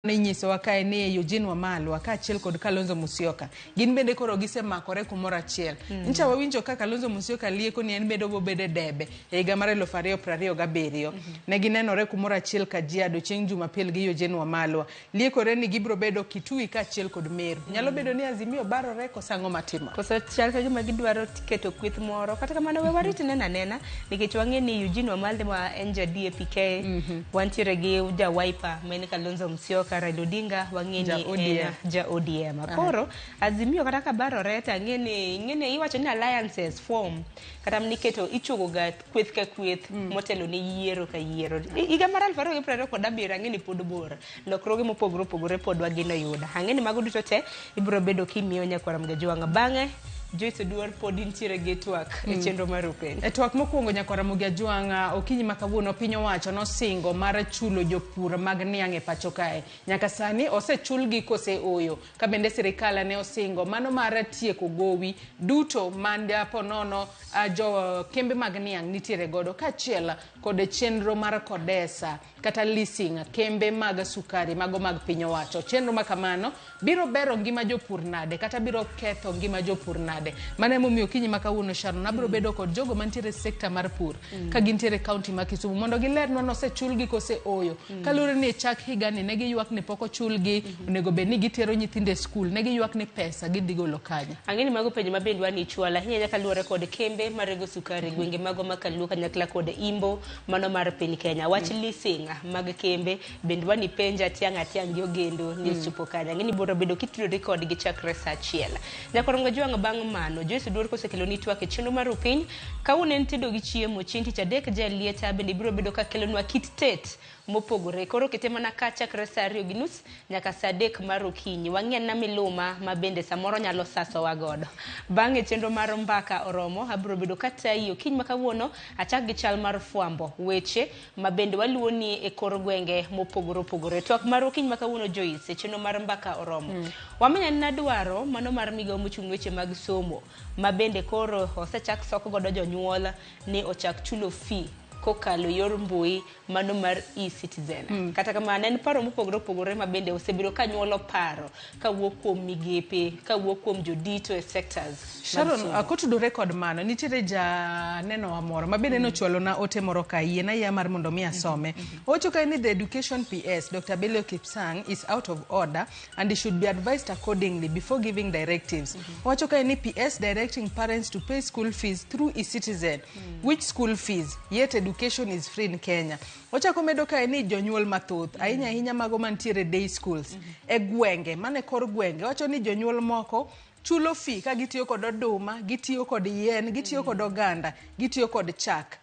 Inyisowa kae ni Eugene Wamalwa kaachiel kod Kalonzo Musyoka gin bende koro gisemakore kumoro achiel. Ncha wawinjo ka Kalonzo Musyoka lieko ni en bende obobedo e debe e higa mar 2027. Ne ginenore kumoro achiel Kajiado chieng' Jumapil gi Eugene Wamalwa. Liekore ni gibiro bedo Kitui kaachiel kod Meru. Nyalo bedo ni Azimio barore koso ang'o matimore? Koso chal ka gima gidwaro keto kweth moro. Kata kamano we warit neno anena nikech wang'e ni Eugene Wamalwa en ja DAPK. Wantiere gi ja Wiper ma en Kalonzo Musyoka, Raila Odinga wang'e ni en ja ODM. Koro Azimio kata ka barore to ang'e ni ing'e ni iwacho ni alliances form kata niketo ichuogo ga kweth ka kweth motelo ne yiero ka yiero. Higa mar 2027 ang'e ni pod bor. Lokruoge mopogore opogore pod wageno yudo. Ang'e ni mago duto te ibiro bedo kimiyo nyakwar Mgajwang'. Bang'e Joyce Oduor pod nitiere gi twak e chenro mar Rupenj. E twak mokwongo nyakwar Ramogi Ajwang' okinyi ma kawuono piny owacho nosingo mar chulo jopur mag niang' e pacho kae. Nyaka sani osechulgi kose oyo. Ka bende sirikal ne osingo mano mar tieko gowi duto man ponono jo kembe mag niang' nitiere godo kaachiel kod chenro mar Kodesa kata leasing kembe mag sukari mago mag piny owacho. Chenro ma kamano biro bero ngima jopur nade kata biro ketho ngima jopur nade? Mano emomiyo okinyi ma kawuono Sharon abiro bedo kod jogo mantiere e sekta mar pur ka gintiere e kaunti ma Kisumu mondo gilernwa ni osechulgi kose ooyo. Kaluwore ni e chak higani ne giywak ni pok ochulgi, onego bed ni gitero nyithindo e skul, ne giywak ni pesa gidhi golo kanye. Ang'e ni mago penjo ma bende dwa ni ichwal ahinya ahinya kaluwore kod kembe marego sukari e gwenge magwa ma Kaluo kanyakla kod Imbo mano mar piny Kenya. Wach leasing mag kembe bende dwa ni penja tiang' atiang' gi ogendo ni ochopo kanye. Ang'e ni biro bedo kitudori kodgi chakre saa achiel. Nyakorongo Jwang' bang' mano, Joyce Oduor kosekeloni twak e chenro mar Rupiny, kawuono en tedo gi chiemo chieng' tich adek jalieta bende biro bedo ka kelonwa kit tet mopogore. Koro kete mana ka chakre saa ariyo gi nus nyaka saa adek mar okinyi. Wang'i anena miluma ma bende samoro nyalo sasowa godo. Bang'e chenro mar mbaka oromo, abiro bedo katayi okinyi ma kawuono achak gi chal mar fwambo weche ma bende waluwoni e kor gwenge mopogore opogore. Twak mar okinyi ma kawuono Joyce, e chenro mar mbaka oromo. Wamenya anena dwaro mano mar migawo mochung' weche mag somo ma bende koro osechak sok godo jonyuol ni ochak chulo fee kokalo yor mbui mano mar e-citizen. Kata kamano en paro mopogore opogore ma bende osebedo ka nyuolo paro kawuok kuom migepe, kawuok kuom jodito e sectors. Sharon, kotudore kod mano, nitiere janeno moro ma bende nochwalo na ote moro ka yie na yie mar mondo mi asome. Owacho kae ni the education PS Dr. Belio Kipsang is out of order and he should be advised accordingly before giving directives. Owacho kae ni PS directing parents to pay school fees through e-citizen. Which school fees? Yet education is free in Kenya. Ochako medo kae ni jonyuol mathoth, ahinya ahinya mago mantiere day schools, e gwenge, mane kor gwenge. Owacho ni jonyuol moko chulo fee ka gitiyo kod oduma, gitiyo kod yien, gitiyo kod oganda, gitiyo kod chak.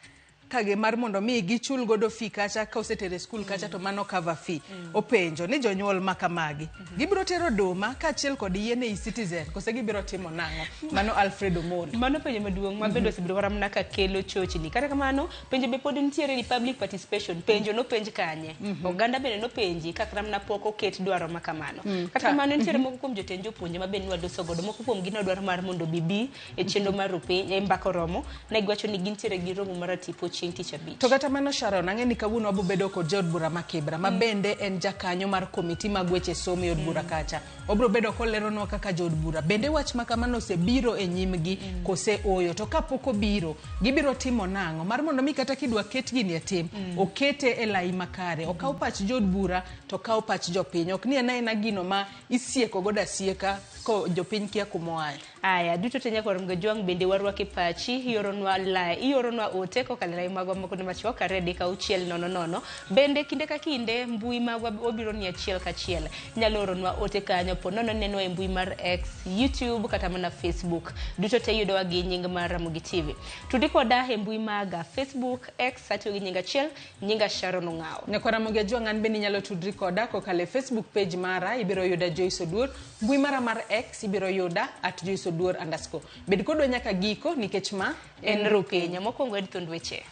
Kage mar mondo mi gichul godo fee kacha ka osetere skul kacha to mano cover fee. Openjo ni jonyuol ma kamagi gibiro tero oduma kaachiel kod yien e e-citizen kose gibiro timo nang'o? Mano Alfred Omolo. Mano penjo maduong' ma bende osebedo kata mana ka kelo chochni. Kata kamano, penjo be pod nitiere ni public participation, penjo nopenj kanye? Oganda bende nopenji ka kata mana pok oket dwaro ma kamano. Kata kamano, nitiere moko kuom jotend jopuonje ma bende nwadoso godo, moko kuom gi nodwaro mar mondo gibi e chenro mar Rupiny, e mbaka oromo, ne giwacho ni gintiere gi romo mar tipo chieng' tich abich. To kata mano Sharon, ang'e ni kawuono wabo bedo kod jaod bura ma Kibra ma bende en jakanyo mar komiti mag weche somo e od bura kacha. Obiro bedo koleronwa kaka jood bura bende wach ma kamano osebiro e nyimgi kose ooyo. To kapok obiro, gibiro timo nang'o mar mondo mi kata kidwa ket gini e tim, okete e lai makare. Okaw pach jood bura to okaw pach jopiny. Ok ni en aena gino ma isieko godo asieka ko jopiny kia kumoaye. Aya, duto te nyakwar Mgajwang' bende warwake pachi, ioronwa lai, ioronwa ote kokalo e lai magwa moko machuok 2 3 6 0 0. Bende kinde ka kinde mbui magwa obiro ni achiel kachiel. Inyalo oronwa ote kanyo po nono nenwa e mbui mar X, YouTube kata mana Facebook. Duto te yudowa gi nying mar Ramogi TV. Tudi koda e mbui maga Facebook, X atiyo gi nying achiel, nyinga Sharon Ong'awo. Nyakwar Ramogi Ajwang' an bende inyalo tudri koda kokalo e Facebook page mara, ibiro yuda Joyce Oduor. Mbui mara mar X ibiro yuda at Joyce Oduor underscore. Bed kodwa nyaka giko nikech ma en Rupiny. Mokwongo en thund weche.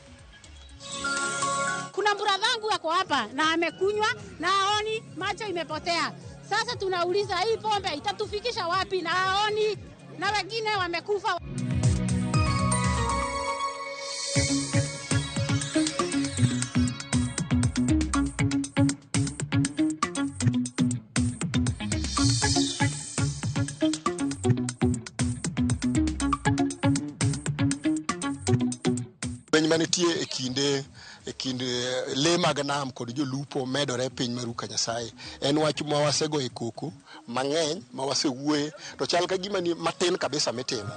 Kuna bradhangu ako hapa na amekunywa na aoni, macho imepotea. Sasa tunauliza hii pombe itatufikisha wapi? Na aoni, na wengine wamekufa. Lweny manitie e kinde e kind lee mag nam kod jolupo medore e piny mar Ruka Nyasaye. En wach ma wasegoye koko mang'eny ma wasewuoye to chal ka gima ni matin kabisa mitimo.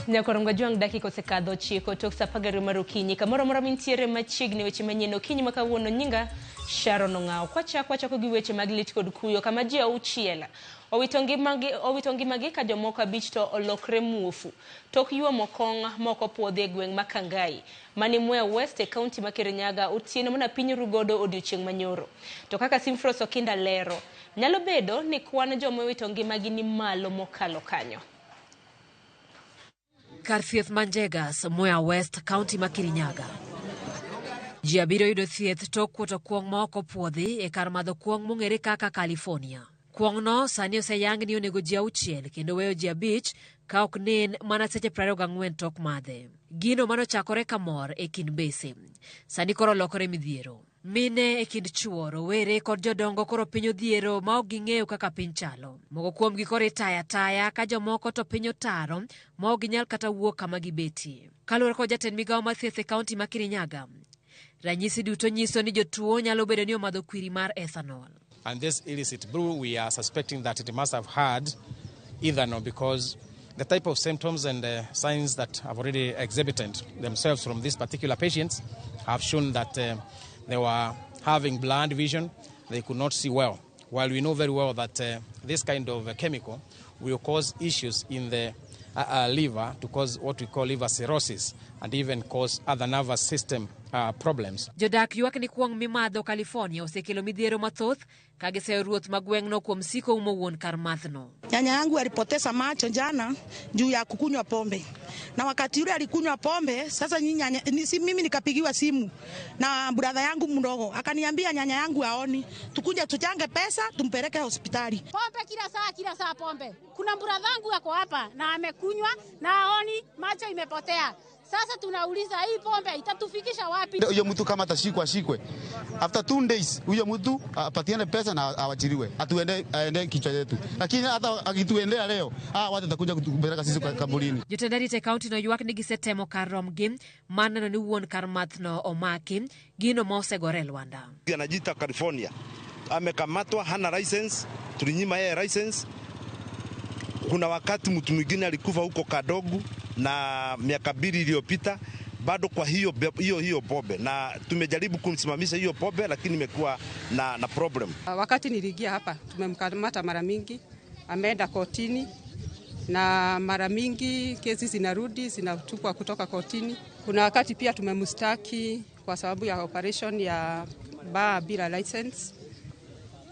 Nyakorongo Jwang' dakika osekadho 9 tok sa 12 mar okinyi. Kamoro amora mintiere machiegni weche manyien okinyi ma kawuono nyinga Sharon Ong'awo. Kwachako wachako gi weche mag lit kod kuyo kama ji 6 owito ngimagi ka jomoko 5 to olokre muofu. Tok yuomo kong' moko puodhi e gweng' ma Kangai mani Mwea West e kaunti ma Kirinyaga otieno mana piny rugodo odiochieng' manyoro. To kaka Simfros Okinda lero, nyalo bedo ni kwan joma owito ngimagi ni malo mokalo kanyo. Kar thieth ma Njegas, Mwea West, kaunti ma Kirinyaga. Ji 7 yudo thieth tok kuoto kuong' ma ok opuodhi e kar madho kuong' mong'ere kaka California. Kuong'no sani oseyang ni onego ji 6 kendo weyo ji 5 ka ok nen mana seche 24 tok madhe. Gino manochakore ka mor e kind mbese. Sani koro olokore midhiero. Mine e kind chuo, rowere kod jodongo koro piny odhiero ma ok ging'eyo kaka piny chalo. Moko kuomgi koro itaya ataya ka jomoko to piny otaro ma ok ginyal kata wuok kama gibetie. Kaluwore kod jatend migawo mar thieth e kaunti ma Kirinyaga, ranyisi duto nyiso ni jotuo nyalo bedo ni omadho kwiri mar ethanol. And this illicit brew, we are suspecting that it must have had ethanol because the type of symptoms and signs that have already exhibited themselves from these particular patients have shown that they were having blind vision, they could not see well. While we know very well that this kind of chemical will cause issues in the liver to cause what we call liver cirrhosis and even cause other nervous system problems. Jodak ywak ni kuong' mimadho California osekelo midhiero mathoth ka giseyo ruoth ma gweng'no kuom siko umo wuon kar mathno. Nyanya yangu alipoteza macho jana juu ya kukunywa pombe, na wakati yule alikunywa pombe, sasa nyanya, ni, si, mimi nikapigiwa simu na brother yangu mdogo akaniambia nyanya yangu aoni, tukuja tuchange pesa tumpeleke hospitali. Pombe kila saa, kila saa pombe. Kuna brother yangu ako hapa na amekunywa na aoni, macho imepotea. Sasa tunauliza hii pombe itatufikisha wapi? Huyo mtu kama atashikwa ashikwe. After 2 days huyo mtu apatiane pesa na awachiliwe. Atuende aende kichwa yetu. Lakini hata akituendea leo, watu watakuja kutupeleka sisi kaburini. Jotend arita e kaunti no ywak ni gisetemo kar romgi mar neno ni wuon kar mathno omaki, gino ma osegore e lwanda. Anajiita California, amekamatwa, hana license, tulinyima yeye license. Kuna wakati mtu mwingine alikufa huko Kadogu na miaka 2 iliyopita bado kwa hiyo hiyo hiyo pombe, na tumejaribu kumsimamisha hiyo pombe, lakini imekuwa na problem. Wakati niliingia hapa tumemkamata mara mingi, ameenda kotini na mara mingi kesi zinarudi zinatupwa kutoka kotini. Kuna wakati pia tumemstaki kwa sababu ya operation ya bar bila license,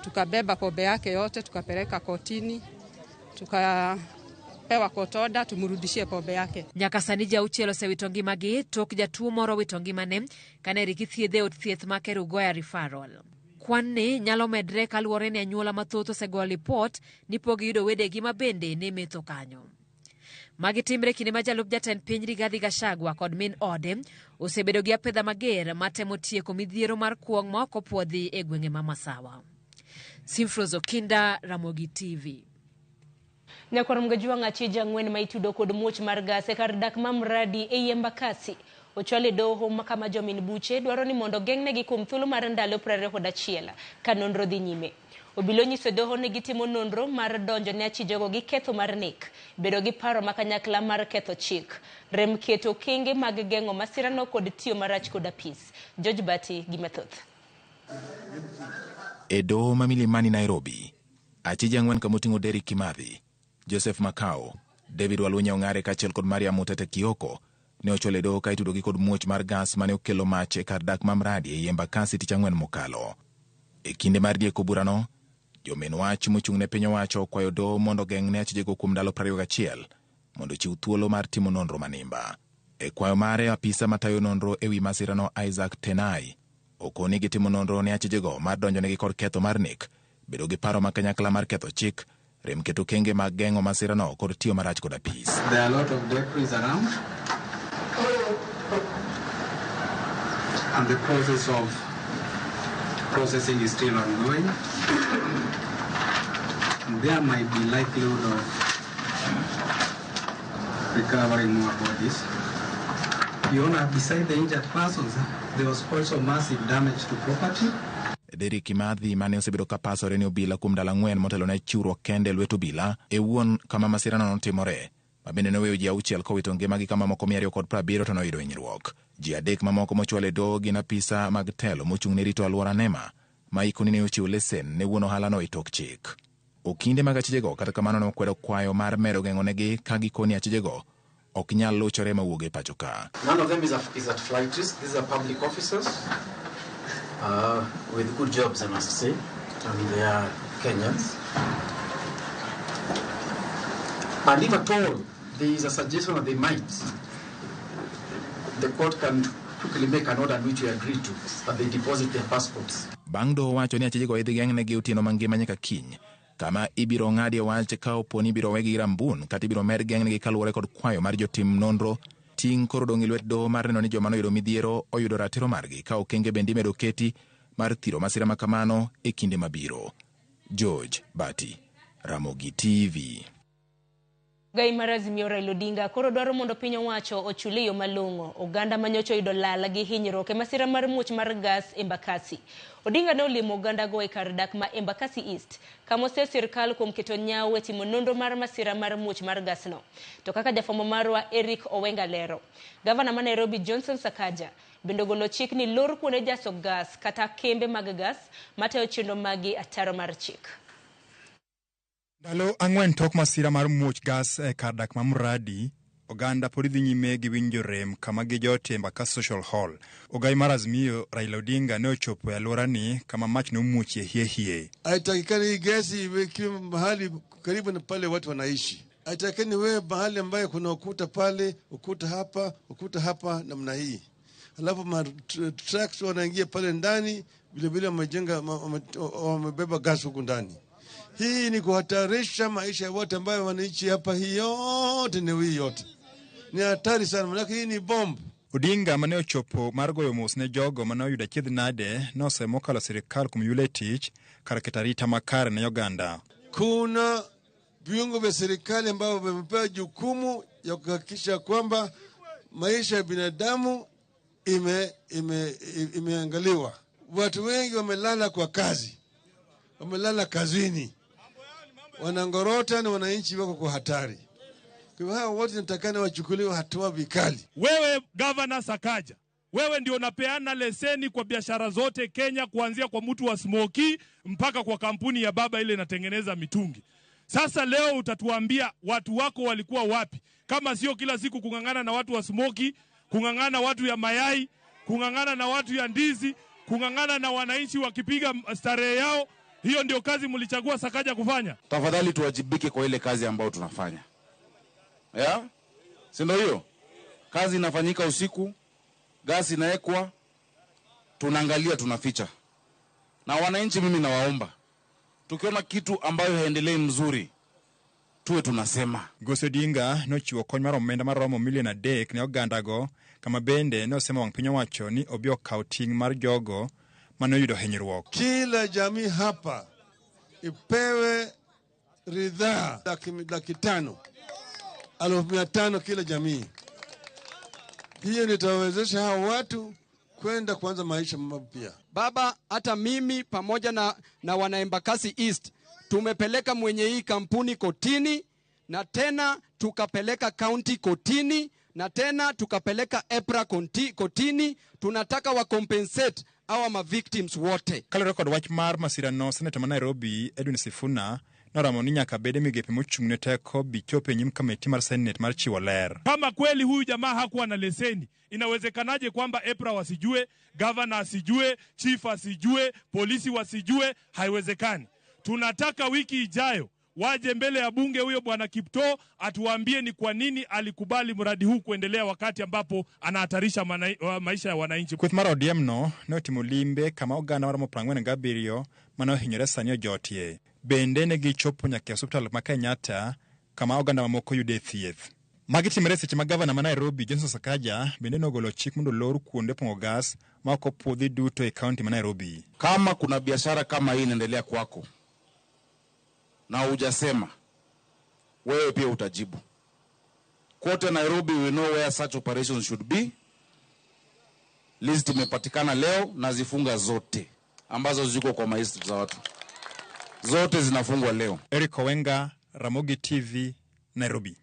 tukabeba pombe yake yote tukapeleka kotini, tukapewa court order tumrudishie pombe yake. Nyaka sani ji 6 osewito ngimagi tok jatuo moro wito ngimane kane rik ithiedhe e od thieth ma Kerugoya Referral. Kwan ni nyalo medre kaluwore ni anyuola mathoth osegoyo lipot ni pok giyudo wedegi ma bende ne metho kanyo. Magi timre kinde ma jalup jatend piny Rigathi Gachagua kod min ode osebedo gi apedha mager matemo tieko midhiero mar kuong' ma ok opuodhi e gwenge ma Masawa. Simfros Okinda, Ramogi TV. Nyakwar Mgajwang' achije 4 ma itudo kod muoch mar gas e kar dak ma Mradi ei Embakasi ochwal e doho kama jomin buche dwaro ni mondo geng'negi kuom thuolo mar ndalo 21 ka nonro dhi nyime. Obila onyiso doho ni gitimo nonro mar donjo ne achijego gi ketho mar nek, bedo gi paro ma kanyakla mar ketho chik, rem keto okenge mag geng'o masirano kod tiyo marach kod apis. George Bati gi mathoth. E doho ma Milimani Nairobi, achije 4 kamoting'o Derrick Kimathi, Joseph Makau, David Walunya Ong'are kaachiel kod Mariam Mutete Kioko ne ochwal e doho ka itudogi kod muoch mar gas mane okelo mach e kar dak ma Mradi ei Embakasi tich ang'wen mokalo. E kinde mar dieko burano, jomin wach mochung' ne piny owacho okwayo doho mondo ogeng' ne achijego kuom ndalo 21 mondo ochiw thuolo mar timo nonro manimba. E kwayo mare, apisa matayo nonro ewi masirano Isaac Tenai okoni gitimo nonro ne achijego mar donjonegi kod ketho mar nek, bedo gi paro ma kanyakla mar ketho chik, rem keto okenge mag geng'o masirano kod tiyo marach kod apis. There are a lot of debris around, and the process of Processing is still ongoing. And there might be likelihood of recovering more bodies. Your Honor, beside the injured persons, there was also massive damage to property. Derrick Kimathi mane osebedo ka pasore ne obila kuom ndalo ang'wen motelo ne chiwruok kende e lwet obila e wuon kama masirano notimore ma bende noweyo ji auchiel kowito ngimagi ka mamoko 270 to noyudo hinyruok. Ji adek mamoko mochwal e doho gin apisa mag telo mochung' ne rito alwora NEMA ma ikoni ne ochiwo lesen ne wuon ohalano e tok chik. Okinde mag achijego kata kamano ne okwedo kwayo mar medo geng'onegi ka gikoni achijego ok nyal luchore mawuog e pacho ka. None of them is at flight risk. These are public officers with good jobs, I must say, and they are Kenyans. And if at all there is a suggestion that they might, the court can quickly make an order which we agree to, that they deposit their passports. Bang' doho wacho ni achijego idhi geng'negi otieno mangima nyaka kiny kama ibiro ng'adie wach ka opo ni ibiro wegi gi rambun kata ibiro med geng'negi kaluwore kod kwayo mar jotim nonro. Ting' koro dong' e lwet doho mar neno ni joma noyudo midhiero oyudo ratiro margi ka okenge bende imedo keti mar thiro masira ma kamano e kinde mabiro. George Bati, Ramogi TV. Gai mar Azimio Raila Odinga koro dwaro mondo piny owacho ochul e yo malong'o oganda manyocha oyudo lal gi hinyruok e masira mar muoch mar gas Embakasi. Odinga ne olimo ogandago e kar dak ma Embakasi East kama oseyo sirkal kuom keto nyawo e timo nonro mar masira mar muoch mar gasno. To kaka jafwambo marwa Eric Owenga lero, gavana ma Nairobi Johnson Sakaja bende ogolo chik ni lor kuonde jaso gas kata kembe mag gas matayo chenro magi ataro mar chik. Ndalo ang'wen tok masira mar muoch gas e kar dak ma Muradi, oganda pod dhi nyime gi winjo rem kama gijotie Embakasi Social Hall. Ogai mar Azimio Raila Odinga ne ochopo e alworani kama mach nomuochie hie hie. Haitakikani hii gesi iwekiwe mahali karibu na pale watu wanaishi. Haitakikani wewe mahali ambaye kuna ukuta pale, ukuta hapa, ukuta hapa namna hii. Alafu ma trucks wanaingia pale ndani, vile vile wamejenga wamebeba gas huku ndani. Hii ni kuhatarisha maisha ya watu ambayo wanaishi hapa, hii yote ni hii yote. Ni hatari sana, maana hii ni bomb. Odinga mane ochopo mar goyo mos ne jogo mane oyudo achiedh nade nosemo kalo sirikal kuom yule tich kar keto arita makare ne oganda. Kuna viungo vya serikali ambavyo vimepewa jukumu ya kuhakikisha kwamba maisha ya binadamu imeangaliwa. Watu wengi wamelala kwa kazi, wamelala kazini, wanangorota na wananchi wako kwa hatari. Kwa hivyo hao wote natakana wachukuliwe hatua vikali. Wewe Governor Sakaja, wewe ndio unapeana leseni kwa biashara zote Kenya, kuanzia kwa mtu wa smoky mpaka kwa kampuni ya baba ile inatengeneza mitungi. Sasa leo utatuambia watu wako walikuwa wapi? Kama sio kila siku kung'ang'ana na watu wa smoky, kung'ang'ana watu ya mayai, kung'ang'ana na watu ya ndizi, kung'ang'ana na wananchi wakipiga starehe yao. Hiyo ndio kazi mlichagua Sakaja kufanya? Tafadhali tuwajibike kwa ile kazi ambayo tunafanya. Ya? Si ndio hiyo? Kazi inafanyika usiku, gasi inaekwa, tunaangalia, tunaficha. Na wananchi mimi nawaomba, tukiona kitu ambayo haendelei mzuri, tuwe tunasema. Migosi Odinga nochiwo kony mar omenda maromo milion 3 ne ogandago, kama bende ne osemo wang' piny owacho ni obi okaw ting' mar jogo mane oyudo hinyruok. Kila jamii hapa ipewe ridhaa 500,000, 500,000 kila jamii. Hiyo nitawezesha hao watu kwenda kuanza maisha mapya. Baba, hata mimi pamoja na wana Embakasi East tumepeleka mwenye hii kampuni kotini, na tena tukapeleka county kotini, na tena tukapeleka EPRA kotini. Tunataka wa compensate our ma victims wote. Kaluwore kod wach mar masirano, Seneta ma Nairobi Edwin Sifuna noramo ni nyaka bede migepe mochung' ne teko bi chopo e nyim kamiti mar Senate mar chiwo ler. Kama kweli huyu jamaa hakuwa na leseni, inawezekanaje kwamba EPRA wasijue, governor asijue, chief asijue, polisi wasijue? Haiwezekani. Tunataka wiki ijayo waje mbele ya bunge huyo bwana Kiptoo atuambie ni kwa nini alikubali mradi huu kuendelea wakati ambapo anahatarisha maisha ya wananchi. Kweth mar ODM no ne otimo limbe kama oganda maromo 47 mane ohinyore sani ojotie. Bende ne gichopo nyaka e osiptal ma Kenyatta kama oganda mamoko yude thieth. Magi timore seche ma gavana ma Nairobi Johnson Sakaja bende nogolo chik mondo olor kuonde pong'o gas ma ok opuodhi duto e kaunti ma Nairobi. Kama kuna biashara kama hii inaendelea kwako na hujasema, wewe pia utajibu. Kote Nairobi we know where such operations should be. List imepatikana leo na zifunga zote ambazo ziko kwa maestro za watu. Zote zinafungwa leo. Eric Owenga, Ramogi TV, Nairobi.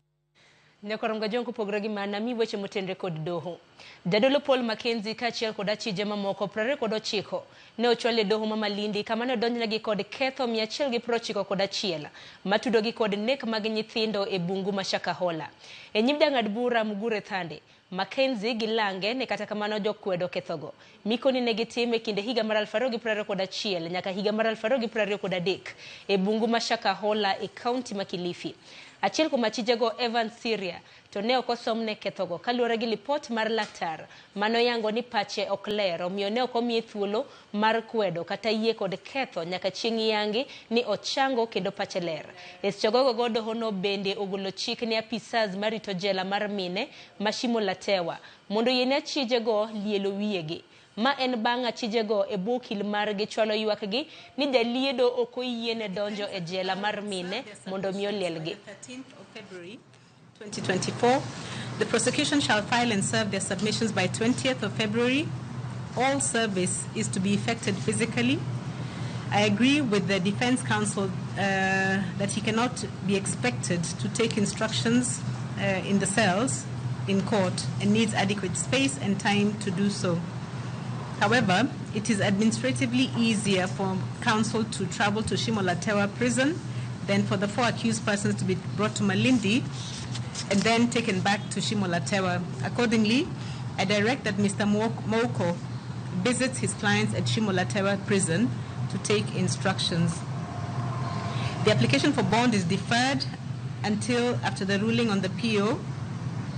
Nyakoronga jonko pogre gi mana mi weche motenre kod doho. Jadolo Paul Mackenzie kaachiel kod achije mamoko 29 ne ochwal e doho ma Malindi kama ne odonjnegi kod ketho 191 matudogi kod nek mag nyithindo e bungu ma Shakahola. E nyim jang'ad bura Mugure Thande, Mackenzie gi Lange ne kata kamano jokwedo kethogo. Mikoni ne gitime kinde higa mar 2021 nyaka higa mar 2023 e bungu ma Shakahola e kaunti ma Kilifi. Achiel kuom achijego Evan Syria to ne ok osomne kethogo kaluwore gi lipot mar laktar manoyango ni pache ok ler, omiyo ne ok omiye thuolo mar kwedo kata yie kod ketho nyaka chieng' yangi ni ochango kendo pache ler. E sechegogo dohono bende ogolo chik ne apisas marito jela mar mine ma Shimo la Tewa mondo oyiene achijego lielo wiyegi. Ma en bang' achijego e bwo okil margi chwalo ywakgi ni jaliedo ok oyiene donjo e jela mar mine mondo mi olielgi. 2024. The prosecution shall file and serve their submissions by 20th of February. All service is to be effected physically. I agree with the defense counsel that he cannot be expected to take instructions in the cells in court and needs adequate space and time to do so. However, it is administratively easier for counsel to travel to Shimo La Tewa prison than for the 4 accused persons to be brought to Malindi and then taken back to Shimo La Tewa. Accordingly, I direct that Mr. Mouko visits his clients at Shimo La Tewa prison to take instructions. The application for bond is deferred until after the ruling on the PO,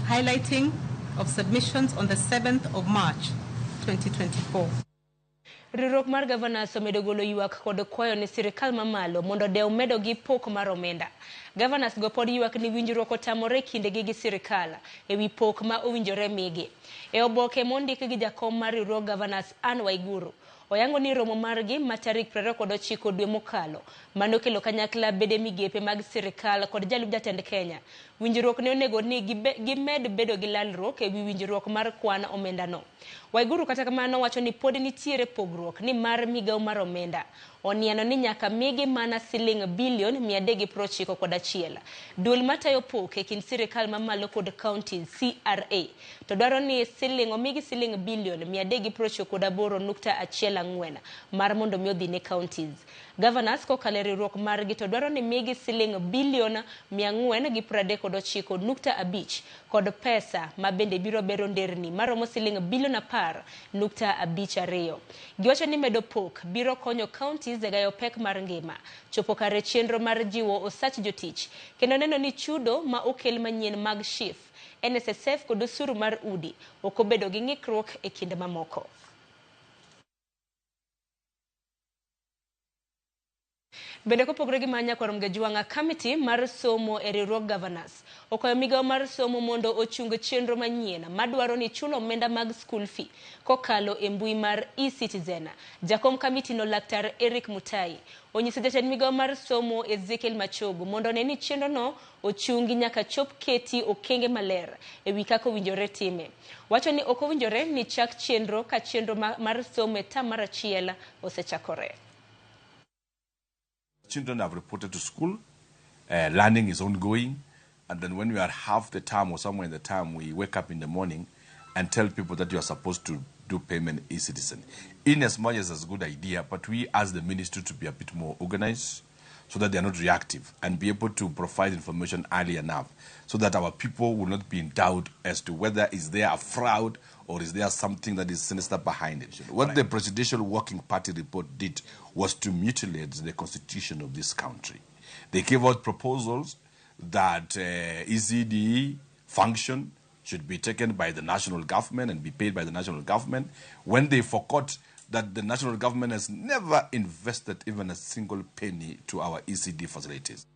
highlighting of submissions on the 7th of March, 2024. Riwruok mar Governors omedo golo ywak kod kwayo ne sirikal mamalo mondo dew medo gi pok mar omenda. Governors go pod ywak ni winjruok otamore kindegi gi sirikal ewi pok ma owinjore migi. E oboke mondik gi jakom mar riwruok Governors Anne Waiguru, oyango ni romo margi ma tarik 29 dwe mokalo manokelo kanyakla bede migepe mag sirikal kod jalup jatend Kenya. Winjruok ne onego ni gimed bedo gi lalruok ewi winjruok mar kwan omendano. Waiguru kata kamano wacho ni pod nitiere pogruok ni mar migawo mar omenda oniano ni nyaka migi mana siling bilion 391. Duol matayo pok e kind sirikal mamalo kod county CRA to dwaro ni siling omigi siling bilion 398.14 mar mondo mi odhi ne counties. Governors kokalo e riwruok margi to dwaro ni migi siling bilion 439.5 kod pesa ma bende biro bero nderni maromo siling bilion 10.52. Giwacho ni medo pok biro konyo counties e gayo pek mar ngima, chopo kare chenro mar jiwo osach jotich kendo neno ni chudo ma okel manyien mag SHIF, NSSF kod osuru mar udi ok obedo gi ng'ikruok e kinde mamoko. Bende kopogore gi manya kwarom Gajwang'a, kamiti mar somo e riwruog Governors okwayo migawo mar somo mondo ochung chenro manyien madwaro ni chulo omenda mag school fee kokalo e mbui mar eCitizen. Jakom kamiti no Laktar Eric Mutai onyiso jatend migawo mar somo Ezekiel Machogo mondo one ni chenro no ochungi nyaka chop keti okenge maler ewi kaka owinjore time. Wacho ni ok owinjore ni chak chenro ka chenro mar somo e tam mar achiel osechakore. Children have reported to school, learning is ongoing, and then when we are half the term or somewhere in the term, we wake up in the morning and tell people that you are supposed to do payment e-citizen. In as much as it's a good idea, but we ask the ministry to be a bit more organized so that they are not reactive and be able to provide information early enough so that our people will not be in doubt as to whether is there a fraud or is there something that is sinister behind it. What the Presidential Working Party report did was to mutilate the constitution of this country. They gave out proposals that ECDE function should be taken by the national government and be paid by the national government, when they forgot that the national government has never invested even a single penny to our ECD facilities.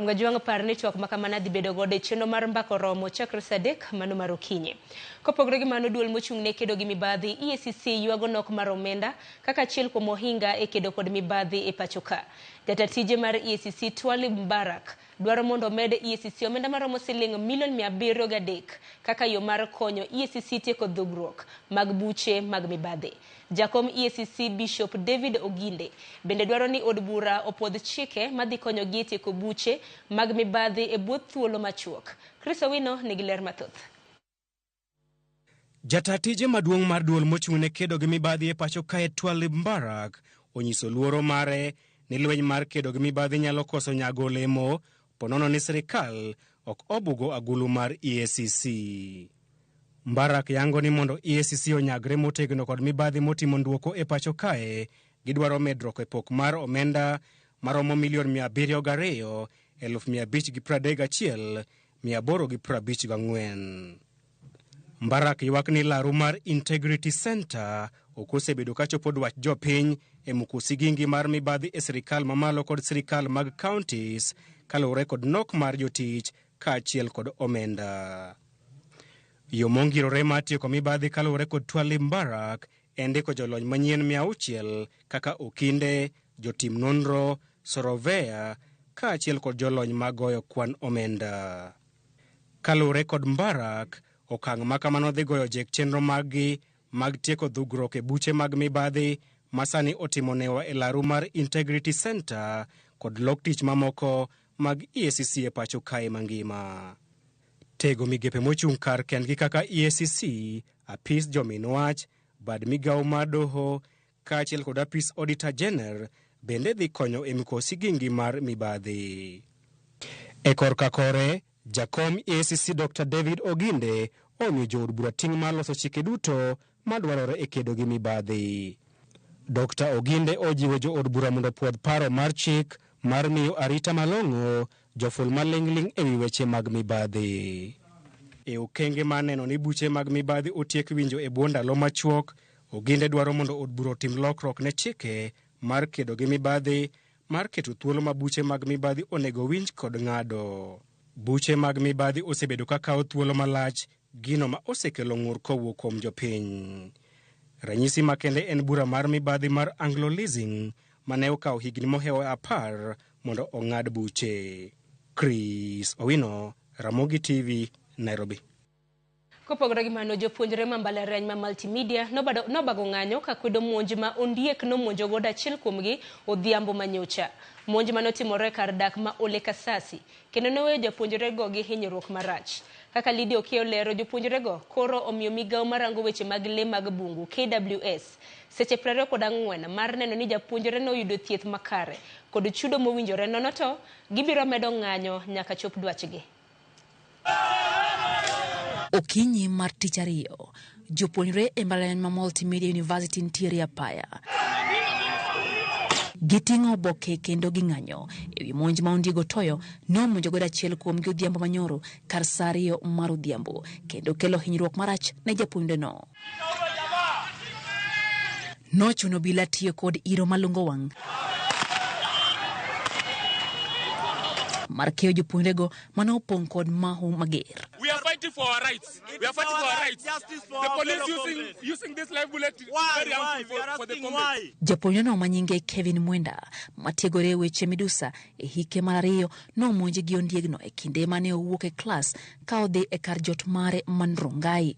Gajwang' par ni twak makamana dhi bedo godo e chenro mar mbako romo chakre saa 3 mano mar okinyi. Kopogore gi mano, duol mochung' ne kedo gi mibadhi EACC ywago nok mar omenda kaka achiel kuom ohinga e kedo kod mibadhi e pacho ka. Jata tije mar EACC Twalib Mbarak dwaro mondo omed EACC omenda maromo siling milion 703 kaka yo mar konyo EACC tieko dhugruok mag buche mag mibadhi. Jakom EACC Bishop David Oginde bende dwaro ni od bura opuodh chike madhi konyogi e tieko buche mag mibadhi e bwo thuolo machuok. Chris Owino nigi ler mathoth. Jata tije maduong' mar duol mochung' ne kedo gi mibadhi e pacho kae Twalib Mbarak onyiso luoro mare ni lweny mar kedo gi mibadhi nyalo koso nyago olemo ponono ni sirikal ok obugo agulu mar EACC. Mbarak yango ni mondo EACC onyagre motegno kod mibadhi motimo nduoko e pacho kae, gidwaro medruok e pok mar omenda maromo milion 702 531 854. Mbarak ywak ni laru mar Integrity Center ok osebedo kachopo dwach jopiny e muko sigingi mar mibadhi e sirikal mamalo kod sirikal mag counties kaluwore kod nok mar jotich kaachiel kod omenda. Yo mongirore mar tieko mibadhi kaluwore kod Twalib Mbarak en ndiko jolony manyien 600 kaka okinde, jotim nonro, soroveya kaachiel kod jolony mag goyo kwan omenda. Kaluwore kod Mbarak, okang' ma kamano dhi goyo jek chenro maggi mag tieko dhugruok e buche mag mibadhi ma sani otimo newa e laru mar Integrity Center kod lok tich mamoko mag EACC e pacho kae mangima. Tego migepe mochung' kar kendgi kaka EACC, apis jomin wach, bad migawo mar doho kaachiel kod apis Auditor General bende dhi konyo e muko sigingi mar mibadhi. E korka kore, Jakom EACC Dr. David Oginde omiyo jood bura ting' mar loso chike duto madwarore e kedo gi mibadhi. Dr. Oginde ojiwo jood bura mondo opuodh paro mar chik mar miyo arita malong'o joful maling'ling' e wi weche mag mibadhi. E okenge mar neno ni buche mag mibadhi otiek winjo e bwo ndalo machuok, Oginde dwaro mondo od bura otim lokruok ne chike mar kedo gi mibadhi mar keto thuolo ma buche mag mibadhi onego winj kod ng'ado. Buche mag mibadhi osebedo ka kawo thuolo malach, gino ma osekelo ng'ur kowuok kuom jopiny. Ranyisi makende en bura mar mibadhi mar Anglo Leasing mane okawo higni mohewo 10 mondo ong'ad buche. Chris Owino, Ramogi TV, Nairobi. Kopogore gi mano, jopuonjre ma mbalariany ma Multimedia nobago ng'anyo ka kwedo monj ma ondiek nomonjo godo achiel kuomgi odhiambo manyocha. Monj manotimore kar dak ma Ole Kasasi kendo noweyo jopuonjrego gi hinyruok marach. Kaka Lydia Okiyo lero, jopuonjrego koro omiyo migawo marango weche mag lee mag bungu KWS seche 24 mar neno ni japuonjre noyudo thieth makare kod chudo mowinjore, nono to gibiro medo ng'anyo nyaka chop dwachgi. Okinyi mar tich ariyo, jopuonjre e mbalariany ma Multimedia University nitiere apaya. Giting'o oboke kendo ging'anyo ewi monj ma ondieg otoyo nomonjo godo achiel kuomgi odhiambo manyoro kar saa 2 mar odhiambo kendo kelo hinyruok marach ne japuonjreno. Nochuno obila tiyo kod iro malungo wang' mar keyo jopuonjrego mane opong' kod mahu mager. We are fighting for our rights. We are fighting for our rights. The police using this live bullet is very harmful for the comrades. Japuonjreno manyinge Kevin Mwenda matiegore e weche midusa e hike mar 2 nomonje gi ondiegno e kinde mane owuok e klas ka odhi e kar jot mare man Rongai.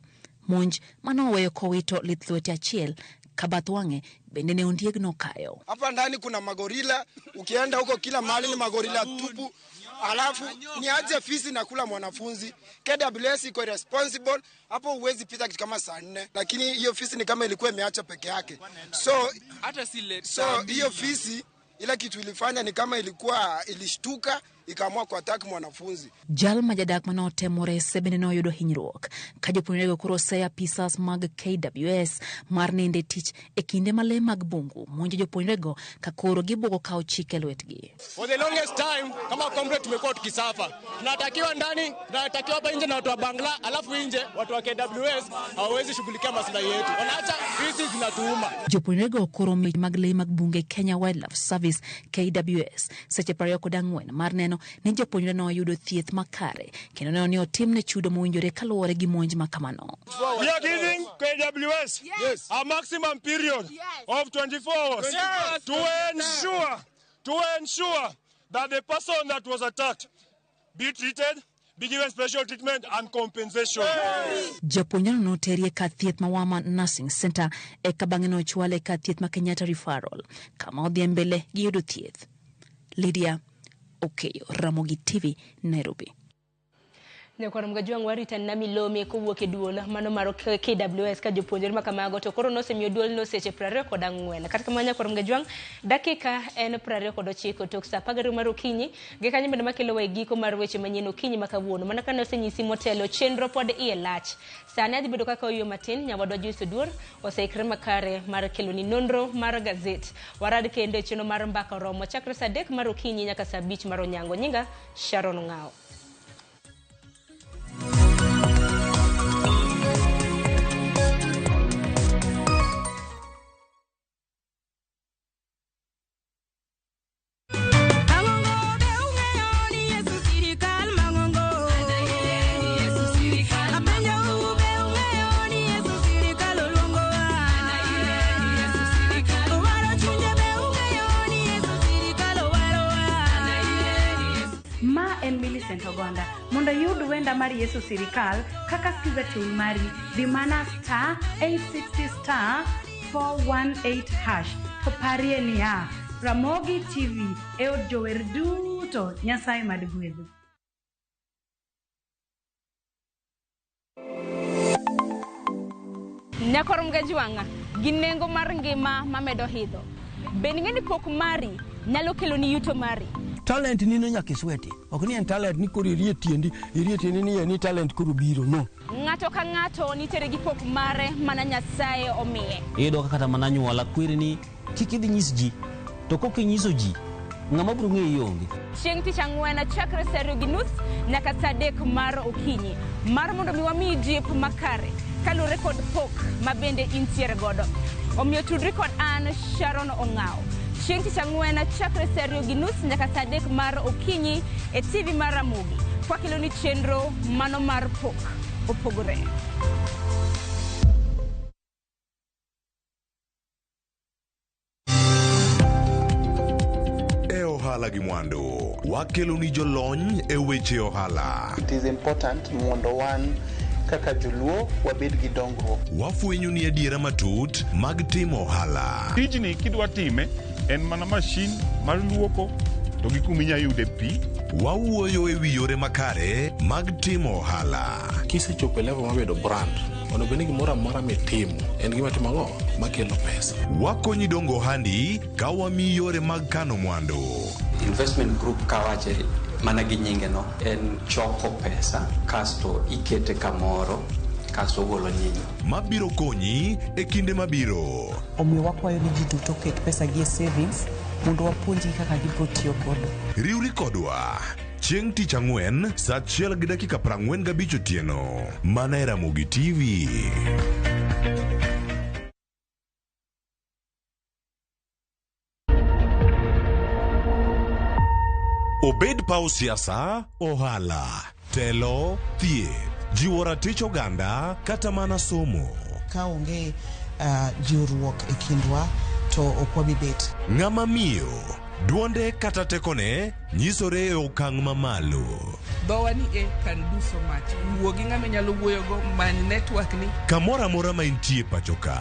Monj manoweyo kowito lith lwete achiel ka bath wang'e bende ne ondiegno kayo. Hapa ndani kuna magorila, ukienda huko kila mahali ni magorila tupu. Alafu ni aje fisi na kula mwanafunzi. KWS iko responsible, hapo huwezi pita kitu kama saa 4, lakini hiyo fisi ni kama ilikuwa imeacha peke yake. So hiyo fisi ile kitu ilifanya ni kama ilikuwa ilishtuka ikaamua kuattack mwanafunzi. Jal ma jadak manotemo rese bende noyudo hinyruok ka jopuonjrego koro oseya apisas mag KWS mar nende tich e kinde ma lee mag bungu monjo jopuonjrego ka koro gibuogo kawo chike lwetgi. For the longest time kama comrade tumekuwa tukisafa. Tunatakiwa ndani, tunatakiwa hapa nje na watu wa Bangla, alafu nje watu wa KWS hawawezi shughulikia maslahi yetu. Wanaacha fisi zinatuuma. Jopuonjrego koro mich mag lee mag bunge Kenya Wildlife Service KWS seche 24 mar neno geno ni japuonjreno yudo thieth makare kendo neno ni otimne chudo mowinjore kaluwore gi monj ma kamano. We are giving KWS a maximum period of 24 hours to ensure that the person that was attacked be treated, be given special treatment and compensation. Japuonjreno noteri e kar thieth ma Wama Nursing Center eka bang'e nochwale e kar thieth ma Kenyatta Referral kama odhi mbele gi yudo thieth. Lydia Okeyo, Ramogi TV, Nairobi. Nyakwar Mgajwang' warita nami lomi kowuok e duol mano mar KWS ka jopuonjre ma kamago to koro nosemiyo duolno seche 24. Kata kamano Nyakwar Mgajwang' dakika en 29 tok saa 12 mar okinyi gi kanyo bende makelowa e giko mar weche manyien okinyi ma kawuono. Mana kane osenyisi motelo chenro pod iye lach. Sani adhi bedo kaka oyuo matin nyawadwa Joyce Oduor oseikre makare mar keloni nonro mar gazet. Warad kendo e chenro mar mbaka oromo chakre saa 3 mar okinyi nyaka saa 5 mar onyango. Nyinga Sharon Ng'ao. En Millicent Ogonda. Mondo iyud wenda mar Yesu Sirikal kaka skiza tune mari, dhi mana star 860 star 418 hash. To parie niya, Ramogi TV e od jower duto. Nyasaye mad gwedhu. Nyakwar Mgajwang'a, gi nengo mar ngima mamedo hidho. Bende ing'e ni pok mari nyalo keloni yuto mari? Talent nino nyaka isweti. Ok ni en talent ni koro irie tiendi ni en talent koro biro, no. Ng'ato ka ng'ato nitiere gi pok mare mana Nyasaye omiye. Iyudo ka kata mana anyuola kweri ni kik idhi nyis ji, to kok inyiso ji, ng'ama biro ng'eyi onge. Chieng' tich ang'wen chakre saa 2:30 nyaka saa 3 mar okinyi mar mondo mi wamiyi jip makare kaluwore kod pok ma bende intiere godo. Omiyo tudri kod an Sharon Ong'ao. Chieng' tich ang'wen chakre saa 2:30 nyaka saa 3 mar okinyi e TV mar Ramogi. Kwakeloni chenro mano mar pok opogore. E ohala gi mwandu, wakeloni jolony e weche ohala. It is important mondo wan kaka joluo wabed gi dongruok. Wafwenyo ni adiera matut mag timo ohala. Tijni kidwa time en mana mashin mar luoko to gi kuma inyalo yude pi. Wawuoyo e wi yore makare mag timo ohala. Kisechopo e level mar bedo brand, onego bed ni gimoro amora mitimo en gima timo ang'o makelo pesa. Wakonyi dongo ohandi ka wamiyi yore mag kano mwandu. Investment group kawache mana gi nyinge no en choko pesa kasto ikete kamoro kasto ogolo nyinyo. Mabiro konyi e kinde mabiro. Omiyo wakwayo ni ji duto oket pesa gi e savings mondo wapuonjgi kaka gibiro tiyo godo. Riwri kodwa chieng' tich ang'wen saa 1:45 otieno mana e Ramogi TV. Obed paw siasa, ohala, telo, thieth, jiwo ratich oganda kata mana somo. Ka onge jiwruok e kindwa to ok wabi bet. Ng'ama miyo, duonde kata tekone nyisore e okang' mamalo. Dhowa ni e can do so much. Wuo gi ng'ama inyalo wuoyogo, many network ni. Kamoro amora ma intie pacho ka,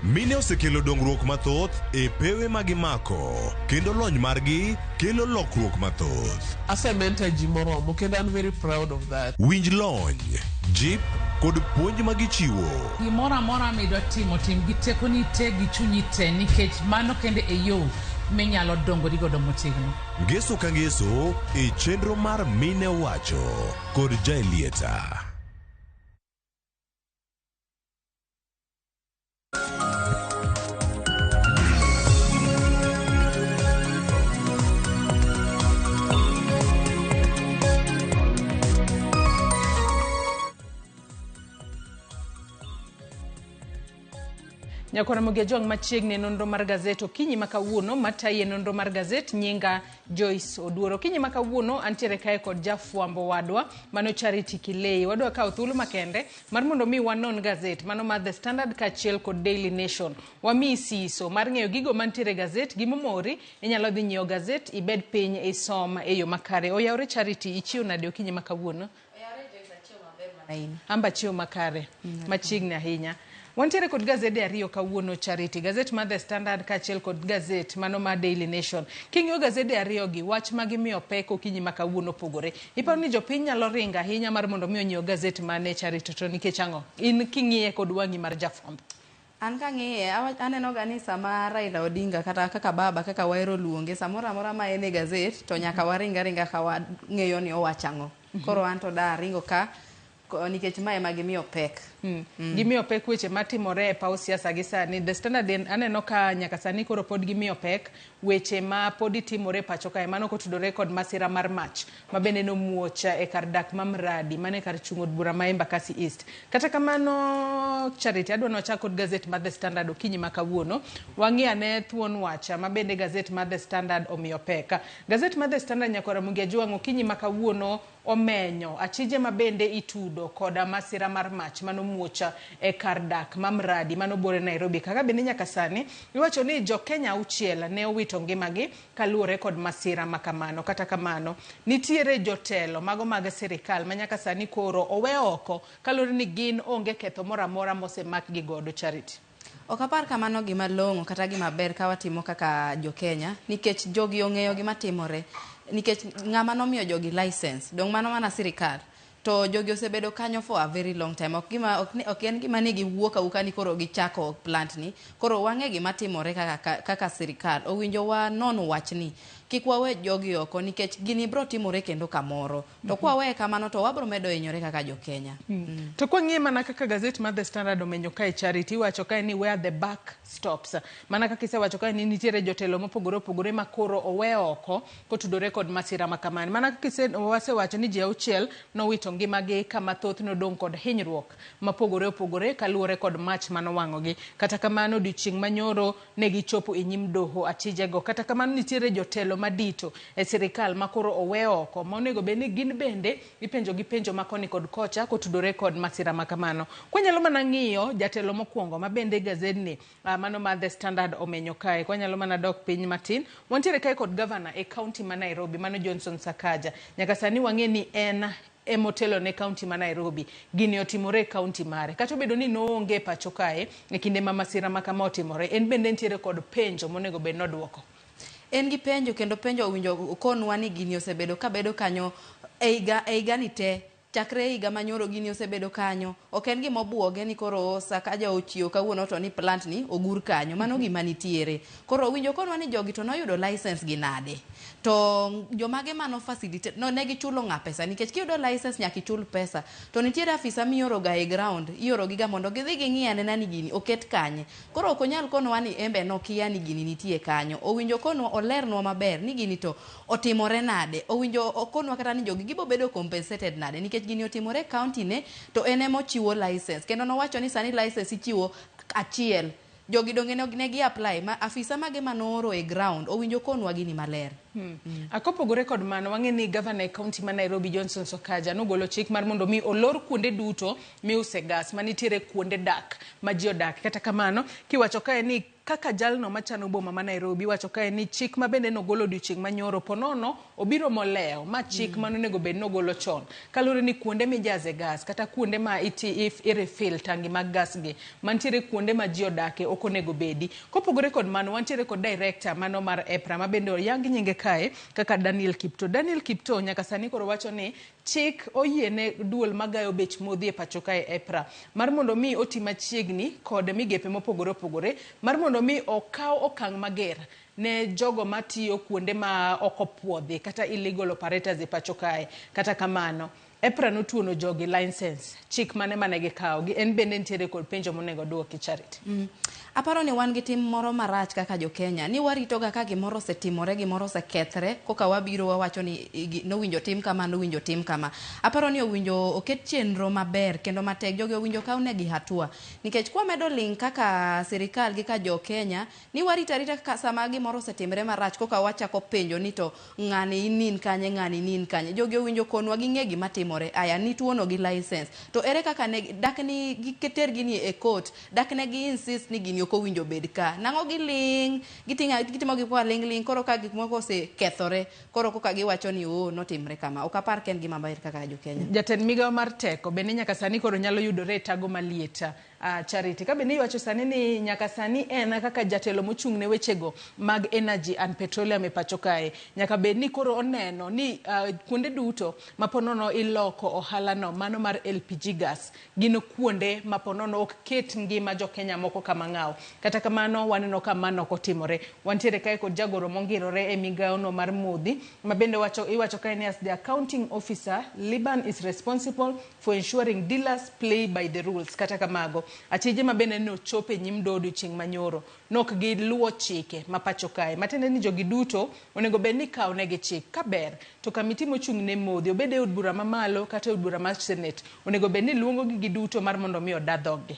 mine osekelo dongruok mathoth e pewe ma gimako kendo lony margi kelo lokruok mathoth. Asementa ji moromo kendo I'm very proud of that. Winj lony, jip kod puonj ma gichiwo. Gimoro amora midwa timo, tim gi tekoni te gi chunyi te nikech mano kende e yo minyalo dongori godo motegno. Ngeso ka ngeso e chenro mar Mine Owacho kod Jaelieta. Nyakwar Ramogi Ajwang' machiegni e nonro mar gazet okinyi ma kawuono matayi e nonro mar gazet nyinga Joyce Oduor. Okinyi ma kawuono antiere kae kod jafwambo wadwa mano Charity Kilei. Wadwa kawo thuolo makende mar mondo mi wanon gazet mano mar The Standard kaachiel kod Daily Nation. Wamiyi siso mar ng'eyo gigo mantiere e gazet, gimomori inyalo dhi nyiewo gazet ibed piny isom e yo makare. Oyawore Charity, ichiew nade okinyi ma kawuono? Amba achiew makare machiegni ahinya. Wantiere kod gazede ariyo kawuono Charity, gazet mar The Standard kaachiel kod gazet mano mar Daily Nation. King'iyo gazede ariyo gi, wach ma gimiyo pek okinyi ma kawuono opogore. Iparo ni jopiny nyalo ringo ahinya mar mondo mi onyiew gazet mane Charity to nikech ang'o? In king'iye kod wang'i mar jafwambo. An kang'iye, aneno ga ni sama Raila Odinga kata kaka baba kaka wahero luonge, samoro amora ma en e gazet to nyaka waring aringa ka wang'eyo ni owacho ang'o. Koro an to da aringo ka nikech ma ema gimiyo pek. Gimiyo pek weche matimore e paw siasa gi sani. The Standard aneno ka nyaka sani koro pod gimiyo pek weche ma podi timore e pacho kae, mano kotudore kod masira mar mach ma bende nomuoch e kar dak ma Mradi, mano e kar chung' od bura ma Embakasi East. Kata kamano Charity, adwa ni wachak kod gazet mar The Standard okinyi ma kawuono. Wang'i ane thuon wach ma bende gazet mar The Standard omiyo pek. Gazet mar The Standard Nyakwar Ramogi Ajwang' okinyi ma kawuono omenyo achije ma bende itudo koda masira mar mach manomuoch e kar dak ma Mradi manobore Nairobi. Kaka bende nyaka sani iwacho ni jo Kenya 6 ne owito ngimagi kaluwore kod masira ma kamano. Kata kamano, nitiere jotelo mago mag sirikal ma nyaka sani koro owe oko kaluwore ni gin onge ketho moro amora mosemakgi godo. Charity. Ok apar kamano gima long'o kata gima ber ka watimo kaka jo Kenya nikech jogi ong'eyo gima timore nikech ng'ama nomiyo jogi license dong' mano mana sirikal to jogi osebedo kanyo for a very long time ok gima ok en gima ne giwuok awuoka ni koro gichako plant ni koro wang'e gima timore kaka kaka sirikal owinjo wanon wachni kik wawe jogi oko nikech gini bro timore kendo kamoro to kwaweye kamano to wabro medo hinyore kaka jo Kenya. To kwang'iye mana kaka gazet mar The Standard omenyo kae Charity, iwacho kae ni where the buck stops. Mana kaka isewacho kae ni nitiere jotelo mopogore opogore ma koro owe oko kotudore kod masira ma kamano. Mana kaka wasewacho ni ji 6 nowito ngimagi kama thoth nodong' kod hinyruok mapogore opogore kaluwore kod mach manowang'ogi. Kata kamano odiochieng' manyoro ne gichopo e nyim doho achijego. Kata kamano nitiere jotelo madito e sirikal ma koro owe oko ma onego bed ni gin bende ipenjo gi penjo ma koni kod kocha kotudore kod masira ma kamano. Kwanyalo mana ng'iyo jatelo mokwongo ma bende gazedni mano mar The Standard omenyo kae, kwanyalo mana dok piny matin, wantiere kae kod gavana e kaunti ma Nairobi mano Johnson Sakaja. Nyaka sani wang'e ni en emotelo ne kaunti ma Nairobi. Gini otimore e kaunti mare. Kata obedo ni noonge pacho kae e kinde ma masira ma kama otimore, en bende nitiere kod penjo monego bed nodwoko. En gi penjo kendo penjo owinjo okonwa ni gini osebedo kabedo kanyo e higa ni te. Chakre higa manyoro gini osebedo kanyo. Ok en gima obuoge ni koro Sakaja ochiewo kawuono to ni plant ni ogur kanyo. Mano gima nitiere. Koro owinjo okonwa ni jogi to noyudo license gi nade. To jomage mano facilitate, no ne gichulo ng'a pesa nikech kiyudo license nyaka ichul pesa. To nitiere afisa mioro ga e ground, ioro gi ga mondo gidhi ging'i anena ni gini oket kanye. Koro ok onyal konowa ni embe nokia ni gini nitie kanyo. Owinjo konwa olernwa maber ni gini to otimore nade. Owinjo okonwa kata ni jogi gibo bedo compensated nade nikech gini otimore e county ne to en ema ochiwo license. Kendo nowacho ni sani license ichiwo achiel. Jogi donge ne gi apply ma afisa mage manooro e ground owinjo konwa gini maler. Kopogore kod mano, wang'e ni gavana e kaunti ma Nairobi Johnson Sakaja nogolo chik mar mondo mi olor kuonde duto miuse gas manitiere kuonde dak ma ji odak. Kata kamano, kiwacho kae ni kaka jalno machano boma ma Nairobi wacho kae ni chik ma bende nogolo odiochieng' manyoro ponono obiro molewo ma chik manonego bed nogolo chon kaluwore ni kuonde mijaze gas kata kuonde ma i refill tangi mag gas gi mantiere kuonde ma ji odake ok onego bedi. Kopogore kod mano, wantiere kod director mano mar EPRA ma bende oyang nyinge kae kaka Daniel Kiptoo. Daniel Kiptoo nyaka sani koro wacho ni chik oyiene duol magayo bech modhi e pacho kae EPRA mar mondo mi oti machiegni kod migepe mopogore opogore mar mondo mi okaw okang' mager ne jogo matiyo kuonde ma ok opuodhi kata illegal operators e pacho kae. Kata kamano, EPRA notuono jogi license, chik mane mane gikawo? En bende nitiere kod penjo monego oduoki Charity. Aparo ni wan gi tim moro marach kaka jo Kenya ni waritoga ka gimoro osetimore, gimoro osekethre koka wabiro wawacho ni nowinjo tim kama, nowinjo tim kama. Aparo ni owinjo oket chenro maber kendo matek. Jogi owinjo kawnegi hatua nikech kwamedo ling' kaka sirikal gi ka jo Kenya ni warito arita ka sama gimoro osetimre marach koka wachako penjo ni to ng'ani inin kanye, ng'ani inin kanye. Jogi owinjo konwa ging'e gima timore. Aya, nituono gi license. To ere kaka ne dak ni giter gini e court, dak ne gi insist ni gini ok owinjo bed ka. Nang'o giling', gitimo gik moko ling' ling', koro ka gik moko osekethore, koro koka giwacho ni oo notimre kama. Ok apar ka en gima ber kaka jo Kenya. Jatend migawo mar teko bende nyaka sani koro nyalo yudore e tago maliet. Charity, ka bende iwacho sani ni nyaka sani en kaka jatelo mochung' ne wechego mag energy and petroleum e pacho kae, nyaka bed ni koro oneno ni kuonde duto ma ponono iloko ohala no mano mar LPG gas gin kuonde ma ponono ok ket ngima jo Kenya moko kama ng'aw. Kata kamano waneno ka mano ok otimore. Wantiere kae kod jagoro mongirore e migawo no mar modhi ma bende iwacho kae ni as the accounting officer, Liban is responsible for ensuring dealers play by the rules. Kata kamago, achije ma bende nochopo e nyim doho odiochieng' manyoro nok giluwo chike ma pacho kae. Matiende ni jogi duto onego bed ni ikawo negi chik. Ka ber to kamiti mochung' ne modhi, obed e od bura mamalo kata e od bura mar senate, onego bed ni luongo gi giduto mar mondo mi oda dhoggi.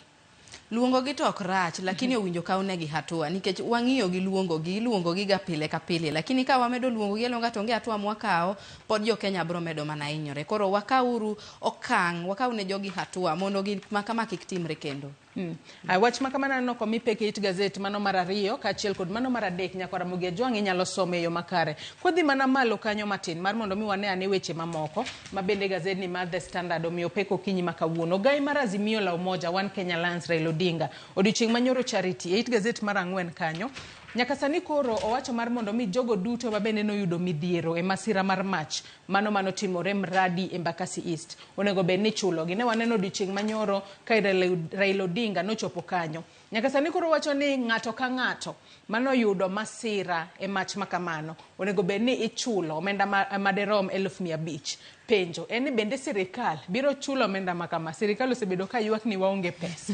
Luongo gi to ok rach, lakini owinjo kawnegi hatua nikech wang'iyo gi luongo gi, iluongo gi ga pile ka pile, lakini ka wamedo luongo gi aluonga to onge hatua mwakawo, pod jo Kenya bro medo mana hinyore. Koro wakawuru okang', wakaw ne jogi hatua mondo gik ma kama kik timre kendo. Wach ma kamano aneno komi pek e it gazet mano mar 2 kaachiel kod mano mar 3 nyaka Ramogi Ajwang' inyalo some e yo makare. Kodhi mana malo kanyo matin mar mondo mi wane ane weche mamoko ma bende gazedni mar The Standard omiyo pek okinyi ma kawuono. Ogai mar Azimio la Umoja One Kenya Alliance Raila Odinga odiochieng' manyoro Charity e it gazet mar 4 kanyo. Nyaka sani koro owacho mar mondo mi jogo duto ma bende noyudo midhiero e masira mar mach mano manotimore Mradi Embakasi East onego bed ni ichulogi. Ne waneno odiochieng' manyoro ka Raila Odinga nochopo kanyo. Nyaka sani koro wacho ni ng'ato ka ng'ato manoyudo masira e mach ma kamano onego bed ni ichulo omenda maderom 500,000. Penjo en ni bende sirikal biro chulo omenda ma kama? Sirikal osebedo ka ywak ni waonge pesa.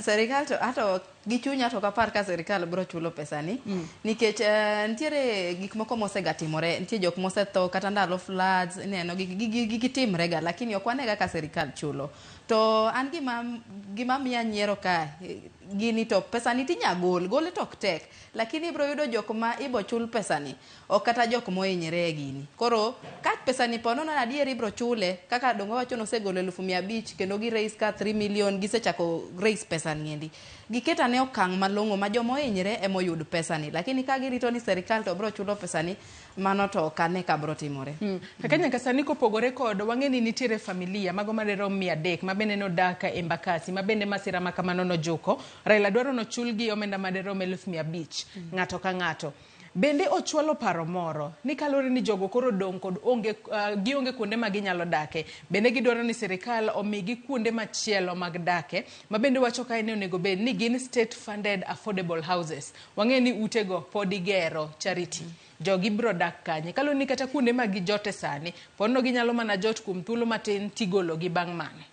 Serikal to ato gi chunya to kapar ka serikal biro chulo pesa ni. Nikech nitiere gik moko mosegatimore, nitie jok mosetho kata ndalo floods, ineno gigi timre ga, lakini ok wane kaka serikal chulo. To an gima miya nyiero ka gini to pesa ni tinya gol, gole to ok tek, lakini ibiro yudo jok ma ibo chul pesa ni, ok kata jok mohinyre e gini. Koro ka pesa ni po nono adier ibiro chule, kaka dongo wacho nosegolo 500,000 kendo gi raise ka 3 million, gisechako raise pesa ni endi. Giketo ane okang' malong'o ma joma ohinyre emoyud pesa ni, lakini ka girito ni serikal to biro chulo pesa ni, mano to ok ane ka biro timore. Kaka nyaka sani kopogore kod wang'e ni nitiere familia mago maderom 300 ma bende nodak Embakasi, ma bende masira ma kamano nojuko. Raila dwaro nochulgi omenda maderom 500,000 ng'ato ka ng'ato. Bende ochwalo paro moro ni kaluwore ni jogo koro dong' kod onge, gionge kuonde ma ginyalo dake. Bende gidwaro ni sirikal omigi kuonde machielo mag dake, ma bende wacho kae ni onego bed ni gin state funded affordable houses. Wang'e ni utego pod igero Charity. Jogi biro dak kanye? Kaluwore ni kata kuonde ma gijote sani, pod no ginyalo mana jot kuom thuolo matin tigologi bang' mano.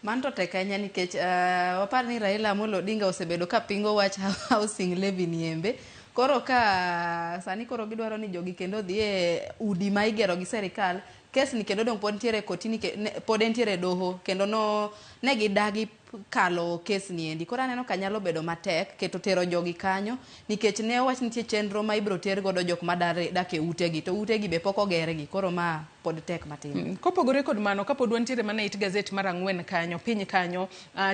Mano to tek ahinya nikech wapar ni Raila Amolo Odinga osebedo ka pingo wach housing levy ni embe. Koro ka sani koro gidwaro ni jogi kendo odhi e udi ma igero gi serikal, kes ni kendo dong' pod nitiere kotini, pod entiere doho, kendo no ne gidagi kalo kes ni endi. Koro aneno ka nyalo bedo matek keto tero jogi kanyo, nikech ne owach nitie chenro ma ibiro ter godo jok ma dak e utegi, to utegi be pok ogergi, koro ma pod tek matin. Kopogore kod mano, kapod wantiere mana e it gazet mar 4 kanyo, piny kanyo,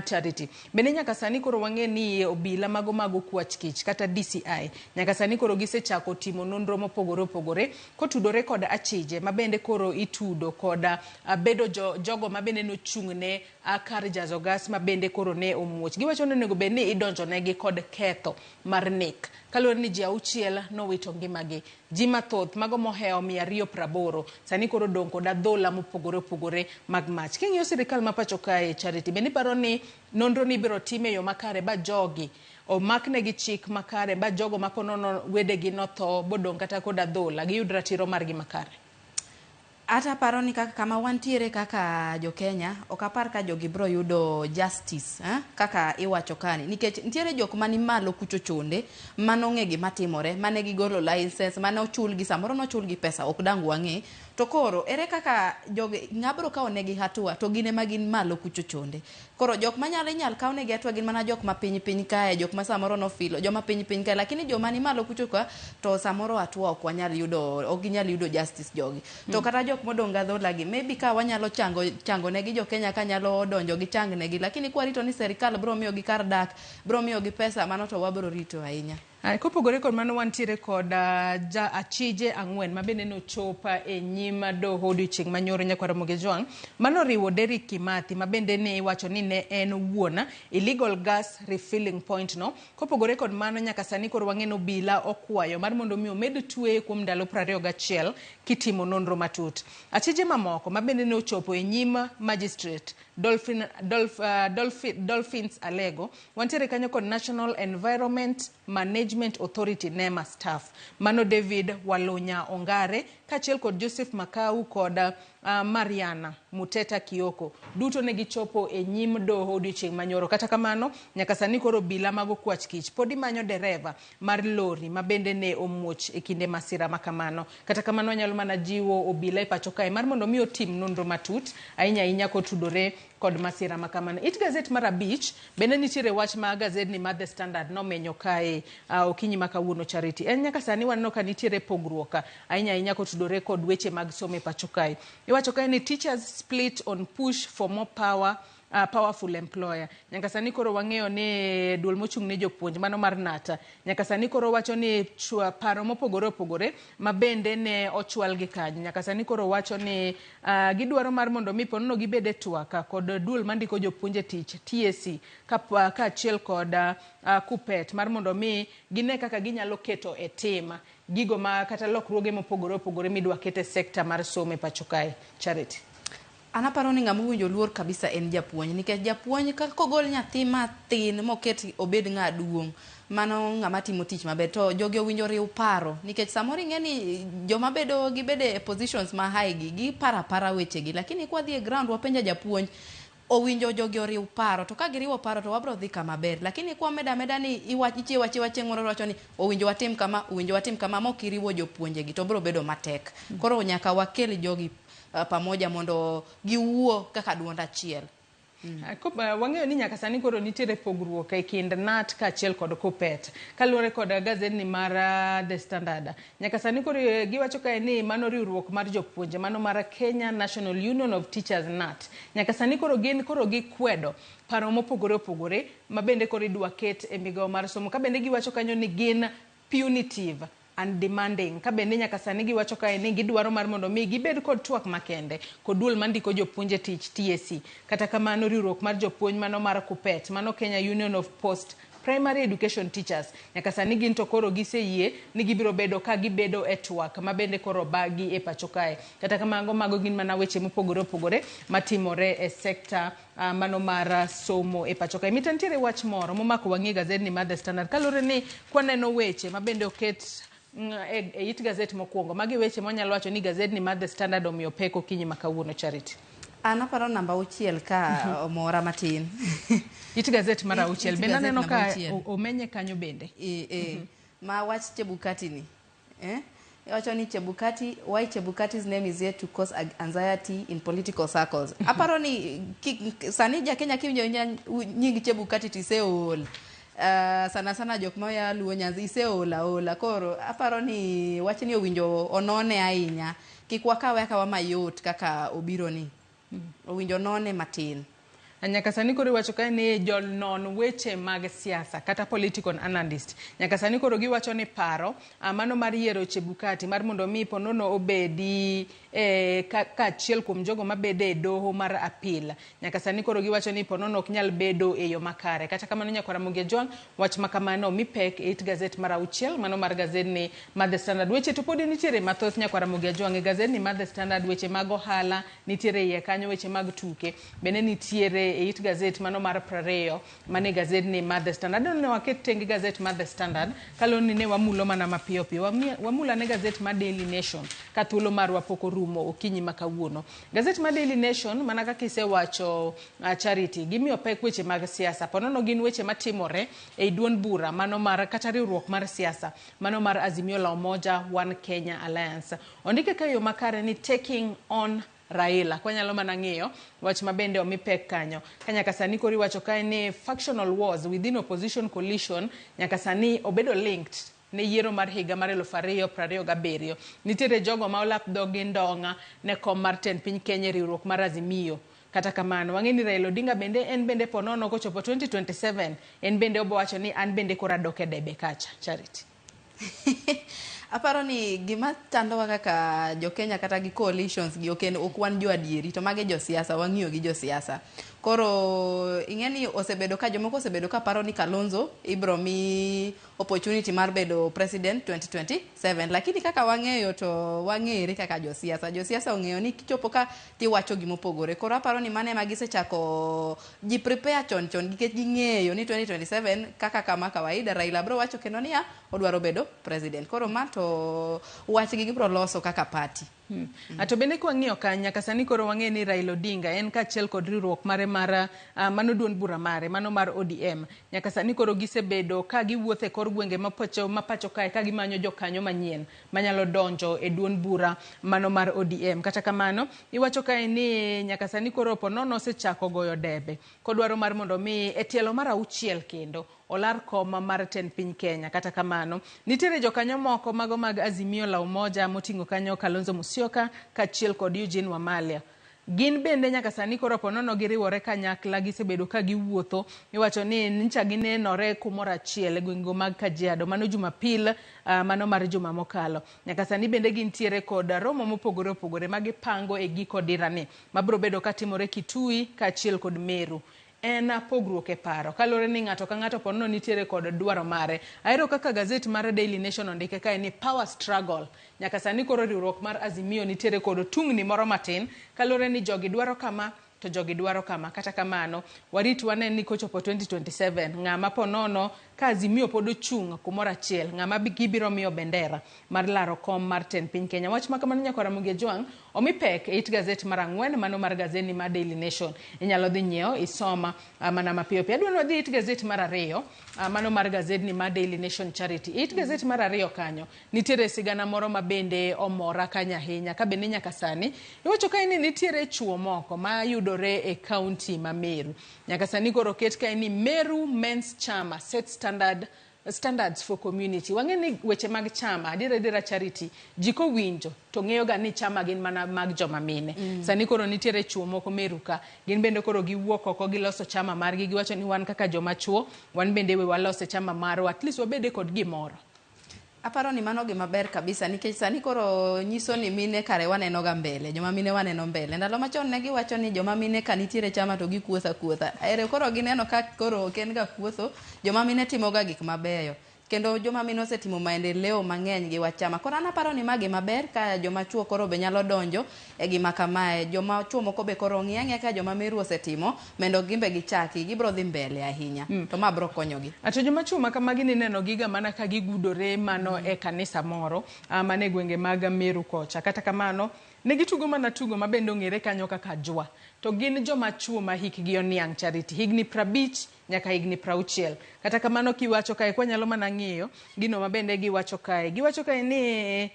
Charity. Bende nyaka sani koro wang'e ni obila mago mag okwach kich kata DCI, nyaka sani koro gisechako timo nonro mopogore opogore kotudore kod achije ma bende koro itudo kod bedo jogo ma bende nochung'ne kar jazo gas ma bende koro ne omuoch. Giwacho ni onego bed ni idonjonegi kod ketho mar nek. Kaluwore ni ji 6 nowito ngimagi. Ji mathoth mago mohewo 280 sani koro dong' kod adhola mopogore opogore mag mach. King'iyo sirikal ma pacho kae Charity, bende iparo ni nonro ni ibiro tim e yo makare ba jogi omaknegi chik makare ba jogo ma ponono wedegi notho bodong' kata kod adhola giyud ratiro margi makare? Ata aparo ni kaka kama wantiere kaka jo-Kenya, ok apar ka jogi bro yudo justice eh? Kaka iwacho kani. Nikech nitiere jok mani malo kucho chonde, manong'e gima timore, mane gigolo license, mane ochulgi, samoro nochulgi pesa, ok dang' wang'e. To koro, ere kaka jogi, ng'a bro kawo negi hatua, to gin ema gin malo kucho chonde. Koro jok manyalo inyal kaw negi hatua gin mana jok ma piny piny kae, jok ma samoro nofilo, joma piny piny kae, lakini joma ni malo kucho ka, to samoro hatua ok wanyal yudo, ok ginyal yudo justice jogi. To kata jok modong' gadhola gi, maybe ka wanyalo chango, chango negi jo Kenya ka nyalo donjo gi chang negi, lakini kwarito ni serikal bro miyogi kar dak, bro miyogi pesa, mano to wabro rito ahinya. Kopogore kod mano wantiere kod ja achije ang'wen ma bende nochop e nyim doho odiochieng' manyoro nyakwar Ramogi Ojwang' manoriwo Derrick Kimathi ma bende ne iwacho ni ne en wuon illegal gas refilling point no. Kopogore kod mano nyaka sani koro wang'e ni obila okwayo mar mondo mi omed tweye kuom ndalo 21 kitimo nonro matut. Achije mamoko ma bende ne ochopo e nyim magistrate Dolphin, Dolph, Dolphin, Dolphins Alego wantiere kanyo kod National Environment Management Authority NEMA staff mano David Walunya Ongare kaachiel kod Joseph Makau kod Mariana Muteta Kioko duto ne gichopo e nyim doho odiochieng' manyoro. Kata kamano nyaka sani koro obila mag okwach kich podi manyo dereva mar lori ma bende ne omuoch e kinde masira ma kamano. Kata kamano wanyalo mana jiwo obila e pacho kae mar mondo mi otim nonro matut ahinya ahinya kotudore kod masira ma kamano. It gazet mar abich bende nitiere wach ma gazedni mar The Standard nomenyo kae okinyi ma kawuono Charity. En nyaka sani waneno ka nitiere pogruok ahinya ahinya kotudore kod weche mag somo e pacho kae. Iwacho kae ni teachers split on push for more power powerful employer. Nyaka sani koro wang'eyo ni duol mochung' ne jopuonj mano mar NATA. Nyaka sani koro wacho ni chwa paro mopogore opogore ma bende ne ochwal gi kanyo. Nyaka sani koro wacho ni gidwaro mar mondo mi ponono gibed e twak kod duol mandiko jopuonj e tich TSC kaachiel kod KUPPET mar mondo mi gine kaka ginyalo keto e tim gigo ma kata lokruoge mopogore opogore midwa ket e sekta mar somo e pacho kae. Charity. An aparo ni ng'ama owinjo luor kabisa en japuonj nikech japuonj ka kogol nyathi mathin moket obed ng'a duong' mano ng'ama timo tich maber to jogi owinjo riw paro nikech samoro ing'e ni joma bedo gibedo e positions ma high gi giparo apara wechegi lakini kwadhi e ground wapenjo japuonj owinjo jogi oriw paro to ka giriwo paro to wabro dhi kama ber lakini kwamedo ameda ni iwach ichiew achiewa chieng' moro iwacho ni owinjo watim kama owinjo watim kama mok iriwo jopuonje gi to bro bedo matek koro nyaka wakel jogi pamoja mondo giwuo kaka duond achiel. Wang'eyo ni nyaka sani koro nitiere pogruok e kind KNUT kaachiel kod KUPPET kaluwore kod gazetni mar The Standard. Nyaka sani koro giwacho kae ni mano riwruok mar jopuonje mano mar Kenya National Union of Teachers KNUT. Nyaka sani koro gin koro gikwedo paro mopogore opogore ma bende koro idwa ket e migawo mar somo ka bende giwacho kanyo ni gin punitive and demanding ka bende nyaka sani giwacho kae ni gidwaro mar mondo mi gibed kod twak makende kod duol mandiko jopuonj e tich TSC. Kata kamano riwruok mar jopuonj mano mar KUPPET mano Kenya Union of Post Primary Education Teachers nyaka sani gin to koro giseyie ni gibiro bedo ka gibedo e twak ma bende koro bagi e pacho kae. Kata kamano mago gin mana weche mopogore opogore matimore e sekta mano mar somo e pacho kae. Mita nitiere wach moro momako wang'i e gazetni mar The Standard kaluwore ni kwaneno weche ma bende oket e it gazet mokwongo. Magi weche mwanyalo wacho ni gazetni mar The Standard omiyo pek okinyi ma kawuono Charity. An aparo namba auchiel ka omora matin. It gazet mar auchiel It bende gazet aneno namba ka auchiel. omenye kanyo bende. Ma wach Chebukati ni. Eh? Iwacho ni Chebukati, why Chebukati's name is yet to cause anxiety in political circles. Aparo ni sani ja Kenya kiwinjo nying Chebukati tiseol. Sana sana jok ma ya Luo Nyanza iseol aola. Koro aparo ni wachni owinjo onone ahinya. Kik wakawe akawa mayot kaka obiro ni. Owinjo none matin. Nyaka sani koro iwacho kae ni jonon weche mag siasa kata political analyst nyaka sani koro giwacho ni paro mano mar yiero Chebukati mar mondo mi ponono obedi kaachiel kuom jogo mabedo e doho mar apil. Nyaka sani koro giwacho ni ponono ok nyal bedo e yo makare. Kata kamano nyakwar Ramogi Ojwang' wach ma kamano omi pek e it gazet mar auchiel mano mar gazetni mar The Standard. Weche to podi nitiere mathoth nyakwar Ramogi Ojwang' e gazetni mar The Standard weche mag ohala nitiere iye kanyo weche mag tuke bende nitiere nitiere e it gazet mano mar 20 mane gazedni mar The Standard. Adwaro ni waket tenge gazet mar The Standard kaluwore ni ne wamulo mana mapiyo piyo. Wamulo ane gazet mar Daily Nation ka thuolo marwa pok orumo okinyi ma kawuono. Gazet mar Daily Nation mana kaka isewacho Charity, gimiyo pek weche mag siasa. Ponono gin weche matimore ei duond bura mano mar kata riwruok mar siasa mano mar Azimio la Umoja One Kenya Alliance. Ondike ka yo makare ni taking on Raila. Kwanyalo mana ng'iyo wach ma bende omi pek kanyo. Ka nyaka sani koro iwacho kae ni factional wars within opposition coalition nyaka sani obedo linked ne yiero mar higa mar 2027. Nitiere jogo ma olap dhog gi ndong'a ne kom mar tend piny Kenya e riwruok mar Azimio. Kata kamano, wang'e ni Raila Odinga bende en bende ponono kochopo 2027 en bende obowacho ni an bende koro adok e debe kacha. Charity. Aparo ni gima chandowa kaka jo-Kenya kata gi coalitions gi ok en ok wan jo adieri to mage josiasa wang'iyo gi josiasa. Koro ing'e ni osebedo ka jomoko osebedo ka paro ni Kalonzo ibro mi opportunity mar bedo president 2027 lakini kaka wang'eyo to wang'ere kaka josiasa. Josiasa ong'eyo ni kichopo ka tiwacho gimopogore. Koro aparo ni mano ema gisechako ji prepare chon chon nikech ging'eyo ni 2027 kaka kama kawaida Raila bro wacho kendo niya odwaro bedo president. Koro ma to wachgi gibro loso kaka party. To bende kwang'iyo ka nyaka sani koro wang'e ni Raila Odinga en kaachiel kod riwruok mare mar mano duond bura mare mano mar ODM nyaka sani koro gisebedo ka giwuotho e kor gwenge ma pacho kae ka gimanyo jokanyo manyien manyalo donjo e duond bura mano mar ODM. Kata kamano iwacho kae ni nyaka sani koro ponono osechako goyo debe kodwaro mar mondo mi e tielo mar auchiel kendo olar kom mar tend piny Kenya. Kata kamano nitiere jokanyo moko mago mag Azimio la Umoja moting'o kanyo Kalonzo Musyoka kaachiel kod Eugene Wamalwa. Gin bende nyaka sani koro ponono giriwore kanyakla gisebedo ka giwuotho iwacho ni ncha ginenore kumoro achiel e gwengego mag Kajiado mano Jumapil mano mar juma mokalo. Nyaka sani bende gintiere kod romo mopogore opogore ma gipango e giko dirani mabiro bedo katimore Kitui kaachiel kod Meru. En pogruok e paro kaluwore ni ng'ato ka ng'ato ponono nitiere kod dwaro mare. Ahero kaka gazet mar Daily Nation ondike kae ni power struggle. Nyaka sani koro riwruok mar Azimio nitiere kod tungni moro matin kaluwore ni jogi dwaro kama to jogi dwaro kama. Kata kamano warit wane ni kochopo 2027 ng'ama ponono ka Azimio pod ochung' kumoro achiel ng'ama gibiro miyo bendera mar laro kom mar tend piny Kenya. Wach ma kamano nyaka Ramogi Ojwang' omi pek e it gazet mar 4 mano mar gazeti mar Daily Nation. Inyalo dhi nyiewo isoma mana mapiyo piyo. Adwa ni wadhi it gazet mar 2 mano mar gazeti mar Daily Nation Charity. It gazet mar 2 kanyo nitiere sigana moro ma bende omora kanyo ahinya ka bende nyaka sani iwacho kae ni nitiere chuo moko ma yudore e kaunti ma Meru. Nyaka sani koro oket kae ni Meru Men's Chama set standards for community. Wang'e ni weche mag chama adiera adiera Charity ji kowinjo to ng'eyo ga ni chama gin mana mag joma mine. Sani koro nitiere chuo moko Meru ka gin bende koro giwuok oko giloso chama margi giwacho ni wan kaka joma chuo wan bende we walose chama marwa at least wabede kod gimoro. Aparo ni mano gima ber kabisa nikech sani koro nyiso ni mine kare waneno ga mbele, joma mine waneno mbele. Ndalo machon ne giwacho ni joma mine ka nitiere chama to gikuotho akuotha. Ere koro gineno ka koro ok en ga kuotho, joma mine timo ga gik mabeyo. Kendo joma mine osetimo maendeleo mang'eny gi wach chama. Koro an aparo ni ma gima ber ka joma chuo koro be nyalo donjo e gima kamae. Joma chuo moko be koro ong'i ang'iya ka joma Meru osetimo mondo gin be gichaki, gibro dhi mbele ahinya. To ma bro konyogi. To joma chuo ma kamagi nineno giga mana ka gigudore mano e kanisa moro mana e gwenge mag Meru kocha. Kata kamano ne gitugo mana tugo ma bende ong'ere kanyo kaka jwa. To gin joma chuo ma hikgi oniang' Charity, higni 50 nyaka higni 60. Kata kamano kiwacho kae kwanyalo mana ng'iyo gino ma bende giwacho kae. Giwacho kae ni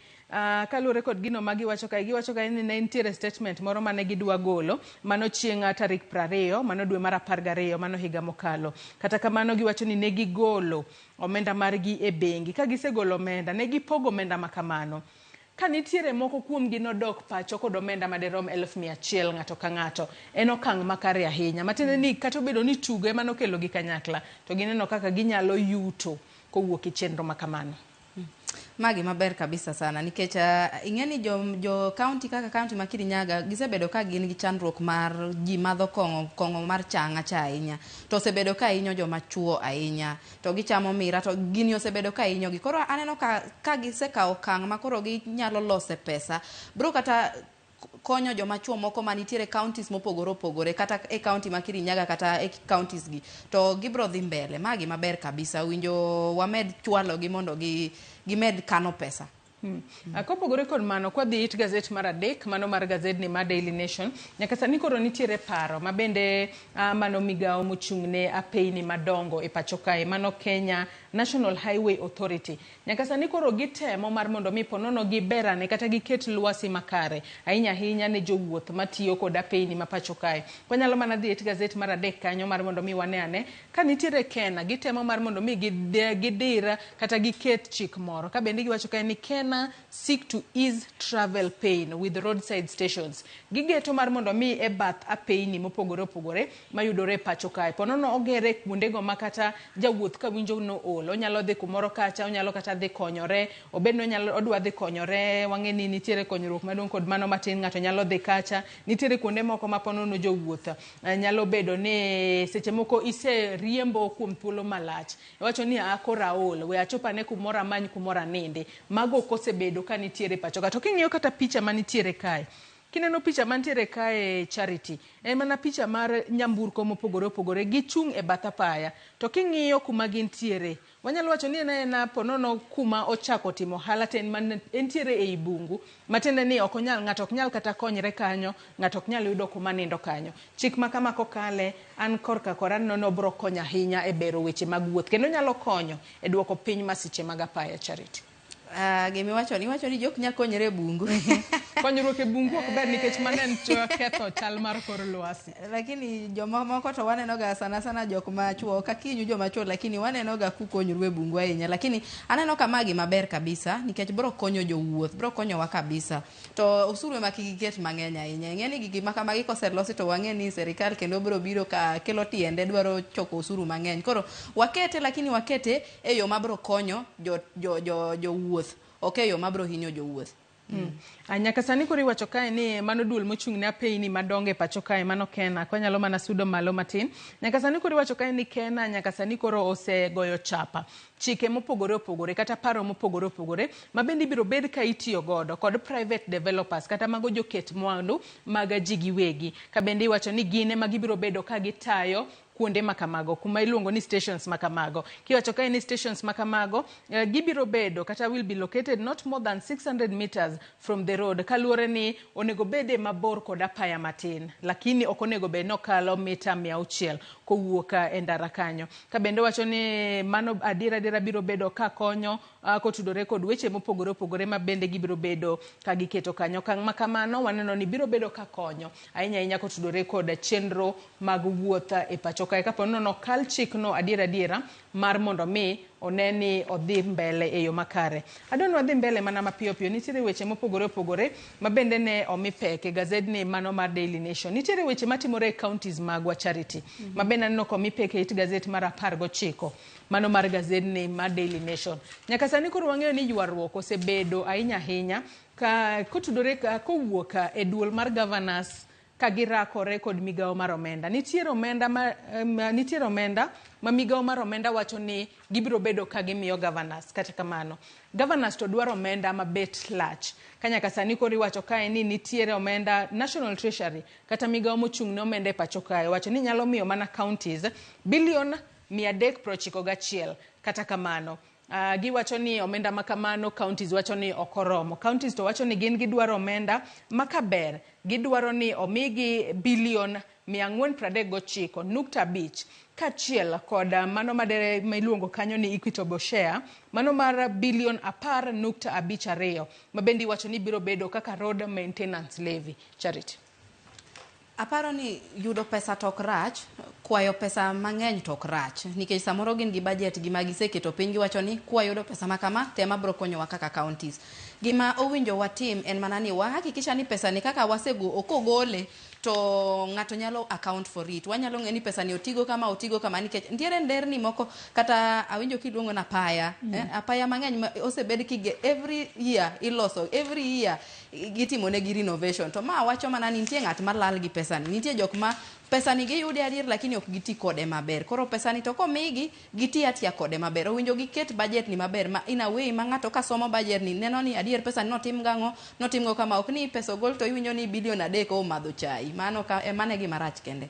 kaluwore kod gino ma giwacho kae, giwacho kae ni ne nitiere statement moro mane gidwa golo mano chieng' tarik 20 mano dwe mar 12 mano higa mokalo. Kata kamano giwacho ni ne gigolo omenda margi e bengi. Ka gisegolo omenda, ne gipogo omenda ma kamano. Ka nitiere moko kuomgi nodok pacho kod omenda madirom 100,000 ng'ato ka ng'ato. En okang' makare ahinya. Matiende ni kata obedo ni tugo ema nokelo gi kanyakla, to gineno kaka ginyalo yuto kowuok e chenro ma kamano. Ma gima ber kabisa sana nikech ing'e ni jo county kaka county ma Kirinyaga gisebedo ka gin gi chandruok mar ji madho kong'o mar chang'a cha ahinya. To osebedo ka hinyo joma chuo ahinya. To gichamo mira to gini osebedo ka hinyogi. Koro aneno ka gisekawo okang' ma koro ginyalo lose pesa. Bro kata konyo joma chuo moko manitiere counties mopogore opogore kata e county ma Kirinyaga kata e counties gi to gibro dhi mbele. Ma gima ber kabisa. Owinjo wamed chwalo gi mondo gimed kano pesa. Kopogore kod mano, kwadhi it gazet mar adek, mano mar gazedni mar Daily Nation, nyaka sani koro nitiere paro ma bende mano migawo mochung' ne apeyni madongo e pacho kae, mano Kenya National Highway Authority. Nyaka sani koro gitemo mar mondo mi ponono giberane kata giket lwasi makare ahinya ahinya ne jowuoth matiyo kod apeyni ma pacho kae. Wanyalo mana dhi it gazet mar adek kanyo mar mondo mi wane ane ka nitiere Kena, gitemo mar mondo mi gidir kata giket chik moro. Ka bende giwacho kae ni Kena seek to ease travel pain with roadside stations. Gigeto mar mondo mi e bath apeyni mopogore opogore mayudore e pacho kae. Ponono ogere kuondego ma kata jawuoth ka winjo no ol, onyalo dhi kumoro kacha, onyalo kata dhi konyore, obed ni odwa dhi konyore, wang'e ni nitiere konyruok maduong' kod mano matin, ng'ato nyalo dhi kacha. Nitiere kuonde moko ma ponono jowuoth nyalo bedo ni seche moko iseriembo kuom thuolo malach. Iwacho ni a koro aol, we achop ane kumoro amany kumoro aninde. Mago ok osebedo ka nitiere pacho ka. To king'iyo kata picha manitiere kae, kineno picha mantiere kae Charity, en mana picha mar nyamburko mopogore opogore, gichung' e bath apaya. To king'iyo kuma gintiere, wanyalo wacho ni en aena ponono kuma ochako timo ohala to en mana entiere ei bungu, matiende ni ok onyal, ng'ato ok nyal kata konyre kanyo, ng'ato ok nyal yudo kuma nindo kanyo. Chik ma kama kokale, an korka kora aneno ni obiro konyo ahinya e bero weche mag wuoth, kendo nyalo konyo e duoko piny masiche mag apaya, Charity. Gimiwacho ni iwacho ni jok nya konyre e bungu. Konyruok e bungu ok ber nikech mano en ketho chal mar kor lwasi. Lakini joma moko to waneno ga sana sana jok ma chuo, ok akinyu joma chuo, lakini waneno ga kukonyru e bungu ahinya. Lakini aneno ka ma gima ber kabisa nikech bro konyo jowuoth, bro konyowa kabisa. To osuru ema kik giket mang'eny ahinya. Ing'e ni gik ma kamagi koselosi to wang'e ni serikal kendo bro biro ka kelo tiende dwaro choko osuru mang'eny. Koro wakete, lakini wakete e yo mabro konyo jowuoth, ok e yo mabro hinyo jowuoth. Nyaka sani koro iwacho kae ni mano duol mochung' ne apeyni madongo e pacho kae, mano Kena, kwanyalo mana sudo malo matin. Nyaka sani koro iwacho kae ni Kena nyaka sani koro osegoyo chapa chike mopogore opogore kata paro mopogore opogore ma bende ibiro bed ka itiyo godo kod private developers kata mago joket mwandu mag ji giwegi. Ka bende iwacho ni gin ema gibiro bedo ka gitayo kuonde makamago, kuma iluongo ni stations makamago. Kiwacho kae ni stations makamago, gibiro bedo kata will be located not more than 600 meters from the road, kaluwore ni onego bede mabor kod apaya matin, lakini ok onego bed ni okalo mita 600 kowuok e ndara kanyo. Ka bende wacho ni mano adiera adiera biro bedo ka konyo kotudore kod weche mopogore opogore ma bende gibiro bedo ka giketo kanyo. Okang' ma kamano waneno ni biro bedo ka konyo ahinya ahinya kotudore kod chenro mag wuoth e pacho kae, kapo ni nokal chikno adiera adiera mar mondo mi one ni odhi mbele e yo makare. Adwa ni wadhi mbele mana mapiyo piyo. Nitiere weche mopogore opogore ma bende ne omi pek e gazedni mano mar Daily Nation. Nitiere weche matimore e counties magwa, Charity, ma bende aneno ka omi pek e it gazet mar 19 mano mar gazedni mar Daily Nation. Nyaka sani koro wang'eyo ni ywaruok osebedo ahinya ahinya ka kotudore kowuok e duol mar governors ka girakore kod migawo mar omenda. Nitiere omenda ma, nitiere omenda ma migawo mar omenda wacho ni gibiro bedo ka gimiyo governors. Kata kamano, governors to dwaro omenda mabet lach. Ka nyaka sani koro iwacho kae ni nitiere omenda National Treasury kata migawo mochung' ne omenda e pacho kae wacho ni nyalo miyo mana counties bilion 391. Kata kamano, giwacho ni omenda ma kamano counties wacho ni ok oromo. Counties to wacho ni gin gidwaro omenda ma kaber, gidwaro ni omigi bilion 439.5 kaachiel kod mano madere ma iluongo kanyo ni equitable share, mano mar bilion 10.52 ma bende iwacho ni biro bedo kaka road maintenance levy. Charity. Aparo ni yudo pesa to ok rach, kwayo pesa mang'eny to ok rach, nikech samoro gin gi budget gi ma giseketo piny, giwacho ni kwayudo pesa ma kama to ema biro konyowa kaka counties. Gima owinjo watim en mana ni wahakikisha ni pesa ni kaka wasego ok ogole To ng'ato nyalo account for it. Wanyalo ng'e ni pesa ni otigo kama, otigo kama, nikech nitiere nderni moko kata awinjo kiluongo na apaya. Apaya mang'eny ma osebed kige every year iloso, every year gitimo negi renovation. To ma wacho mana ni nitie ng'at malal gi pesa ni. Nitie jok ma pesa ni giyude adier lakini ok giti kode maber. Koro pesa ni to komigi giti atiya kode maber. Owinjo giket budget ni maber ma in a way ma ng'ato kasomo budget ni neno ni adier pesa ni notim gang'o, notim go kama. Ok ni pesa ogol to iwinjo ni bilion 3 omadho chai. Mano ka mano e gima rach kende.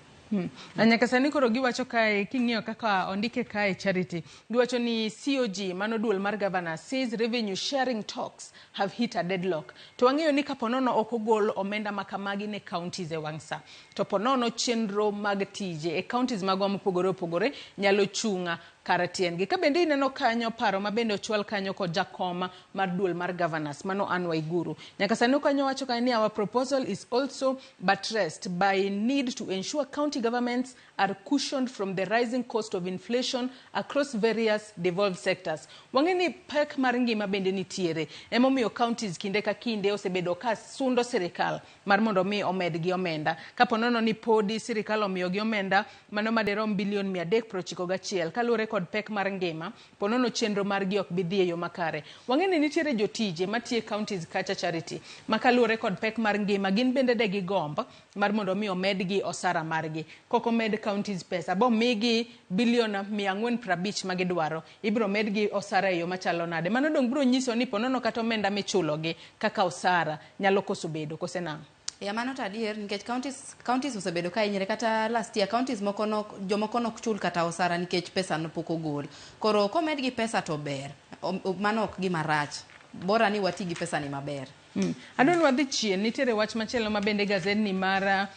Nyaka sani koro giwacho kae, king'iyo kaka ondike kae Charity, giwacho ni COG, mano duol mar governor, says revenue sharing talks have hit a deadlock. To wang'eyo ni kapo nono ok ogol omenda ma kamagi ne counties e wang' sa, to po nono chenro mag tije e counties magwa mopogore opogore nyalo chung' kar tiendgi. Ka bende ineno kanyo paro ma bende ochwal kanyo kod jakom mar duol mar governors, mano Anne Waiguru. Nyaka sani kanyo wacho kanyo ni our proposal is also buttressed by need to ensure county governments are cushioned from the rising cost of inflation across various devolved sectors. Wang'e ni pek mar ngima bende nitiere. Emomiyo counties kinde ka kinde osebedo ka sundo sirikal mar mondo mi omedgi omenda. Kapo nono ni podi sirikal omiyogi omenda mano maderom bilion 391 kaluwore kod pek mar ngima, po nono chenro margi ok bi dhi e yo makare. Wang'e ni nitiere jotije matiyo e counties kacha Charity, ma kaluwore kod pek mar ngima gin bende de gigomb mar mondo mi omedgi osara margi. Kok omed counties pesa, bo migi bilion 450 magidwaro, ibiro medgi osara e yo machalo nade? Mano dong biro nyiso ni po nono kata omenda michulogi kaka osara nyalo koso bedo, kose nang'o? Ya mano to adier nikech counties osebedo ka hinyre kata last year counties moko nok jomoko nok chul kata osara nikech pesa no pok ogol. Koro komedgi pesa to ber. Mano ok gima rach. Bora ni wati gi pesa ni maber. Adwa ni wadhi chien, nitiere wach machielo ma bende gazetni mar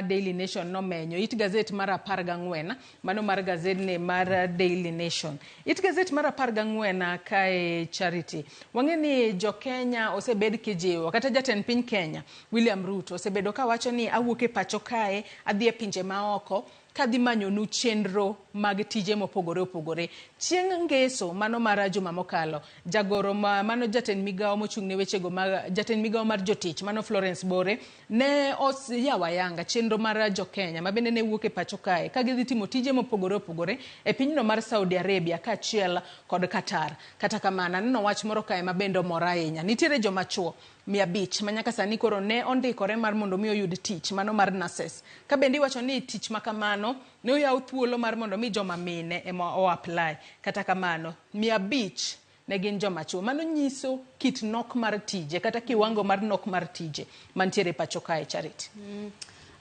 Daily Nation nomenyo. It gazet mar 14, mano mar gazetni mar Daily Nation. It gazet mar 14 kae Charity. Wang'e ni jo Kenya osebed kijiwo, kata jatend piny Kenya William Ruto osebedo kawacho ni awuok e pacho kae, adhi e pinje maoko, kadhi manyonu chenro mag tije mopogore opogore. Chieng' ngeso mano mar juma mokalo, jagoro mano jatend migawo mochung' ne wechego mag jatend migawo mar jotich mano Florence Bore ne oyawo ayanga chenro mar jo Kenya ma bende ne wuok e pacho kae ka gidhi timo tije mopogore opogore e pinyno mar Saudi Arabia kaachiel kod Qatar. Kata kamano, aneno wach moro kae ma bende omora ahinya. Nitiere joma chuo 500 ma nyaka sani koro ne ondikore mar mondo mi oyud tich mano mar nurses. Ka bende iwacho ni tich ma kamano ne oyaw thuolo mar mondo mi joma mine ema o apply. Kata kamano 500 ne gin joma chuo. Mano nyiso kit nok mar tije kata kiwango mar nok mar tije mantiere pacho kae Charity.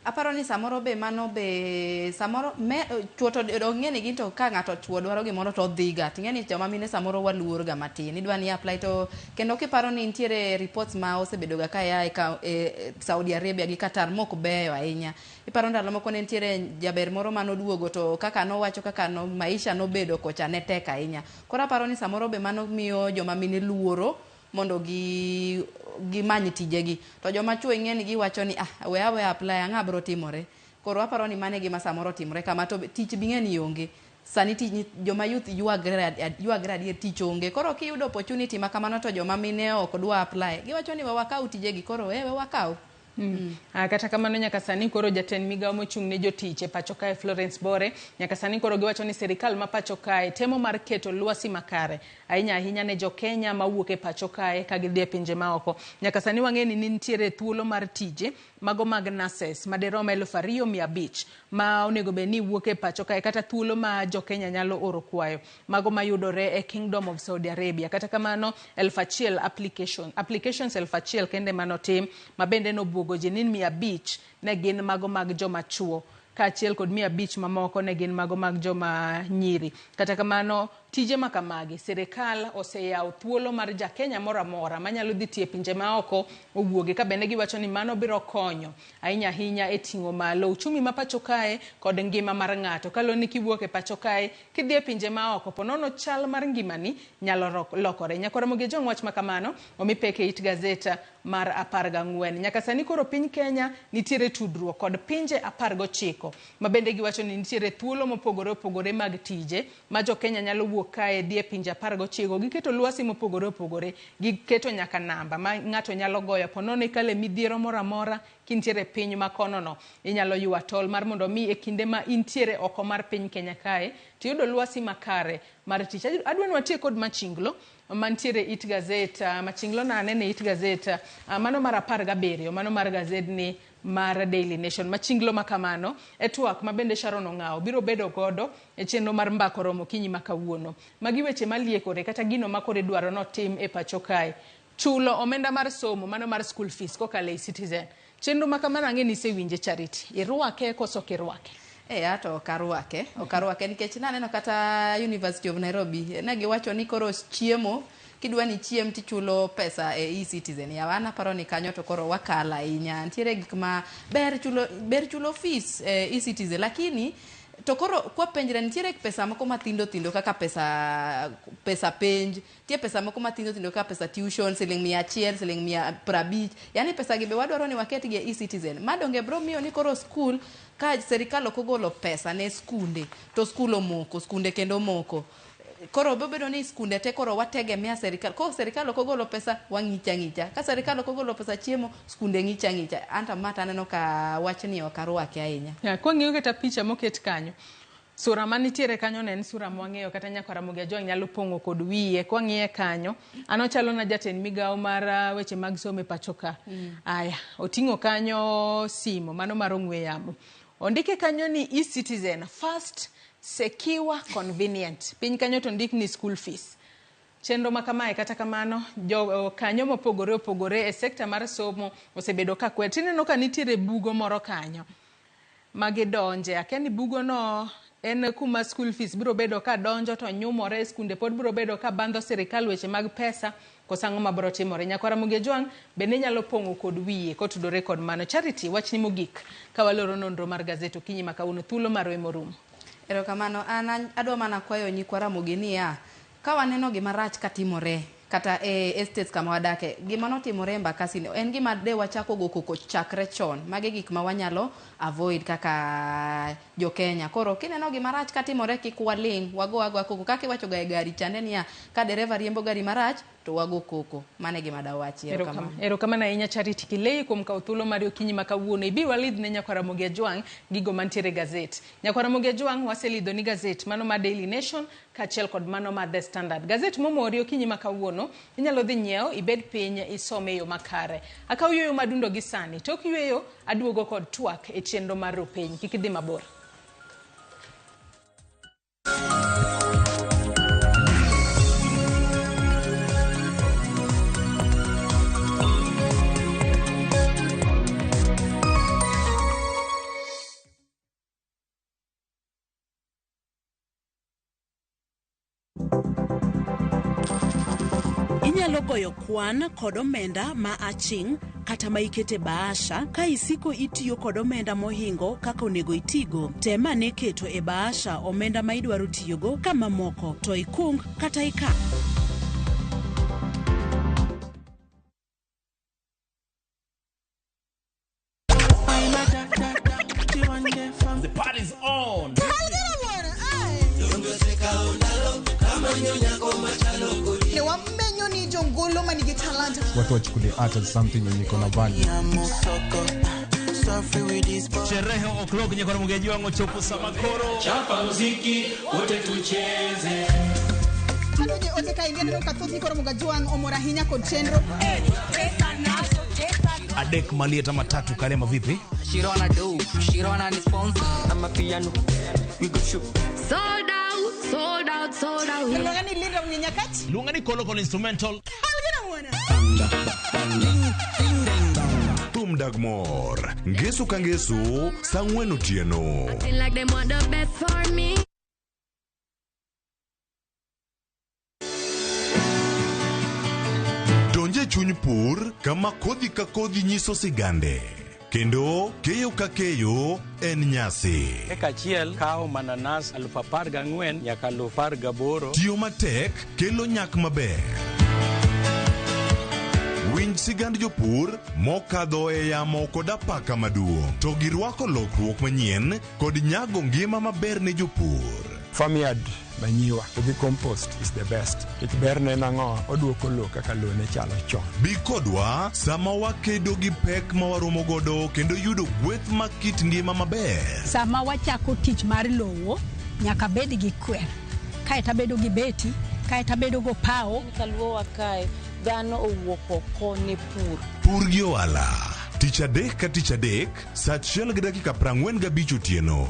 Aparo ni samoro be mano be samoro me chuo to ong'e ni gin to ka ng'ato chuo dwaro gimoro to odhiga. Ting'e ni joma mine samoro waluor ga matin. Idwa ni apply to kendo kiparo ni nitiere reports ma osebedo ga ka ya e Saudi Arabia gi Qatar mok beyo ahinya. Iparo ndalo moko ne nitiere jaber moro manoduogo to kaka nowacho kaka no maisha nobedo kocha ne tek ahinya. Koro aparo ni samoro be mano miyo joma mine luoro mondo gimany tijegi. To joma chuo ing'e ni giwacho ni we aweya apply ang'a biro timore. Koro aparo ni mano e gima samoro timore kama to tich bing'e ni onge. Sani tich joma youth ywagre adier tich onge. Koro kiyudo opportunity ma kamano to joma mine ok dwa apply. Giwacho ni we wakaw tijegi koro we wakaw. Kata kamano nyaka sani koro jatend migawo mochung' ne jotich e pacho kae Florence Bore nyaka sani koro giwacho ni sirikal ma pacho kae temo mar keto lwasi makare ahinya ahinya ne jo Kenya mawuok e pacho kae ka gidhi e pinje maoko. Nyaka sani wang'e ni nitiere thuolo mar tije mago mag nurses maderom 2500 ma onego bed ni wuok e pacho kae kata thuolo ma jo Kenya nyalo oro kwayo mago mayudore e Kingdom of Saudi Arabia. Kata kamano 1000 applications 1000 kende manotim ma bende nobuogo ji ni 500 ne gin mago mag joma chuo kaachiel kod 500 mamoko ne gin mago mag joma nyiri. Kata kamano tije ma kamagi sirikal oseyawo thuolo mar ja Kenya moro amora manyalo dhi tiyo e pinje maoko owuogi, ka bende giwacho ni mano biro konyo ahinya ahinya e ting'o malo uchumi ma pacho kae kod ngima mar ng'ato. Kaluwore ni kiwuok e pacho kae kidhi e pinje maoko po nono chal mar ngimani nyalo lokore. Nyakora Ramogi Ojwang' wach ma kamano omi pek e it gazeta mar 14. Nyaka sani koro piny Kenya nitiere tudruok kod pinje 19 ma bende giwacho ni nitiere thuolo mopogore opogore mag tije ma jo Kenya nyalo wuok mawuok kae dhi e pinje 19. Giketo lwasi mopogore opogore, giketo nyaka namba ma ng'ato nyalo goyo po nono ikale midhiero moro amora kintiere e piny ma kono no, inyalo ywa tol mar mondo mi e kinde ma intiere oko mar piny Kenya kae tiyudo lwasi makare mar tich. Adwa ni watiek kod machinglo mantiere it gazet. Machinglo na anene it gazet, mano mar 17, mano mar gazedni mar Daily Nation. Machinglo ma kamano e twak ma bende Sharon Ong'awo biro bedo godo e chenro mar mbako romo okinyi ma kawuono. Magi weche maliekore kata gino ma koro idwaro notim e pacho kae. Chulo omenda mar somo, mano mar school fees kokalo e Citizen. Chenro ma kamano ang'e ni isewinje Charity. Irwake koso ok irwake? E ato ok arwake, ok arwake nikech naneno kata University of Nairobi ne giwacho ni koro chiemo kidwa ni chiem tichulo pesa e e-Citizen. Yawa an aparo ni kanyo to koro wakalo ahinya. Nitiere gik ma ber chulo, ber chulo fees e e-Citizen lakini to koro kwapenjre nitiere pesa moko mathindo thindo kaka pesa pesa penj, nitie pesa moko mathindo thindo kaka pesa tuition siling 100, siling 150. Yani pesa gi be wadwaro ni waketgi e e-Citizen. Ma donge bro miyo ni koro skul ka serikal ok ogolo pesa ne skunde to skul omoko, skunde kendo omoko. Koro biro bedo ni skunde te koro wategemea serikal. Ko serikal ok ogolo pesa wang'icha ng'icha. Ka serikal ok ogolo pesa chiemo skunde ng'icha ng'icha. Anto ma to aneno ka wachni ok arwake ahinya. Ya, kwang'iyo kata picha moket kanyo, sura manitiere kanyo ne en sura mwang'eyo kata nyaka Ramogi Ajwang' nyalo pong'o kod wiye. Kwang'iye kanyo, an ochalo na jatend migawo mar weche mag somo e pacho ka. Aya, oting'o kanyo simo mano mar ong'we yamo. Ondike kanyo ni e-Citizen, fast, secure, convenient. Piny kanyo to ndik ni school fees. Chenro ma kamae kata kamano, jo kanyo mopogore opogore e sekta mar somo osebedo ka kwer. Tineno ka nitiere bugo moro kanyo ma gidonje. Akia ni bugo no en kuma school fees biro bedo ka donjo to nyumore, skunde pod biro bedo ka bandho sirikal weche mag pesa, koso ang'o mabiro timore. Nyakwar Ramogi Ajwang' bende nyalo pong'o kod wiye kotudore kod mano. Charity, wachni mogik ka waloro nonro mar gazet okinyi ma kawuono, thuolo marwa ema orumo. Erokamano. An adwa mana kwayo nyikwa Ramogi niya, ka waneno gima rach katimore kata e estates kama wadake, gima notimore e Embakasi ni en gima de wachako go koko chakre chon. Magi gik ma wanyalo avoid kaka jo Kenya. Koro kineno gima rach katimore kik waling', wago agoa koko. Kaka iwacho ga e gari chande niya, ka dereva riembo gari marach to wago koko. Mano e gima dawachi. Erokamano. Erokamano ahinya Charity Kilei kuom kawo thuolo mari okinyi ma kawuono. Ibi walidh ne nyakwar Ramogi Ajwang' gigo mantiere e gazet. Nyakwar Ramogi Ajwang' waselidho ni gazet mano mar Daily Nation kaachiel kod mano mar The Standard. Gazet momori okinyi ma kawuono inyalo dhi nyiewo ibed piny isome e yo makare. Akaw yueyo madundo gi sani. Tok yueyo aduogo kod twak e chenro mar Rupiny. Kik idhi mabor. Inyalo goyo kwan kod omenda ma aching' kata ma ikete bahasha ka isiko itiyo kod omenda mohingo kaka onego itigo. Tem ane keto e bahasha omenda ma idwaro tiyogo ka mamoko to ikung kata ika. The party's on. Ne wamenyo ni jongolo manigi talanta. Watu wachukulie art as something yenye iko na value. Sherehe o'clock nyakwar Ramogi Ajwang' ochopo sama koro. Chapa muziki wote tucheze. Kano je ote ka ingi aneno ka thoth nyikwa Ramogi Ajwang' omor ahinya kod chenro. Adek maliet ama tatu kalema vipi? Shirona do, Shirona ni sponsor. I'm a piano, we go shoot. Sold out, sold out, sold out. Luonga ni Linda Mnyenyakati. Luonga ni Kolo Kolo instrumental. Thum dag mor. Ngeso ka ngeso, saa 4 otieno. Acting like they want the best for me. Donje chuny pur kama kodhi ka kodhi nyiso sigande. Kendo keyo ka keyo en nyasi. Eka achiel kawo mananas 14,000 nyaka 18,000. Tiyo matek kelo nyak maber. Winj sigand jopur mokadho e yamo kod apaka maduong' to girwako lokruok manyien kod nyago ngima maber ne jopur. Farmyard manyiwa to gi compost is the best. Nikech berne en ang'o? Oduoko lowo kaka lowo ne chalo chon. Bi kodwa sama wakedo gi pek ma waromo godo kendo yudo gweth mag kit ngima maber. Sama wachako tich mar lowo, nyaka bed gi kwer, kaeto abedo gi beti, kaeto abedo gopawo. Kaluowa kae, dhano owuok oko ne pur. Pur gi ohala. Tich adek ka tich adek, saa 1:45 otieno.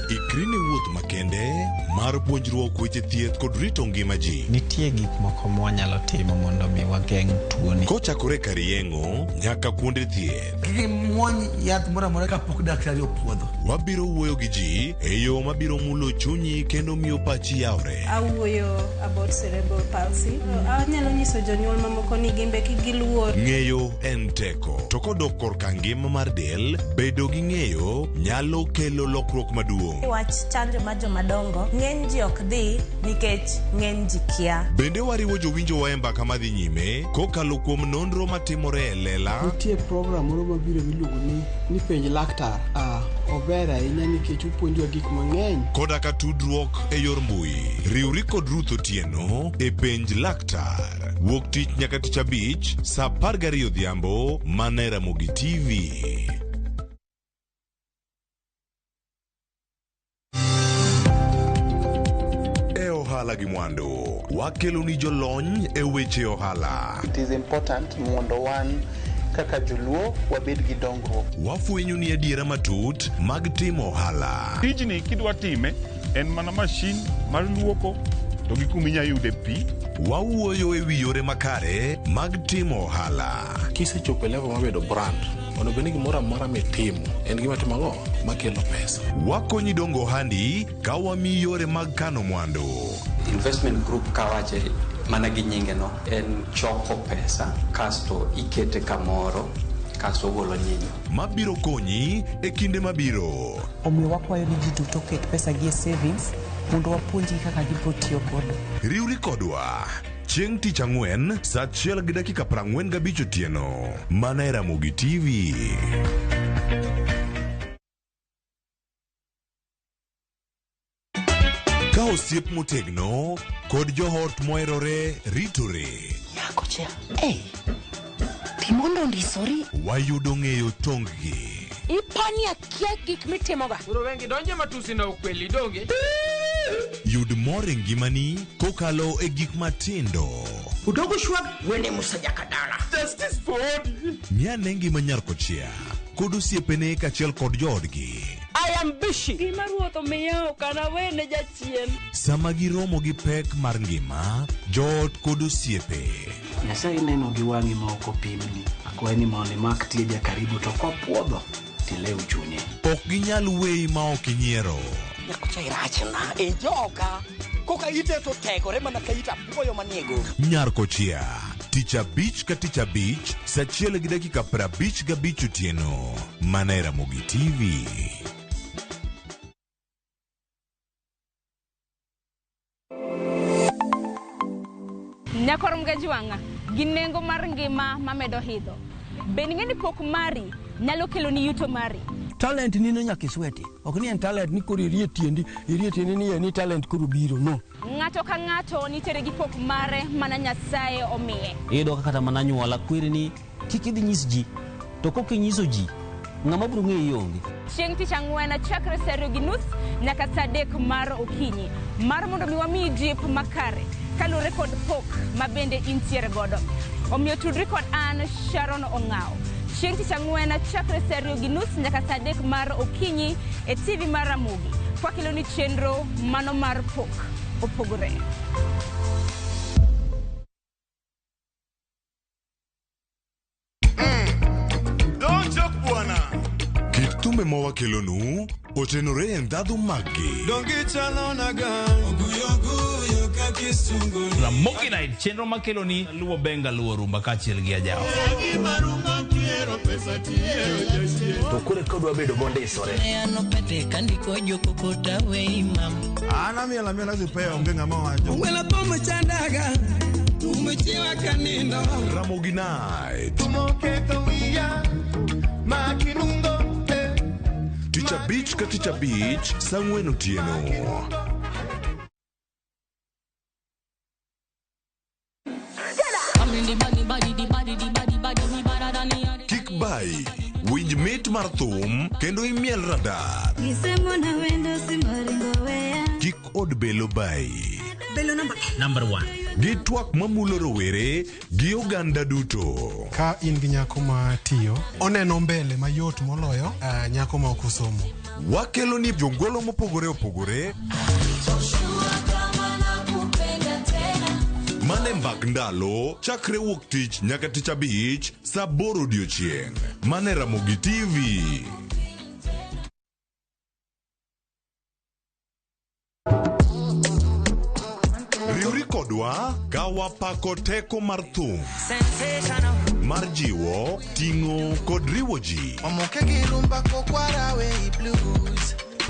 Ikri ne wuoth makende mar puonjruok weche thieth kod rito ngima ji. Nitie gik moko mwanyalo timo mondo mi wageng' tuoni. Kochakore kar yeng'o nyaka kuonde thieth. Kik imuony yath moro amora kapok daktari opuodho. Wabiro wuoyo gi ji e yo mabiro mulo chunyi kendo miyo pachi yawre. Awuoyo about cerebral palsy. Anyalo nyiso jonyuol mamoko ni gimbe kik giluor. Ng'eyo en teko. To kodok korka ngima mar del, bedo gi ng'eyo nyalo kelo lokruok maduong'. Wach chanjo mar jomadongo, ng'eny ji ok dhi nikech ng'eny ji kia. Bende wariwo jowinjowa e mbaka madhi nyime kokalo kuom nonro matimore e lela. Nitie program moro mabiro miluongo ni penj laktar. Ober ahinya nikech opuonjowa gik mang'eny. Koda ka tudruok e yor mbui. Riwri kod Ruth Otieno e penj laktar. Wuok tich nyaka tich abich saa 12 odhiambo mana e Ramogi TV. E ohala gi mwandu, wakelo ni jolony e weche ohala. It is important mondo wan kaka joluo wabed gi dongruok. Wafwenyo ni adiera matut mag timo ohala. Tijni kidwa time en mana mashin mar luoko to gi kuma inya yude pi. Wawuoyo e wi yore makare mag timo ohala. Kisechopo e level mar bedo brand, onego bed ni gimoro amora mitimo en gima timo ang'o makelo pesa. Wakonyi dongo ohandi ka wamiyi yore mag kano mwandu. Investment group kawache mana gi nyinge no en choko pesa kasto ikete kamoro kasto ogolo nyinyo. Mabiro konyi e kinde mabiro. Omiyo wakwayo ni ji duto oket pesa gi e savings mondo wapuonjgi kaka gibiro tiyo godo. Riwri kodwa chieng' tich ang'wen saa 1:45 otieno mana e Ramogi TV. Ka osiep motegno kod joot moherore ritore. Nyakocha, hey, timondo ondisori. Wayudo ng'eyo tong-gi. Ipani akia gik mitimoga. Koro wengi donje matusi na ukweli donge. Yud mor e ngimani kokalo e gik matindo. Udogo shwag wene Musa Jakadala. Justice for Odi. Ng'ane ngima nyar kochia kod osiepene kaachiel kod joodgi. I am busy. Gima ruoth omiya ok anawene jachien. Sama giromo gi pek mar ngima, joot kod osiepe. Nyasaye neno gi wang'i ma ok opimni. Akwayi ni mondo imak tieja karibu to kopuodho tilew chunye. Ok ginyal weyi ma ok inyiero. Nyakocha irachna e joka. Koka ite to tegore mana ka ita apuoyo maniego. Nyar kochia, tich abich ka tich abich, saa 1:55 otieno, mana e Ramogi TV. Nyakor Mgajwang'a gi nengo mar ngima mamedo hidho. Be ning'e ni pok mari nyalo kelo ni yuto mari? Talent ni no nyaka isweti. Ok ni en talent ni koro irie tiendi, irie tiendi ni en talent koro biro, no. Ng'ato ka ng'ato nitiere gi pok mare mana Nyasaye omiye. Iyudo ka kata mana anyuola kweri ni kik idhi nyis ji, to kok inyiso ji, ng'ama biro ng'eyi onge. Chieng' tich ang'wen chakre saa 2:30 nyaka saa 3 mar okinyi mar mondo mi wamiyi jip makare kaluwore kod pok ma bende intiere godo. Omiyo tudri kod an Sharon Ong'aw. Chieng' tich ang'wen chakre saa 2:30 nyaka saa 3 mar okinyi e TV mar Ramogi. Kwakelo ni chenro mano mar pok opogore. Don't joke bwana. Kit thumbe ma wakelonu otenore e ndhadhu maggi. Ramogi Night chenro makelo ni luwo benga luwo rumba kaachiel gi ajawa. To koro ka odwa bedo mondisore. An amiel amiela sipeya onge ng'ama wacho. Ung'wela thum chandaga, thum chiwa kanindo. Ramogi Night. Thum oketho wiya, ma Abich ka Tich Abich saa 4 otieno. Kik bai, winj mit mar thum kendo imiel radar. Kik od belo bai. Belo number 1. Gi twak mamulo rowere gi oganda duto. Ka in gi nyako ma tiyo, oneno mbele mayot moloyo nyako ma ok osomo. Wakelo ni jongolo mopogore opogore. Mane mbak ndalo chakre wuok tich nyaka tich abich saa 8 odiochieng'. Mane Ramogi TV. Riwri kodwa ka wapako teko mar thum mar jiwo, ting'o kod riwo ji.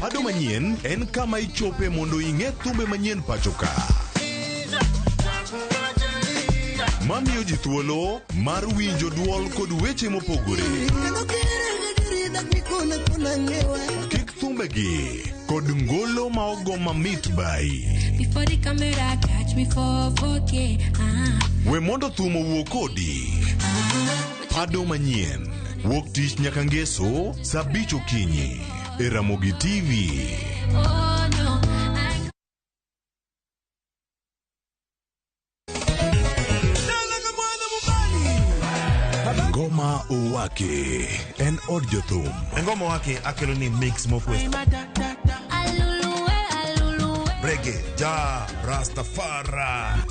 Pado manyien en kama ichope mondo ing'e thumbe manyien pacho ka. Mamiyo ji thuolo mar winjo duol kod weche mopogore. Kik thumbegi kod ngolo ma ogo mamit bai. We mondo thum owuo kodi. Pado manyien wuok tich nyaka ngeso saa 5 okinyi e Ramogi TV. Ngoma Owake en od jothum. Ngoma Owake akelo ni mix mokwe. Reggae, ja, Rastafari.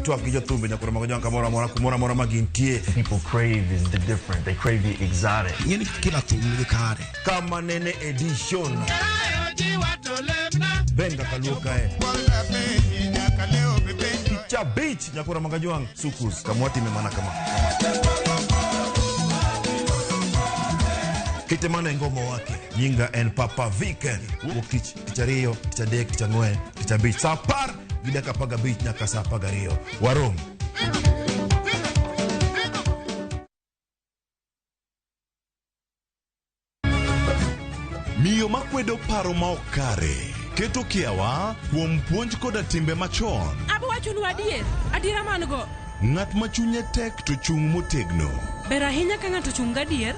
Twak gi jothumbe nyaka romo gi kamoro amora kumoro amora ma gintie. People crave is the different. They crave the exotic. Ng'eni kila thum nigi kare. Kama nene edition. Benga kaluo kae. Cha beach nyakura magajuang sukus kamwati memana kama. Kitemana ngoma wake nyinga en Papa Viken. Wuok tich tich ariyo tich adek tich ang'wen tich abich saa 10 gi dakika 15 nyaka saa 12 warom. Miyo makwedo paro ma ok kare keto kiawa kuom puonj koda timbe machon. Abo wachonu adier, adiera man go. Ng'at ma chunye tek to chung' motegno. Ber ahinya ka ng'ato chung' gadier,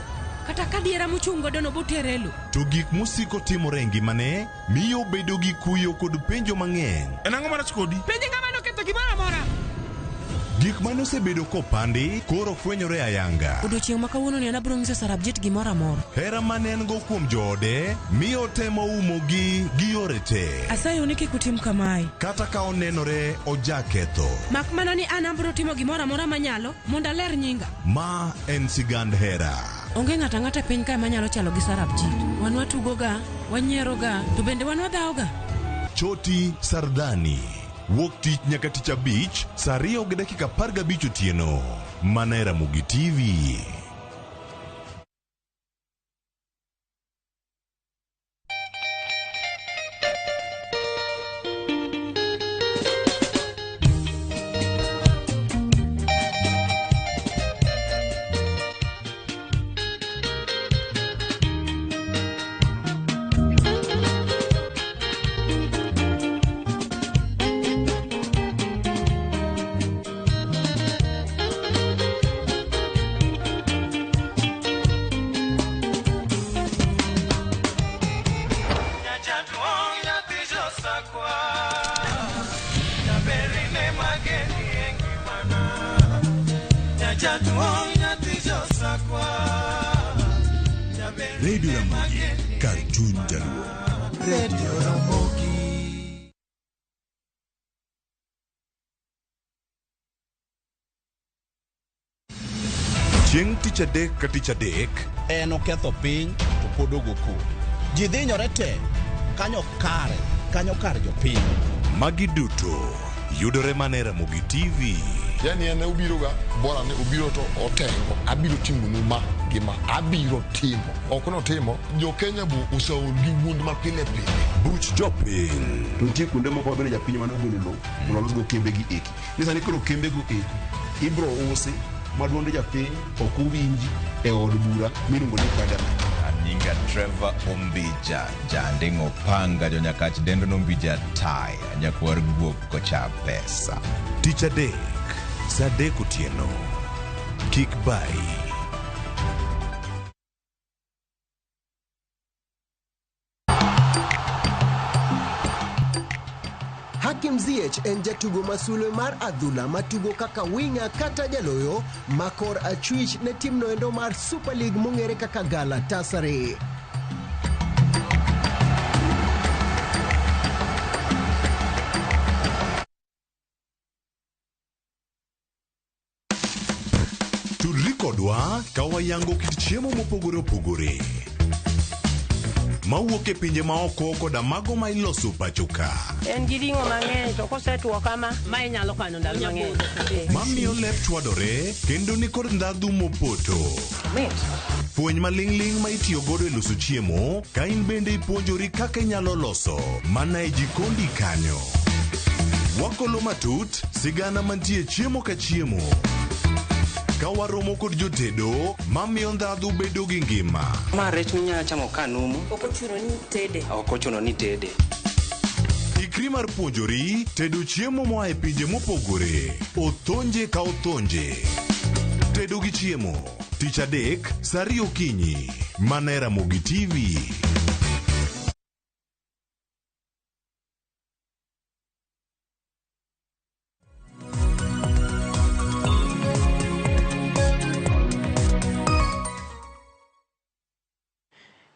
kata ka adiera mochung' godo no botere lo. To gik mosiko timore e ngimane miyo obedo gi kuyo kod penjo mang'eny. En ang'o marach kodi? Penj ng'ama noketho gimoro amora. Gik mane osebedo kopandi koro fwenyore ayanga. Odiochieng' ma kawuono ni an abiro nyiso Sarabjit gimoro amora. Hera mane en go kuom joode miyo otemo umogi gi yore te. Asayo ni kik utim kamae. Kata ka onenore ojaketho. Mak mana ni an abiro timo gimoro amora manyalo mondo aler nyinga. Ma en sigand hera. Onge ng'ato ang'ata e piny kae manyalo chalo gi Sarabjit. Wan watugoga, wanyieroga, to bende wan wadhawoga. Choti Sardani. Wuok tich nyaka tich abich saa 2:15 otieno. Mana e Ramogi TV. Radio Ramogi, kar chuny jaluo. Radio Ramogi. Chieng' tich adek ka tich adek en oketho piny to pod ogo koko. Ji dhinyore te kanyo kare, kanyo kar jopiny. Magi duto yudore mana e Ramogi TV. Yani en obiro ga bora ni obiro to otengo abiro timo nu ma gi ma abiro timo ok notimo jo Kenya bo oseol gi wuond ma pile pile. Buch jopiny. To nitie kuonde moko mabende japiny mane ogolo lowo mondo olosgo kembe gi eki. Ni sani koro kembe go eko ibro usi ma duond japiny ok owinji e od bura miluongo ni parliament. Nyinga Trevor Ombija, janding'o panga jonyakach dendo nombija taya, nyakwar guok kocha pesa. Tich adek, saa 3 otieno. Kik bayi. Hakim Ziyech en jatugo ma sulwe mar adhula matugo kaka winga kata jaloyo makor achwich ne timno endo mar Super League mong'ere kaka Galatasaray. Tudri kodwa ka wayango kit chiemo mopogore opogore mawuok e pinje maoko koda mago ma iloso pacho ka. En gi ring'o mang'eny to kosetwo kama, ma inyalo kano ndalo mang'eny. Mamiyo lep chwadore kendo nikod ndhadhu mopoto. Fweny maling'ling' ma itiyo godo e loso chiemo ka in bende ipuonjori kaka inyalo loso mana e jikondi kanyo. Wakolo matut sigana mantie chiemo ka chiemo. Ka waromo kod jotedo mamiyo ndhadhu bedo gi ngima. Ma rech minyalo chamo ka numu. Ok ochuno ni tede. Ok ochuno ni tede. Ikri mar puonjori tedo chiemo moa e pinje mopogore. Othonje ka othonje. Tedo gi chiemo. Tich adek, saa 2 okinyi. Mana e Ramogi TV.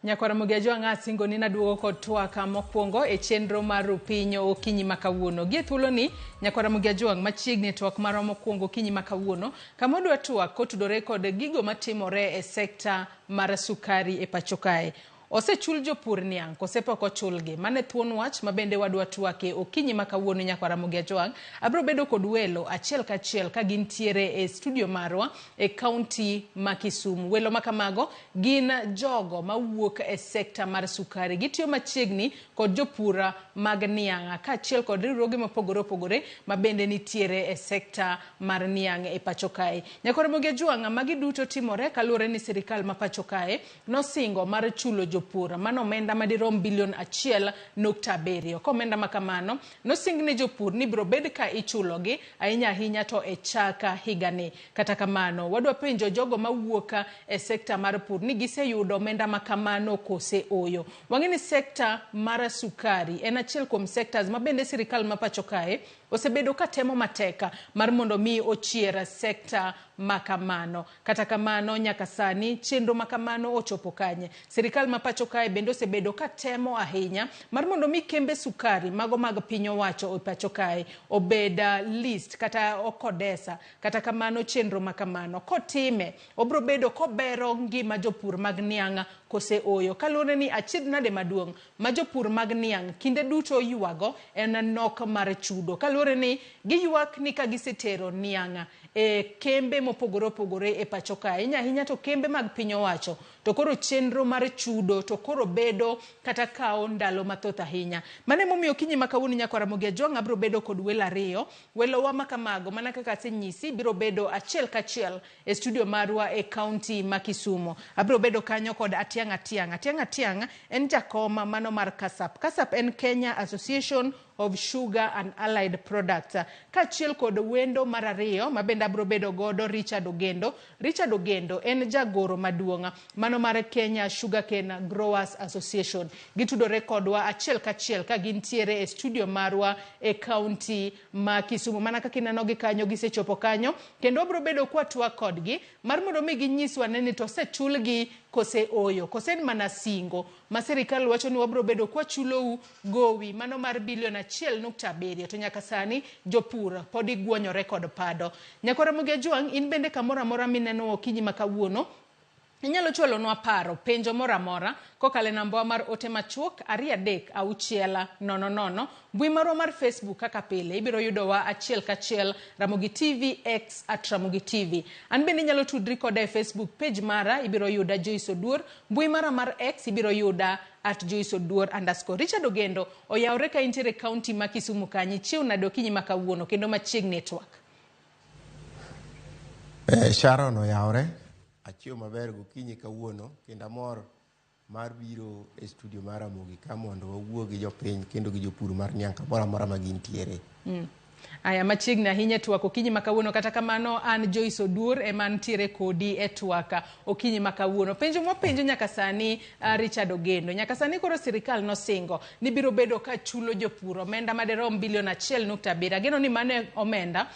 Nyakwar Ramogi Ajwang' asingo ni naduogo kod twak mokwongo e chenro mar Rupinyo okinyi ma kawuono. Gie thuoloni, Nyakwar Ramogi Ajwang' machiegni e twak marwa mokwongo okinyi ma kawuono, kama wadwa twak kotudore kod gigo matimore e sekta mar sukari e pacho kae. Osechul jopur niang' kose pok ochulgi? Mano e thuon wach ma bende wadwa twake okinyi ma kawuono. Nyakwar Ramogi Ajwang' abiro bedo kod welo achiel kachiel ka gintiere e studio marwa e kaunti ma Kisumu. Welo ma kamago gin jogo mawuok e sekta mar sukari. Gitiyo machiegni kod jopur mag niang' kaachiel kod riwruoge mopogore opogore ma bende nitiere e sekta mar niang' e pacho kae. Nyakwar Ramogi Ajwang' magi duto timore kaluwore ni sirikal ma pacho kae nosingo mar chulo jopur mano omenda madirom bilion 1.7. Ka omenda ma kamano nosing ne jopur ni biro bed ka ichulogi ahinya ahinya to e chak higani. Kata kamano wadwa penjo jogo mawuok e sekta mar pur ni giseyudo omenda ma kamano kose oyo. Wang'e ni sekta mar sukari en achiel kuom sectors ma bende sirikal ma pacho kae osebedo ka temo matek mar mondo mi ochier sekta ma kamano. Kata kamano nyaka sani chenro ma kamano ochopo kanye. Sirikal ma pacho kae bende osebedo ka temo ahinya mar mondo mi kembe sukari mago mag piny owacho e pacho kae obed list kata okodesa. Kata kamano chenro ma kamano kotime obro bedo kobero ngima jopur mag niang' kose oyo. Kaluwore ni achiedh nade maduong' ma jopur mag niang' kinde duto ywago en nok mar chudo. Kaluwore ni giywak ni ka gisetero niang' e kembe mopogore opogore e pacho kae, ahinya ahinya to kembe mag piny owacho, to koro chenro mar chudo to koro bedo kata kawo ndalo mathoth ahinya. Mano emomiyo okinyi ma kawuono Nyakwar Ramogi Ajwang' abiro bedo kod welo ariyo. Welowa ma kamago mana kaka asenyisi biro bedo achiel kachiel e studio marwa e kaunti ma Kisumu. Abiro bedo kanyo kod Atiang' Atiang'. Atiang' Atiang' en jakom mano mar KASAP. KASAP en Kenya Association of Sugar and Allied Products. Kaachiel kod wendo mar ariyo ma bende abiro bedo godo Richard Ogendo. Richard Ogendo en jagoro maduong' mano mar Kenya Sugarcane Growers Association. Gitudore kodwa achiel kachiel ka gintiere e studio marwa e kaunti ma Kisumu. Mana kaka inenogi kanyo, gisechopo kanyo kendo wabiro bedo kwatwak kodgi mar mondo mi ginyiswa ni to osechulgi kose oyo, kose en mana singo ma sirikal wacho ni wabiro bedo kwachulou gowi mano mar bilion 1.7 to nyaka sani jopur pod igwonyore kod pado. Nyakwar Ramogi Ajwang' in bende kamoro amora mineno okinyi ma kawuono inyalo chwalonwa paro, penjo moro amora kokalo e namba mar ote machuok 236 00. Mbui marwa mar Facebook kaka pile ibiro yudowa achiel kachiel Ramogi TV X at Ramogi TV. An bende inyalo tudri koda e Facebook page mara ibiro yuda Joyce Oduor. Mbui mara mar X ibiro yuda at Joyce Oduor _ Richard Ogendo oyawre ka intiere e kaunti ma Kisumu kanyo. Ichiew nade okinyi ma kawuono kendo machiegni e twak. Sharon oyawre, achiew maber gokinyi kawuono kendo amor mar biro e studio mar Ramogi ka mondo wawuo gi jopiny kendo gi jopur mar niang' kamoro amora ma gintiere. Aya, machiegni ahinya e twak okinyi ma kawuono. Kata kamano, an Joyce Oduor ema ntiere kodi e twak okinyi ma kawuono. Penjo mwapenjo nyaka sani, Richard Ogendo, nyaka sani koro sirikal nosingo ni biro bedo ka chulo jopur omenda maderom bilion 1.7. Ageno ni mano e omenda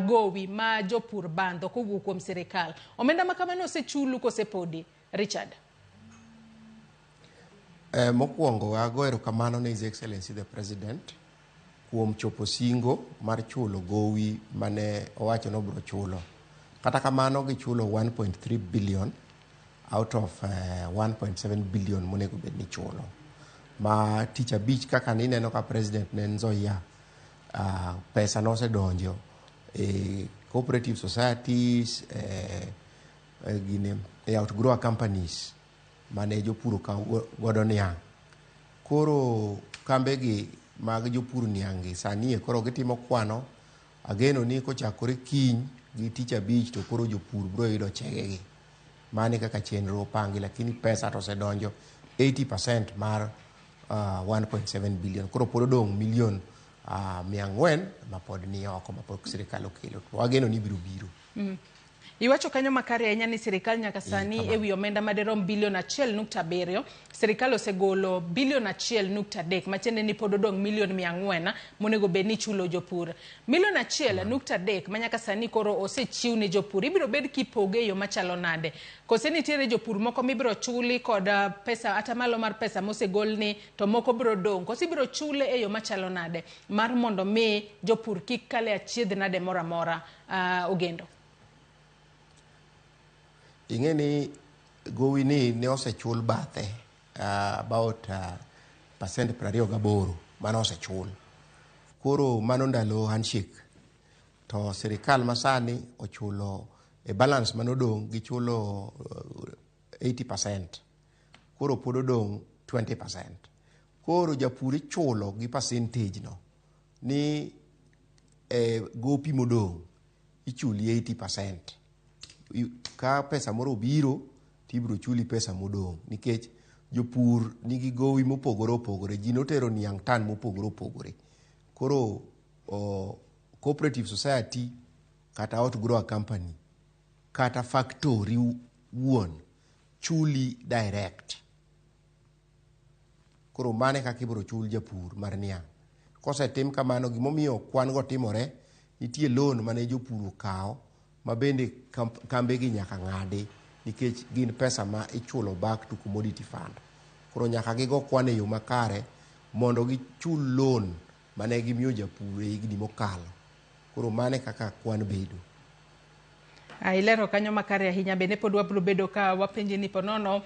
gowi ma jopur bandho kowuok kuom sirikal. Omenda ma kamano osechulu kose podi, Richard? Mokwongo ago erokamano ne His Excellency the President kuom chopo singo mar chulo gowi mane owacho ni obiro chulo. Kata kamano gichulo 1.3 billion out of 1.7 billion monego bed ni chulo. Ma tich abich kaka nineno ka president ne Nzoia, pesa nosedonjo e cooperative societies, gine, e outgrower companies mane jopur okaw godo niang'. Koro kambegi mag jopur niang' gi sani e koro gitimo kwano, ageno ni kochakore kiny gi tich abich to koro jopur biro yudo chegegi. Mano e kaka chenro opangi, lakini pesa to osedonjo 80% mar 1.7 billion. Koro pod odong' milion 400 ma pod ni oko mapok sirikal okelo. To wageno ni biro biro. Iwacho kanyo makare ahinya ni sirikal nyaka sani kamano. E wi omenda maderom bilion 1.7, sirikal osegolo bilion 1.3, matiende ni pod odong' milion 400 monego bed ni ichulo jopur. Milion 1.3 ma nyaka sani koro osechiw ne jopur, ibiro bed kipoge e yo machalo nade? Kose nitiere jopur moko mibiro chuli kod pesa atamalo mar pesa mosegolni to moko biro dong'? Kose ibiro chule e yo machalo nade mar mondo mi jopur kik kale achiedh nade moro amora, Ogendo? Ing'e ni gowi ni ne osechul bathe about percent 28 mano osechul. Koro mano ndalo handshake. To sirikal masani ochulo e balance manodong' gichulo 80%. Koro pod odong' 20%. Koro japur ichulo gi percentage no ni gopi modong' ichuli 80%. Ka pesa moro obiro tibiro chuli pesa modong' nikech jopur nigi gowi mopogore opogore. Ji notero niang' tan mopogore opogore. Koro cooperative society kata outgrower company kata factory wuon chuli direct. Koro mano e kaka ibiro chul japur mar niang'. Kosetim kamano, gimomiyo kwan go timore, nitie loan mane jopur okawo ma bende kambe gi nyaka ng'adi nikech gin pesa ma ichulo back to commodity fund. Koro nyaka gigo kwan e yo makare mondo gichul loan mane gimiyo japur e higni mokalo. Koro mano e kaka kwan bedo. Ilero kanyo makare ahinya. Bende pod wabiro bedo ka wapenji ni ponono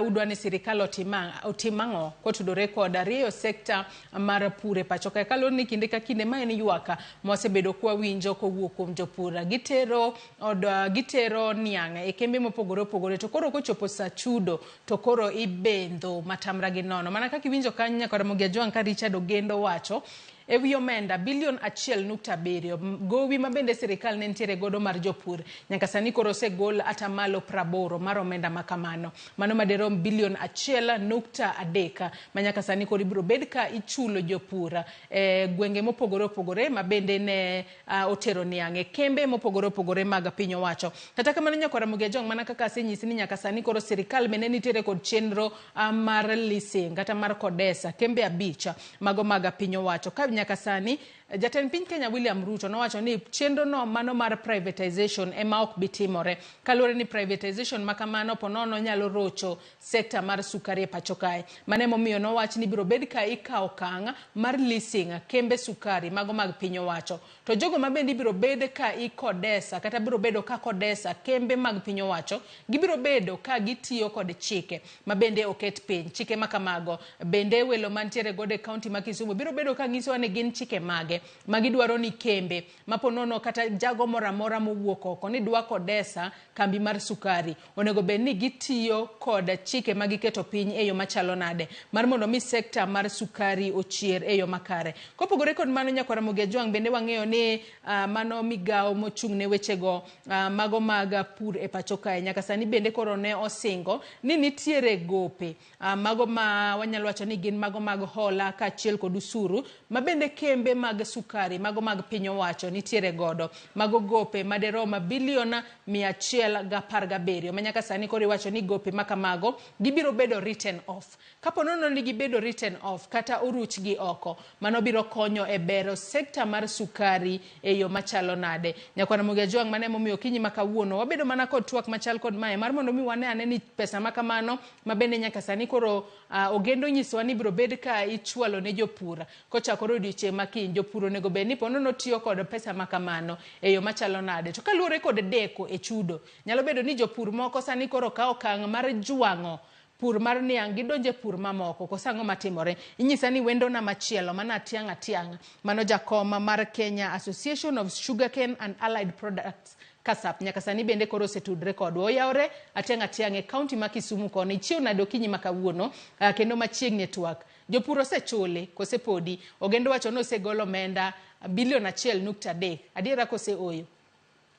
udwa ni sirikal otim ang'o kotudore kod rieyo sekta mar pur e pacho kae, kaluwore ni kinde ka kinde ma en ywak mwasebedo kwawinjo kowuok kuom jopur. Gitero od, gitero niang' e kembe mopogore opogore, to koro kochopo sa chudo to koro ibendho matamra gi nono, mana kaka iwinjo kanyo nyaka Ramogi Ajwang' ka Richard Ogendo wacho e wi omenda bilion 1.7, gowi ma bende sirikal ne nitiere godo mar jopur. Nyaka sani koro osegol atamalo 80 mar omenda ma kamano, mano maderom bilion 1.3 ma nyaka sani koro ibiro bed ka ichulo jopur e gwenge mopogore opogore ma bende ne otero niang' e kembe mopogore opogore mag piny owacho. Kata kamano, nyaka Ramogi Ajwang', mana kaka asenyisi ni nyaka sani koro sirikal bende nitiere kod chenro mar leasing kata mar kodesa kembe 5 mago mag piny owacho. Ka nyaka sani jatend piny Kenya William Ruto nowacho ni chenro no mano mar privatization ema ok bi timore, kaluwore ni privatization ma kamano ponono nyalo rocho sekta mar sukari e pacho kae. Mano emomiyo nowach ni ibiro bed ka ikawo okang' mar leasing kembe sukari mago mag piny owacho. To jogo ma bende ibiro bed ka ikodesa kata biro bedo ka kodesa kembe mag piny owacho, gibiro bedo ka gitiyo kod chike ma bende oket piny. Chike ma kamago bende welo mantiere godo e kaunti ma Kisumu biro bedo ka nyisowa ni gin chike mage. Magidwaro ni kembe maponono kata jago moro amora mowuok oko ni dwa kodesa kambi mar sukari onego bed ni gitiyo kod chike magiketo piny e yo machalo nade mar mondo mi sekta mar sukari ochier e yo makare. Kopogore kod mano, nyakwar Ramogi Ajwang', bende wang'eyo ni mano migawo mochung' ne wechego mago mag pur e pacho kae nyaka sani bende koro ne osingo ni nitiere gope mago ma wanyalo wacho ni gin mago mag hola kaachiel kod usuru ma bende kembe mag sukari mago mag piny owacho nitiere godo mago gope maderom bilion 117 ma nyaka sani koro iwacho ni gope makamago gibiro bedo written off. Kapo nono ni gibedo written off kata oruchgi oko, mano biro konyo e bero sekta mar sukari e yo machalo nade. Nyakwar Ramogi Ajwang', mano emomiyo okinyi ma kawuono wabedo mana kod twak machal kod mae mar mondo mi wane ane ni pesa makamano ma bende nyaka sani koro Ogendo nyisowa ni biro bed ka ichwalo ne jopur kochakore odiochieng' ma kiny. Jopur onego bed ni ponono tiyo kod pesa makamano e yo machalo nade. To kaluwore kod deko e chudo, nyalo bedo ni jopur moko sani koro kawo okang' mar jwang'o pur mar niang' gidonje pur mamoko. Koso ang'o matimore? Inyisa ni wendona machielo mana Atiang' Atiang', mano jakom mar Kenya Association of Sugarcane and Allied Products KASAP nyaka sani bende koro osetudre kodwa. Oyawore Atiang' Atiang' e kaunti ma Kisumu koni. Ichiew nade okinyi ma kawuono kendo machiegni e twak. Jopur osechuli kose podi? Ogendo wacho ni osegol omenda bilion 1.3. Adiera kose oyo?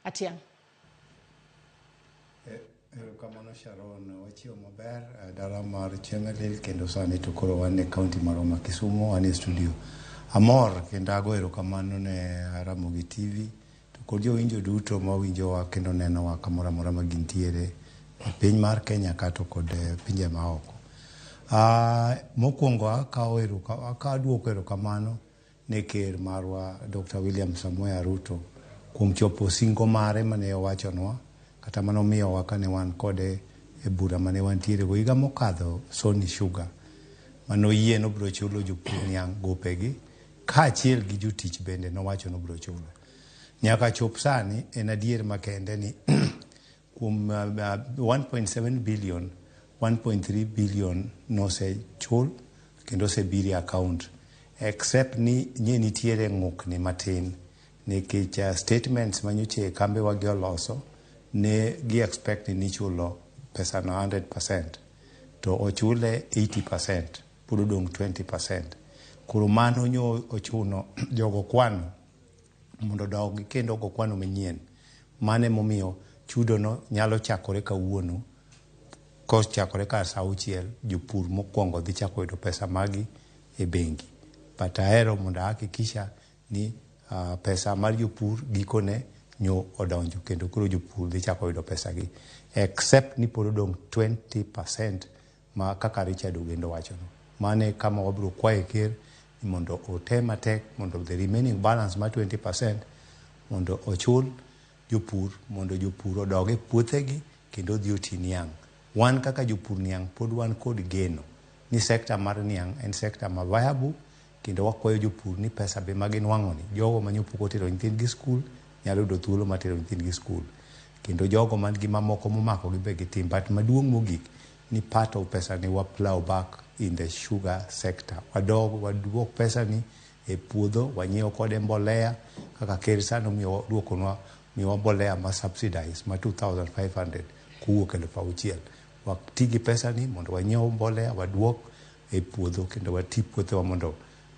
Atiang'. Erokamano Sharon, wachiewo maber dala mar Chemelil kendo sani to koro wan e kaunti marwa ma Kisumu, wan e studio. Amor kendo ago erokamano ne Ramogi TV to kod jowinjo duto mawinjowa kendo nenowa kamoro amora ma gintiere e piny mar Kenya kato kod pinje maoko. Mokwongo akawo aduoko erokamano ne ker marwa Dr. William Samoei Ruto kuom chopo singo mare mane owachonwa kata mane omiyowa kane wan kode e bura mane wantiere go higa mokadho Sony Sugar mane oyie nobiro chulo jopur niang' gopegi kaachiel gi jotich bende nowacho nobiro chulo. Nyaka chop sani en adier makende ni kuom 1.7 billion, 1.3 billion nosechul kendo osebiro e account except ni nye nitiere ng'ukni matin nikech statements manyocha kambewa gi oloso ne gi expect ni ichulo pesa no 100% to ochule 80%, pod odong' 20%. Koro mano nyo ochuno jogo kwano mondo odog kendo ogo kwano manyien. Mano emomiyo chudo no nyalo chakore kawuono, kochakore kar sa 6 jopur mokwongo dhi chako yudo pesa magi e bengi. But ahero mondo ahakikisha ni pesa mar jopur gikone nyo odonjo kendo koro jopur dhi chako yudo pesa gi except ni pod odong' 20% ma kaka Richard Ogendo wachono. Mano e kama wabiro kwaye ker ni mondo otem matek mondo the remaining balance mar 20% mondo ochul jopur mondo jopur odog e puothegi kendo odhi oti niang'. Wan kaka jopur niang' pod wan kod geno ni sekta mar niang' en sekta ma viable kendo wakwayo jopur ni pesa be ma ginwang'o ni jogo ma pok otero nyithindgi skul nyalo yudo thuolo mar tero nyithindgi skul kendo jogo man gi mamoko momako gi be gitim. But maduong' mogik ni part of pesa ni wa plow back in the sugar sector. Wadog waduok pesa ni e puodho wanyiew kode mbolea kaka ker sani omiyo duokonwa miyowa mbolea ma subsidized ma 2500 kowuok 6000. Wati gi pesa ni mondo wanyiew mbolea waduok e puodho kendo wati puothewa mondo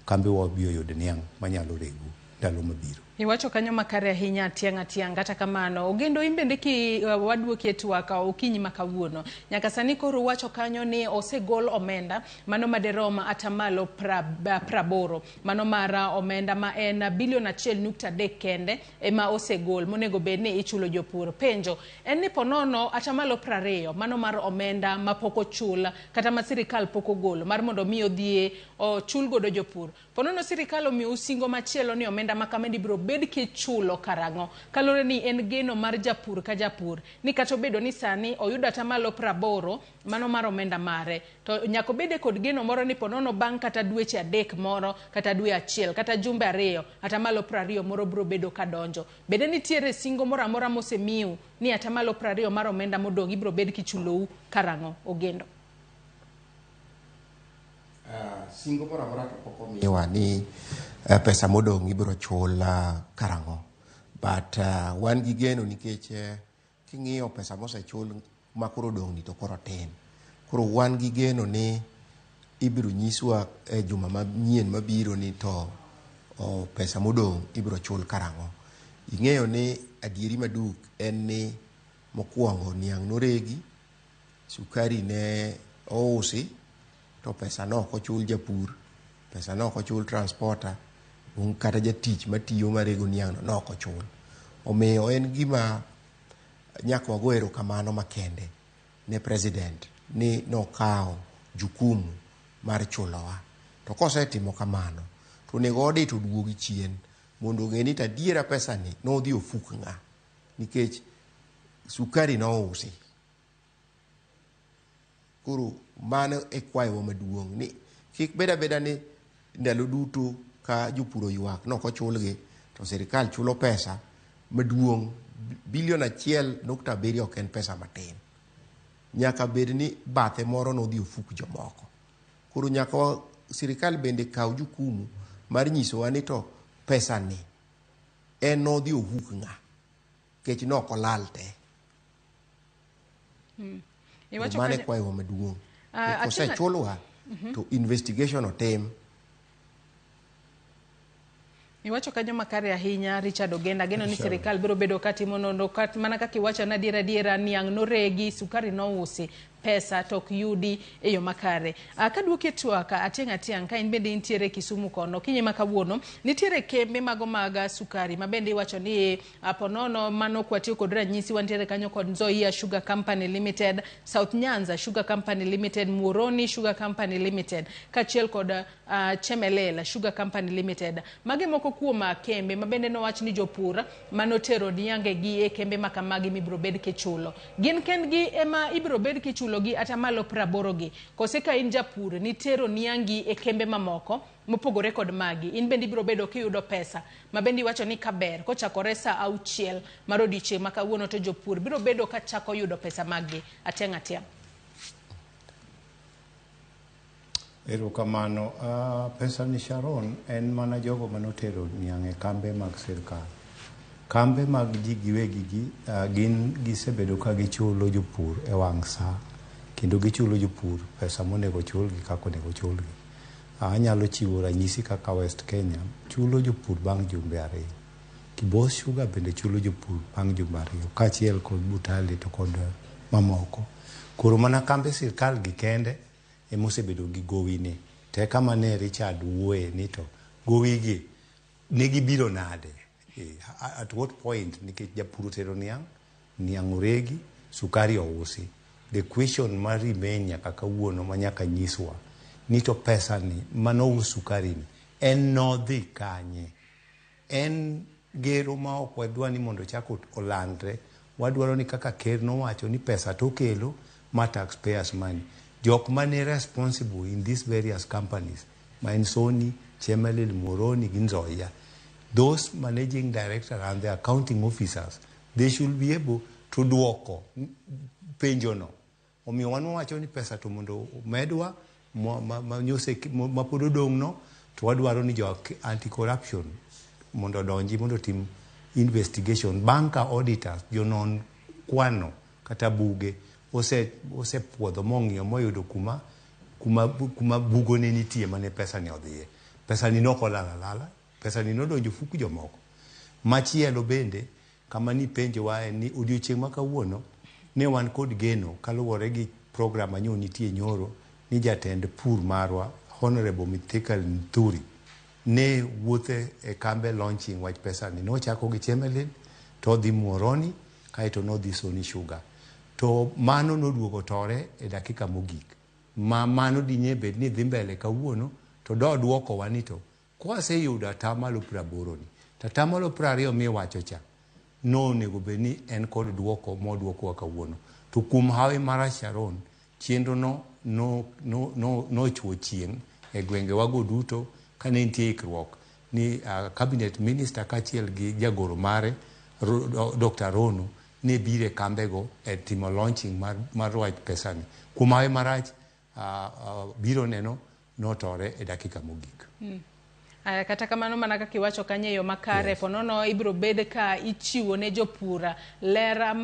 kambewa obi oyud niang' manyalo rego ndalo mabiro. Iwacho kanyo makare ahinya Atiang' Atiang'. Kata kamano Ogendo in bende ki waduoki e twak okinyi ma kawuono. Nyaka sani koro uwacho kanyo ni osegol omenda mano maderom atamalo 80 mano mar omenda ma en bilion 1.3 kende ema osegol monego bed ni ichulo jopur. Penjo en ni ponono atamalo 20 mano mar omenda mapok ochul kata ma sirikal pok ogolo mar mondo mi odhi ochul godo jopur. Ponono sirikal omiyo singo machielo ni omenda ma kamano ibiro bed kichulo karang'o, kaluwore ni en geno mar japur ka japur ni kata obedo ni sani oyudo atamalo 80 mano mar omenda mare, to nyaka obede kod geno moro ni ponono bang' kata dweche 3 moro kata dwe 1 kata jumbe 2 atamalo 20 moro biro bedo kadonjo. Bende nitiere singo moro amora mosemiu ni atamalo 20 mar omenda modong' ibiro bed kichulou karang'o? Ogendo. Singo moro amora to pok omiwa ni pesa modong' ibiro chul karang'o. But wan gi geno nikech king'iyo pesa mosechul ma koro odong' ni to koro tin. Koro wan gi geno ni ibiro nyiswa e juma manyien mabiro ni to pesa modong' ibiro chul karang'o. Ing'eyo ni adieri maduk en ni mokwongo niang' noregi, sukari ne ousi, to pesa no ok ochul japur, pesa no ok ochul transporter, kata jatich matiyo marego niang' no ok ochul. Omiyo en gima nyaka wago erokamano makende ne president ni nokawo jukumu mar chulowa. To kosetimo kamano, to onego audit oduogi chien mondo ong'e ni to adiera pesa ni nodhi ofuk ng'a, nikech sukari nousi. Koro mano e kwayowa maduong' ni kik bed abeda ni ndalo duto ka jopur oywak nok ochulgi to sirikal chulo pesa maduong'. Bilion 1.7 ok en pesa matin. Nyaka bed ni bathe moro nodhi ofuk jomoko. Koro nyaka sirikal bende kaw jukumu mar nyisowa ni to pesa ni en nodhi ofuk ng'a, nikech nok olal te. Mano e kwayowa maduong'. Kosechulwa to investigation otim. Iwacho kanyo makare ahinya, Richard Ogenda. Ageno ni sirikal biro bedo katimo nonro mana kaka iwacho na adiera adiera niang' noregi, sukari nousi, pesa to ok yudi e yo makare. Kaduoki e twak, Atieng' Atiang', ka in bende intiere Kisumu kono, okinyi ma kawuono, nitiere kembe mago mag sukari ma bende iwacho ni ponono mano kwatiyo kod ranyisi, wantiere kanyo kod Nzoia Sugar Company Limited, South Nyanza Sugar Company Limited, Muhoroni Sugar Company Limited, kaachiel kod Chemelil Sugar Company Limited. Magi moko kuom kembe ma bende nowach ni jopur manotero niangegi e kembe ma kamagi mibiro bed kichulo. Gin kendgi ema ibiro bed kichulo gi atamalo 80 gi. Kose ka in japur nitero niangi e kembe mamoko mopogore kod magi, in bende ibiro bedo kiyudo pesa ma bende iwacho ni kaber kochakore saa 6 mar odiechieng' ma kawuono to jopur biro bedo ka chako yudo pesa maggi. Atiang' Atiang'. Erokamano. Pesa ni Sharon en mana jogo manotero niang' e kambe mag sirkal. Kambe mag ji giwegi gi gin gisebedo ka gichulo jopur e wang' sa, kendo gichulo jopur pesa monego chulgi kaka onego chulgi. Anyalo chiwo ranyisi kaka West Kenya chulo jopur bang' jumbe 2. Kibos Sugar bende chulo jopur bang' jumbe 2, kaachiel kod Butali to kod mamoko. Koro mana kambe sirkal gi kende emosebedo gi gowi ni. Te kama ne Richard wuoye ni to gowi gi ne gibiro nade? At what point nikech japur otero niang', niang' oregi, sukari ousi. The question ma remain nyaka kawuono ma nyaka nyiswa ni to pesa ni manous sukari ni en nodhi kanye? En gero ma ok wadwa ni mondo chak olandre. Wadwaro ni kaka ker nowacho ni pesa to okelo ma taxpayers money. Jok mane responsible in these various companies, ma en Sony, Chemelil, Muhoroni gi Nzoia, those managing director and the accounting officers, they should be able to duoko penjo no. Omiyo wan wawacho ni pesa to mondo medwa ma pod odong' no, to wadwaro ni jo anti-corruption mondo odonji mondo otim investigation. Bang' ka auditors, jonon kwano kata buge osepuodho mong'iyo moyudo kuma bugo ne nitie mane pesa ni odhiye. Pesa ni nok olal alala, pesa ni nodonjo fuku jomoko. Machielo bende kama ni penjowa en ni odiochieng' ma kawuono ne wan kod geno kaluwore gi program manyo nitie nyoro ni jatend pur marwa Honorable Mithika Linturi ne wuothe e kambe launching wach pesa ni. Nochako gi Chemelil to odhi Muhoroni kaeto nodhi Sony Sugar. To mano noduogo tore e dakika mogik. Ma mano dinye bed ni dhi mbele kawuono to do duokowa ni to kwaseyudo atamalo 80 ni to atamalo 20 miwacho cha no onego bed ni en kod duoko modwokowa kawuono. To kuom hawi mar Sharon, chenro no nochwo chieng' e gwengewago duto kane nitie ikruok ni cabinet minister kaachiel gi jagoro mare Dr. Rono ne biro e kambego e timo launching mar wach pesani. Kuom hawi marach biro neno notore e dakika mogik. Aya, kata kamano mana kaka iwacho kanyo e yo makare, yes. Ponono ibiro bed ka ichiwo ne jopur ler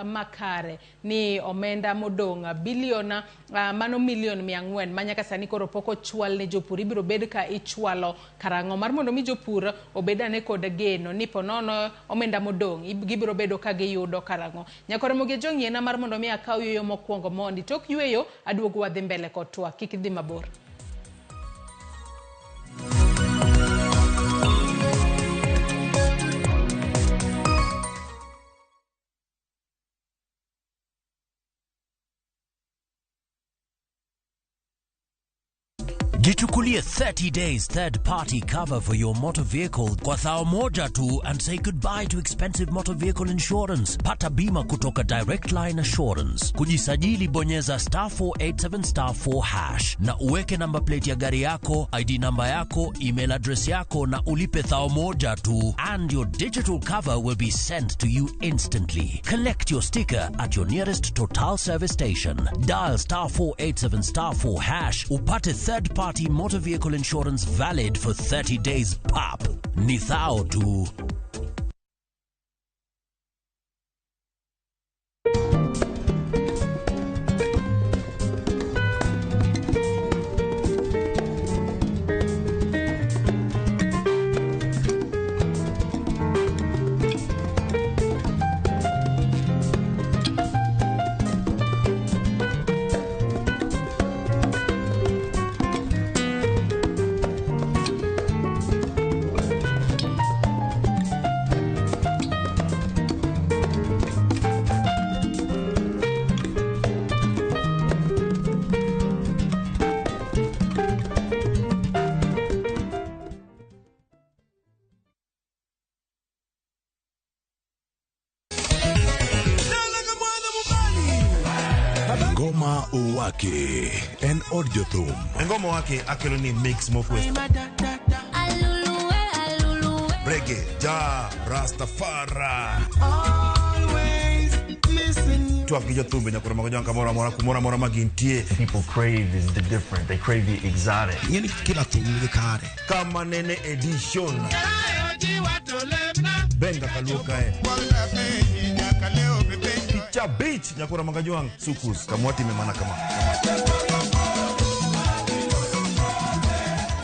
makare ni omenda modong' bilion mano milion 400 ma nyaka sani koro pok ochwal ne jopur ibiro bed ka ichwalo karang'o mar mondo mi jopur obed ane kod geno ni ponono omenda modong' gibiro bedo ka giyudo karang'o. Nyakore Mogi Jong yiena mar mondo mi akaw yueyo mokwongo mondi tok yueyo aduogo wadhi mbele kod twak, kik idhi mabor. Jichukulie 30 days third party cover for your motor vehicle kwa thao moja tu and say goodbye to expensive motor vehicle insurance. Pata bima kutoka Direct Line Assurance. Kujisajili bonyeza *487*4# na uweke number plate ya gari yako, ID namba yako, email address yako na ulipe thao moja tu and your digital cover will be sent to you instantly. Collect your sticker at your nearest Total service station. Dial *487*4# upate third party motor vehicle insurance valid for 30 days pap. Ni thao tu. Ngoma Owake en od jothum. Ngoma Owake akelo ni mix mofwe. Reggae, ja, Rastafari. Twak gi jothumbe nyakoro mago jang kamoro amora kumoro amora ma gintie. People crave is the different. They crave the exotic. Ng'eni kila thum nigi kare. Kama nene edition. Benga kaluo kae. Picha beach nyakoro mago jang sukus kamwati memana kama.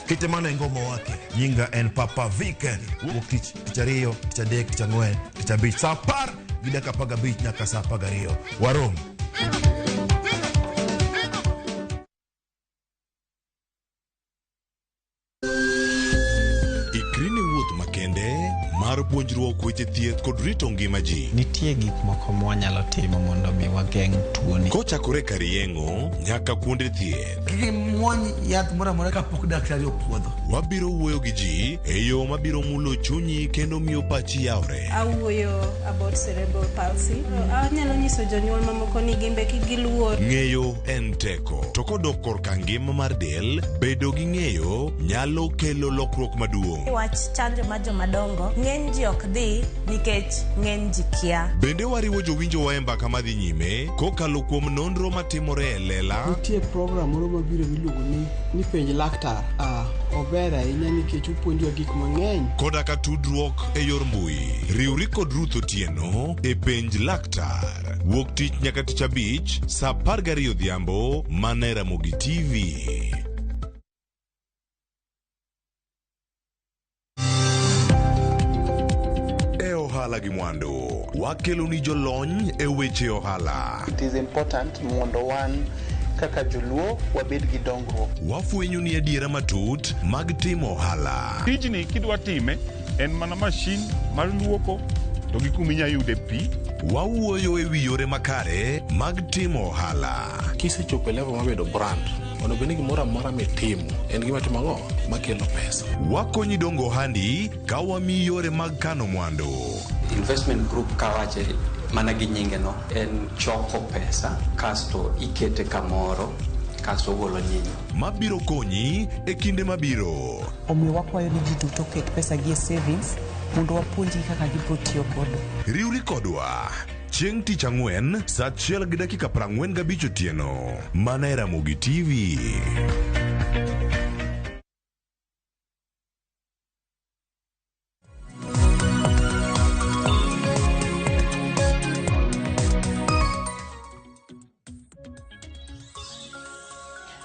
Kite mana Ngoma Owake. Nyinga en Papa Vic. Wuok tich, tich ariyo, tich adek, tich ang'wen, tich abich. Saa apar gi dakika apar gabich nyaka saa apar gariyo. Warom. Ikri ne wuoth makende mar puonjruok weche thieth kod rito ngima ji. Nitie gik moko mwanyalo timo mondo mi wageng' tuoni. Kochakore kar yeng'o nyaka kuonde thieth. Kik imuony yath moro amora kapok daktari opuodho. Wabiro wuoyo gi ji e yo mabiro mulo chunyi kendo miyo pachi yawre. Awuoyo about cerebral palsy. Anyalo nyiso jonyuol mamoko ni gimbe kik giluor. Ng'eyo en teko. To kodok korka ngima mar del, bedo gi ng'eyo nyalo kelo lokruok maduong'. Wach chanjo mar jomadongo, ng'eny ji ok dhi nikech ng'eny ji kia. Bende wariwo jowinjowa e mbaka madhi nyime kokalo kuom nonro matimore e lela. Nitie program moro mabiro miluongo ni penj laktar. Ober ahinya nikech opuonjowa gik mang'eny. Koda ka tudruok e yor mbui. Riwri kod Ruth Otieno e penj laktar. Wuok tich nyaka tich abich saa 12 odhiambo mana e Ramogi TV. E ohala gi mwandu, wakelo ni jolony e weche ohala. It is important mondo wan kaka joluo wabed gi dongruok. Wafwenyo ni adiera matut mag timo ohala. Tijni kidwa time en mana mashin mar luoko to gi kuma inyalo yude pi. Wawuoyo e wi yore makare mag timo ohala. Kisechopo e level mar bedo brand, onego bed ni gimoro amora mitimo en gima timo ang'o makelo pesa. Wakonyi dongo ohandi ka wamiyi yore mag kano mwandu. Investment group kawache mana gi nyinge no en choko pesa kasto ikete kamoro kasto ogolo nyinyo. Mabiro konyi e kinde mabiro. Omiyo wakwayo ni ji duto oket pesa gi e savings mondo wapuonjgi kaka gibiro tiyo godo. Riwri kodwa chieng' tich ang'wen saa 1:45 otieno mana e Ramogi TV.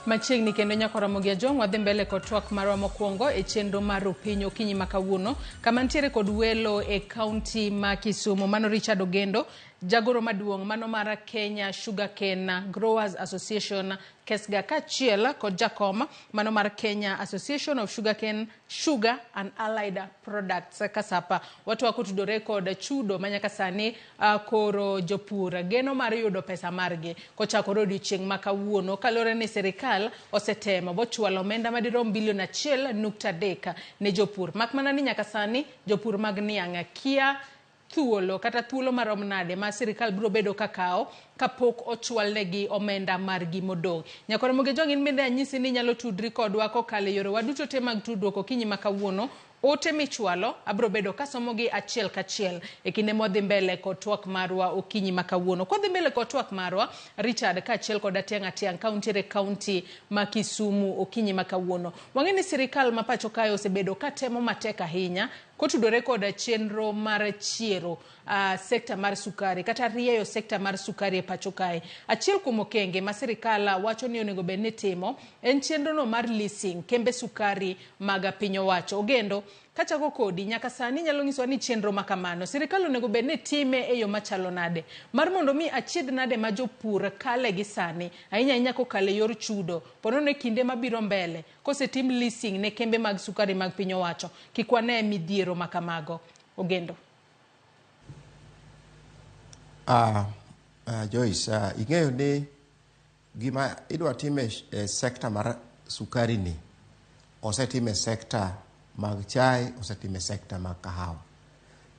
Machiegni kendo nyaka Ramogi Ajwang' wadhi mbele kod twak marwa mokwongo e chenro mar Rupiny okinyi ma kawuono kama nitiere kod welo e kaunti ma Kisumu. Mano Richard Ogendo, jagoro maduong' mano mar Kenya Sugarcane Growers Association KESGA, kaachiel kod jakom mano mar Kenya Association of Sugarcane Sugar and Allied Products KASAPA. Watwak otudore kod chudo ma nyaka sani koro jopur geno mar yudo pesa margi kochakore odiochieng' ma kawuono kaluwore ni sirikal osetemo bochwalo omenda madirom bilion 1.3 ne jopur. Mak mana ni nyaka sani jopur mag niang' kia thuolo kata thuolo marom nade ma sirikal biro bedo ka kawo kapok ochwalnegi omenda margi modong'. Nyakoro Ramogi Ajwang' in bende anyisi ni inyalo tudri kodwa kokalo e yorewa duto te mag tudruok okinyi ma kawuono. Ote michwalo abiro bedo kasomogi achiel kachiel e kinde mwadhi mbele kod twak marwa okinyi ma kawuono. Kwadhi mbele kod twak marwa, Richard kaachiel kod Atiang' Atiang' ka untiere kaunti ma Kisumu okinyi ma kawuono. Wang'e ni sirikal ma pacho kae osebedo katemo matek ahinya kotudore kod chenro mar chiero sekta mar sukari kata rieyo sekta mar sukari e pacho kae. Achiel kuom okenge ma sirikal wacho ni onego bed ni timo en chenro no mar leasing kembe sukari mag piny owacho. Ogendo, kachako kodi, nyaka sani nyalo nyisowa ni chenro ma kamano sirikal onego bed ni time e yo machalo nade mar mondo mi achiedh nade ma jopur kale gi sani ahinya ahinya kokalo e yor chudo ponono e kinde mabiro mbele kosetim leasing ne kembe mag sukari mag piny owacho kik wane midhiero ma kamago. Ogendo. Joyce, ing'eyo ni gima idwa tim e sekta mar sukari ni osetim e sekta mag chai, osetim e sekta mag kahawa.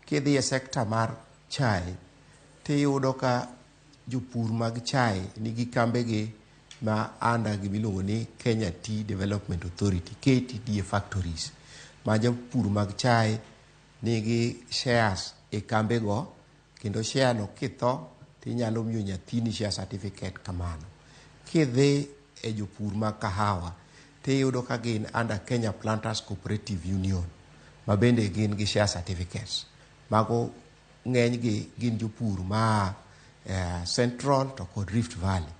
Kidhi e sekta mar chai, tiyudo ka jopur mag chai nigi kambegi ma under gimiluongo ni Kenya Tea Development Authority, KTDA factories, ma jopur mag chai nigi shares e kambego, kendo share no kitho tinyalo miyo nyathini share certificate kamano. Kidhi e jopur mag kahawa, tiyudo ka gin under Kenya Planters Cooperative Union, ma bende gin gi share certificates. Mago ng'enygi gin jopur ma Central to kod Rift Valley.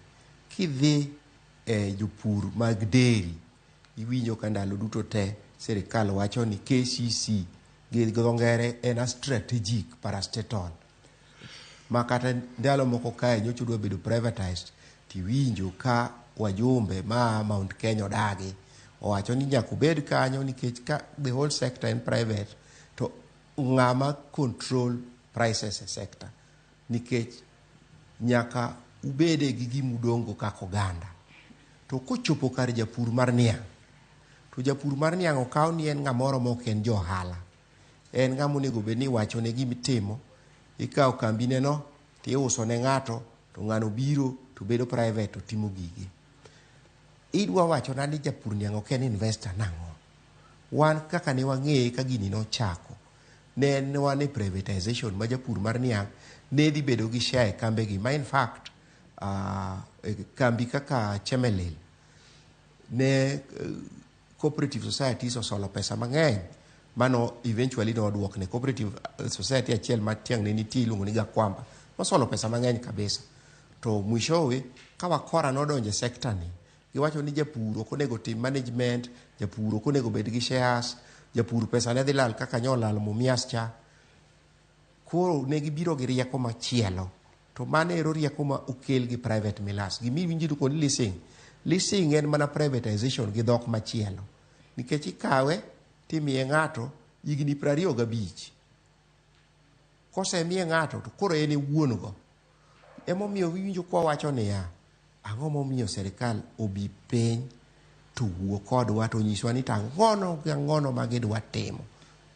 Kidhi e jopur mag dairy, iwinjo ka ndalo duto te sirikal wacho ni KCC gi dho ngere en a strategic parastatal. Ma kata ndalo moko kae nyocha odwa bedo privatized, tiwinjo ka wajumbe ma Mount Kenya odagi owacho ni nyaka obed kanyo nikech ka the whole sector en private to ng'ama control prices e sector, nikech nyaka ubede gi gimudongo kaka oganda. To kochopo kar japur mar niang', to japur mar niang' okaw ni en ng'amoro ma ok en jo ohala. En ng'ama onego bed ni iwachone gimitimo, ikawo kambine no tiuso ne ng'ato, to ng'ano biro to bedo private to timo gige. Idwa wachona ni japur niang' ok en investor nang'o? Wan kaka ne wang'eye ka gini nochako, ne en wan e privatization ma japur mar niang' ne dhi bedo gi share e kambegi, ma in fact kambi kaka Chemelil ne cooperative societies osolo pesa mang'eny mano eventually noduokne. Cooperative society achiel ma tiang' ne nitie iluongo ni Gakwamba nosolo pesa mang'eny kabisa. To mwishowe ka wakora nodonjo e sekta ni, giwacho ni japur ok onego tim management, japur ok onego bed gi shares, japur pesa ne dhi lal kaka nyolal Mumias cha. Koro ne gibiro gi rieko machielo. To mano ero rieko ma okel gi private millers. Gimiwinjo iluongo ni leasing. Leasing en mana privatization gi dhok machielo. Nikech ikawe timiye ng'ato higni 25. Kosemiye ng'ato to koro en e wuon go. Emomiyo iwinjo kwa wacho niya, ang'o momiyo sirikal obi piny to wuo kodwa to nyiswa ni to ang'ono gi ang'ono ma gidwa timo.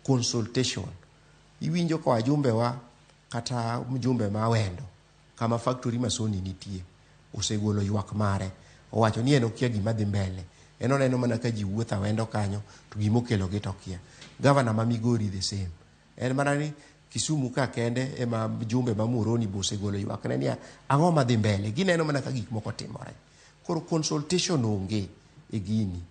Consultation. Iwinjo ka wajumbewa kata mjumbe ma Awendo kama factory ma Sony nitie osegolo ywak mare. Owacho ni en okia gima dhi mbele. En oneno mana ka ji wuotho Awendo kanyo to gimokelo gi to okia. Governor ma Migori the same. En mana ni Kisumu ka kende ema mjumbe ma Muhoroni be osegolo ywak ne niya ang'o madhi mbele. Gineno mana ka gik moko timore. Koro consultation onge e gini.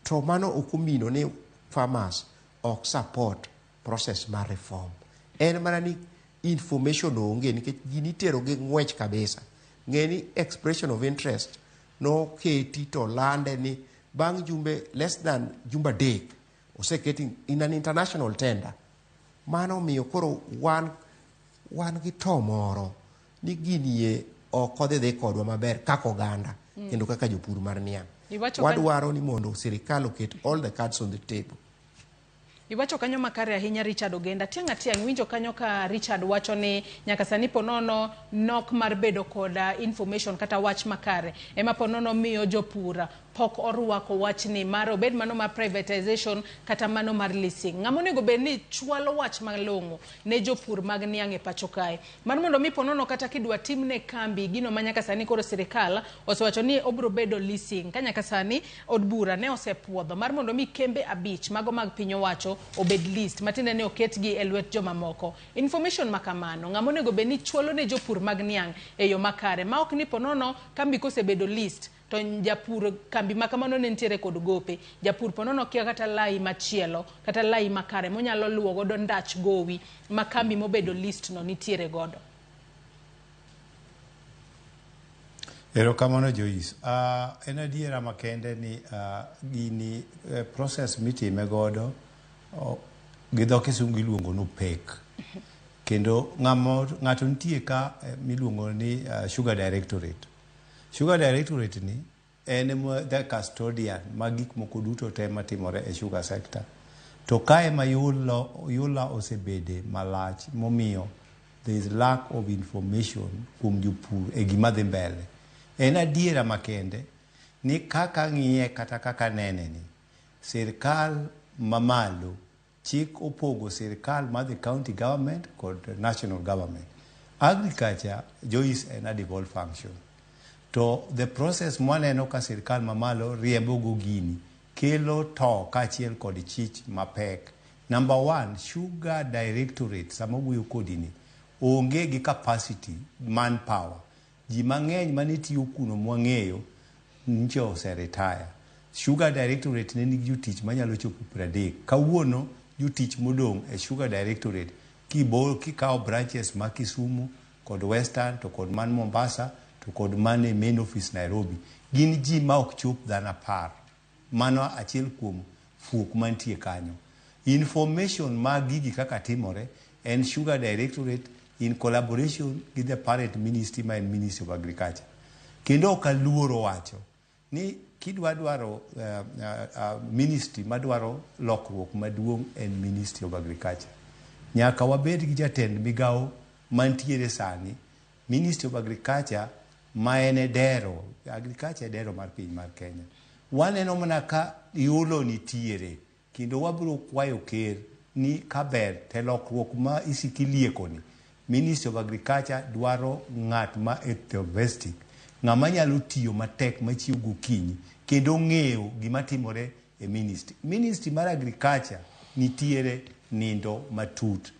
To mano ok omino ni farmers ok support process mar reform. En mana ni information onge nikech gini itero gi ng'wech kabisa. Ng'e ni expression of interest Noketi to lande ni bang' jumbe less than jumbe 3 oseketi in an international tender. Mano omiyo koro wan wan gi to moro ni gini e ok odhi dhi kodwa maber kaka oganda kendo kaka jopur mar niang'. Wadwaro ni mondo sirikal oket all the cards on the table. Iwacho kanyo makare ahinya Richard Ogenda. Tiang' atiang' iwinjo kanyo ka Richard wacho ni nyaka sani ponono nok mar bedo koda information kata wach makare ema ponono miyo jopur pok orwako wachni mar obed mano mar privatization kata mano mar leasing. Ng'ama onego bed ni chwalo wach malong'o ne jopur mag niang' e pacho kae. Mar mondo mi ponono kata kidwa timne kambi gino ma nyaka sani koro sirikal osewacho ni obro bedo leasing. Ka nyaka sani od bura ne osepuodho mar mondo mi kembe 5 mago mag piny owacho obed list matiende ni oketgi e lwet jomamoko. Information makamano ng'ama onego bed ni chwalo ne jopur mag niang' e yo makare ma ok ni ponono kambi kosebedo list to japur kambi makamano ne nitiere kod gope. Japur ponono kia kata lai machielo kata lai makare monyalo luwo godo ndach gowi ma kambi mobedo list no nitiere godo. Erokamano Joyce. En adiera makende ni gini process mitime godo gi dho kisungu iluongo ni opaque. Kendo ng'ato nitie ka miluongo ni Sugar Directorate. Sugar Directorate ni en the custodian mag gik moko duto te matimore e sugar sector. To kae ma yula osebede malach momiyo there is lack of information kuom jopur e gima dhi mbele. En adiera makende ni kaka ng'iye kata kaka nene ni sirkal mamalo chik opogo sirkal mar the county government kod national government. Agriculture, Joyce, en a devolved function. To the process mwaneno ka sirkal mamalo riembo go gini kelo to kaachiel kod chich mapek. Number 1, Sugar Directorate sama wuoyo kodi ni onge gi capacity, manpower. Ji mang'eny mane tiyo kuno mwang'eyo nche ose retire. Sugar Directorate ne nigi jotich manyalo chopo 30. Kawuono jotich modong' e Sugar Directorate kikawo branches ma Kisumu kod Western to kod man Mombasa to kod man e main office Nairobi gin ji ma ok chop dhano 10. Mano achiel kuom fuok mantie kanyo. Information mag gigi kaka timore en Sugar Directorate in collaboration with the parent ministry ma en Ministry of Agriculture. Kendo ok aluoro wacho ni kidwa dwaro ministry madwaro lokruok maduong' en Ministry of Agriculture. Nyaka wabed gi jatend migawo mantiere sani, Ministry of Agriculture ma en e dero, agriculture e dero mar piny mar Kenya. Waneno mana ka yulo nitiere kendo wabiro kwayo ker ni kaber te lokruok ma isiki lieko ni Ministry of Agriculture dwaro ng'at ma enthusiastic, ng'ama nyalo tiyo matek machiew gokinyi kendo ng'eyo gima timore e ministry. Ministry mar Agriculture nitiere nindo matut.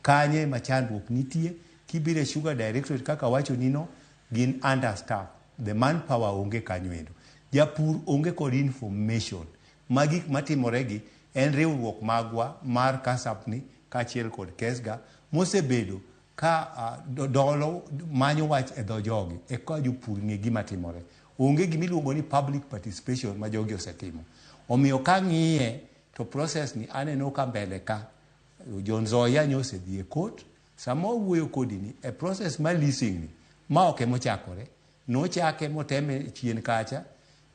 Kanye ma chandruok nitie, kibiro e Sugar Directorate kaka wacho nino, gin understaff. The manpower onge kanyo endo. Japur onge kod information. Ma gik matimore gi en riwruok magwa mar KASAP ni kaachiel kod KESGA mosebedo ka dolo manyo wach e dho jogi eka jopur ng'e gima timore. Onge gima iluongo ni public participation ma jogi osetimo. Omiyo ka ng'iye to process ni aneno ka mbele ka Jo Nzoia nyo osedhi e court. Sama wawuoyo kodi ni e process mar leasing ni ma ok emochakore, nochake moteme chien kacha,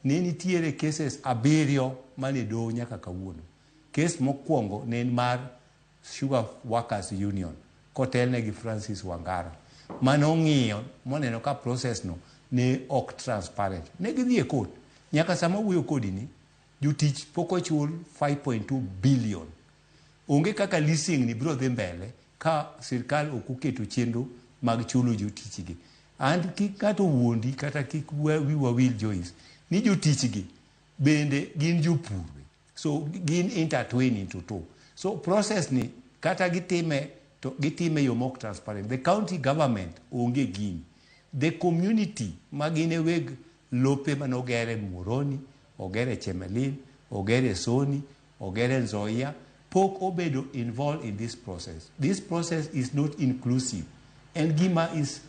ne nitiere cases 7 mane doho nyaka kawuono. Case mokwongo ne en mar Sugar Workers Union kotelne gi Francis Wangara manong'iyo moneno ka process no ne ok transparent. Ne gidhi e court. Nyaka sama wuoyo kodi ni jotich pok ochul 5.2 billion. Onge kaka leasing ni biro dhi mbele ka sirkal ok oketo chenro mag chulo jotich gi. And kik ng'ato wuondi kata kik wiwa wil Joyce ni jotich gi bende gin jopur. So gin intertwine into two. So process ni kata gitime to gitime yo mok transparent. The county government onge gini. The community ma gin e weg lope manogere Muhoroni, ogere Chemelil, ogere Soni, ogere Nzoia, pok obedo involved in this process. This process is not inclusive. En gima is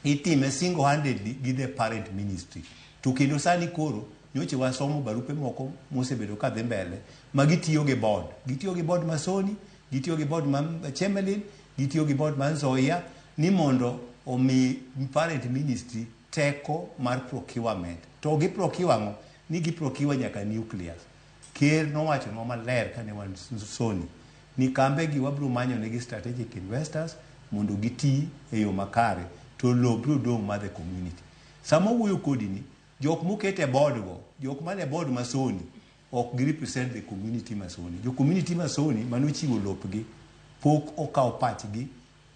itime single-handedly gi the parent ministry. To kendo sani koro nyocha wasomo barupe moko mosebedo ka dhi mbele ma gitiyo gi board. Gitiyo gi board ma Soni, gitiyo gi board ma Chemelil, gitiyo gi board ma Nzoia ni mondo omi parent ministry teko mar procurement. To gi procure ang'o? Ni gi procure nyaka nucleus. Ker nowachonwa maler kane wan Soni ni kambe gi wabiro manyo negi strategic investors mondo giti e yo makare to lowo biro dong' mar the community. Sama owuoyo kodi ni, jok moket e board go, jok man e board ma Soni ok gi represent the community ma Soni. Jo community ma Soni manochiwo lopgi pok okawo pachgi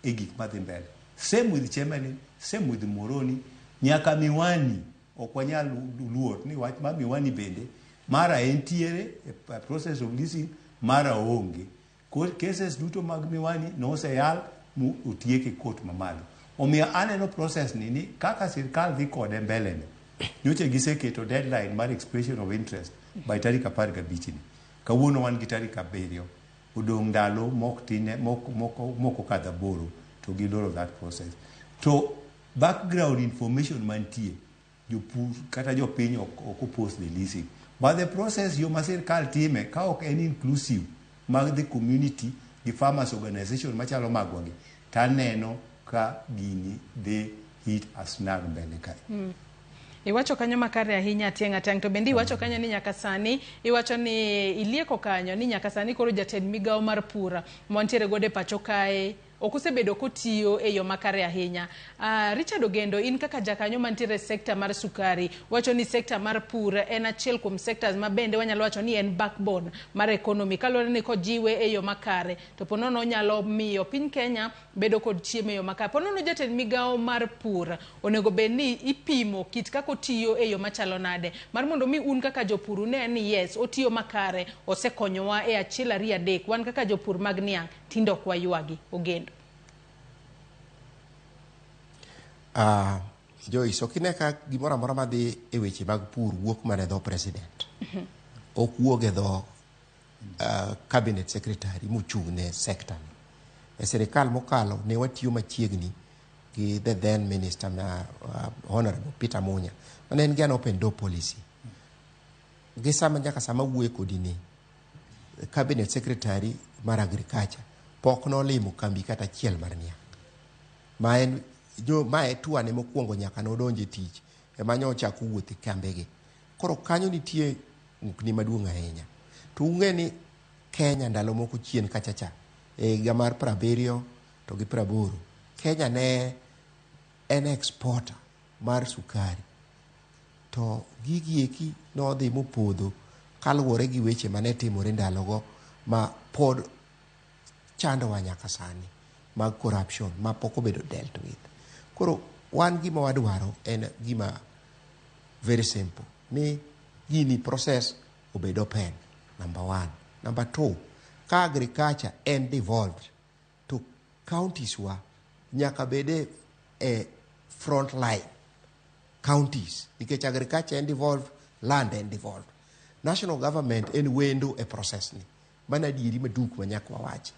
e gik madhi mbele. Same with Chemelil, same with Muhoroni, nyaka Miwani ok wanyal luor ni wach mar Miwani bende mara entiere e process of leasing, mara oonge. Cases duto mag Miwani noseyal mu otiek e court mamalo. Omiyo aneno process ni ni kaka sirkal dhi kode mbele ni. Nyocha giseketo deadline mar expression of interest by tarik 15 ni. Kawuono wan gi tarik 7. Odong' ndalo mok tine mok mok mok okadho 8 to giloro that process. To background information mantie jopur kata jopiny ok oppose the leasing. But the process yo ma sirkal time ka ok en inclusive mag the community gi farmers organization machalo magwa gi taneno ka gini dhi hit a snag mbele kae. Iwacho kanyo makare ahinya Atieng' Atang', to bende iwacho kanyo ni nyaka sani, iwacho ni ilieko kanyo ni nyaka sani koro jatend migawo mar pur mwantiere godo e pacho kae ok osebedo kotiyo e yo makare ahinya. Richard Ogendo, in kaka jakanyo mantiere e sekta mar sukari, wacho ni sekta mar pur en achiel kuom sectors ma bende wanyalo wacho ni en backbone mar economy, kaluwore ni kojiwe e yo makare to ponono onyalo miyo piny Kenya bedo kod chiemo e yo makare. Ponono jatend migawo mar pur onego bed ni ipimo kit kaka otiyo e yo machalo nade mar mondo mi un kaka jopur une ni yes otiyo makare, osekonyowa e 1 2 3, wan kaka jopur mag niang' tinde ok waywagi. Ogendo. Joyce, ok ine ka gimoro amora madhi e weche mag pur wuok mana e dho president. Ok wuog e dho cabinet secretary mochung' ne sector ni. E sirikal mokalo ne watiyo machiegni gi the then minister ma Honorable Peter Munya mane en gi an open door policy. Gi sama nyaka sama wuoye kodi ni cabinet secretary mar agriculture pok nolimo kambi kata achiel mar niang'. Ma en jo ma e tuane mokwongo nyaka nodonje tich ema nyo ochako wuoth e kambegi. Koro kanyo nitie ng'ukni maduong' ahinya. To ung'e ni Kenya ndalo moko chien kachacha e higa mar 70 to gi 80 Kenya ne en exporter mar sukari. To gigi eki nodhi mopodho kaluwore gi weche mane timore ndalogo ma pod chandowa nyaka sani mag corruption ma pok obedo dealt with. Koro wan gima wadwaro en gima very simple ni gini process obed open, number 1. Number 2, ka agriculture en devolved to counties wa nyaka bede e front line counties nikech agriculture en devolved, land en devolved. National government en wendo e process ni. Mano adieri maduk ma nyaka wawachi.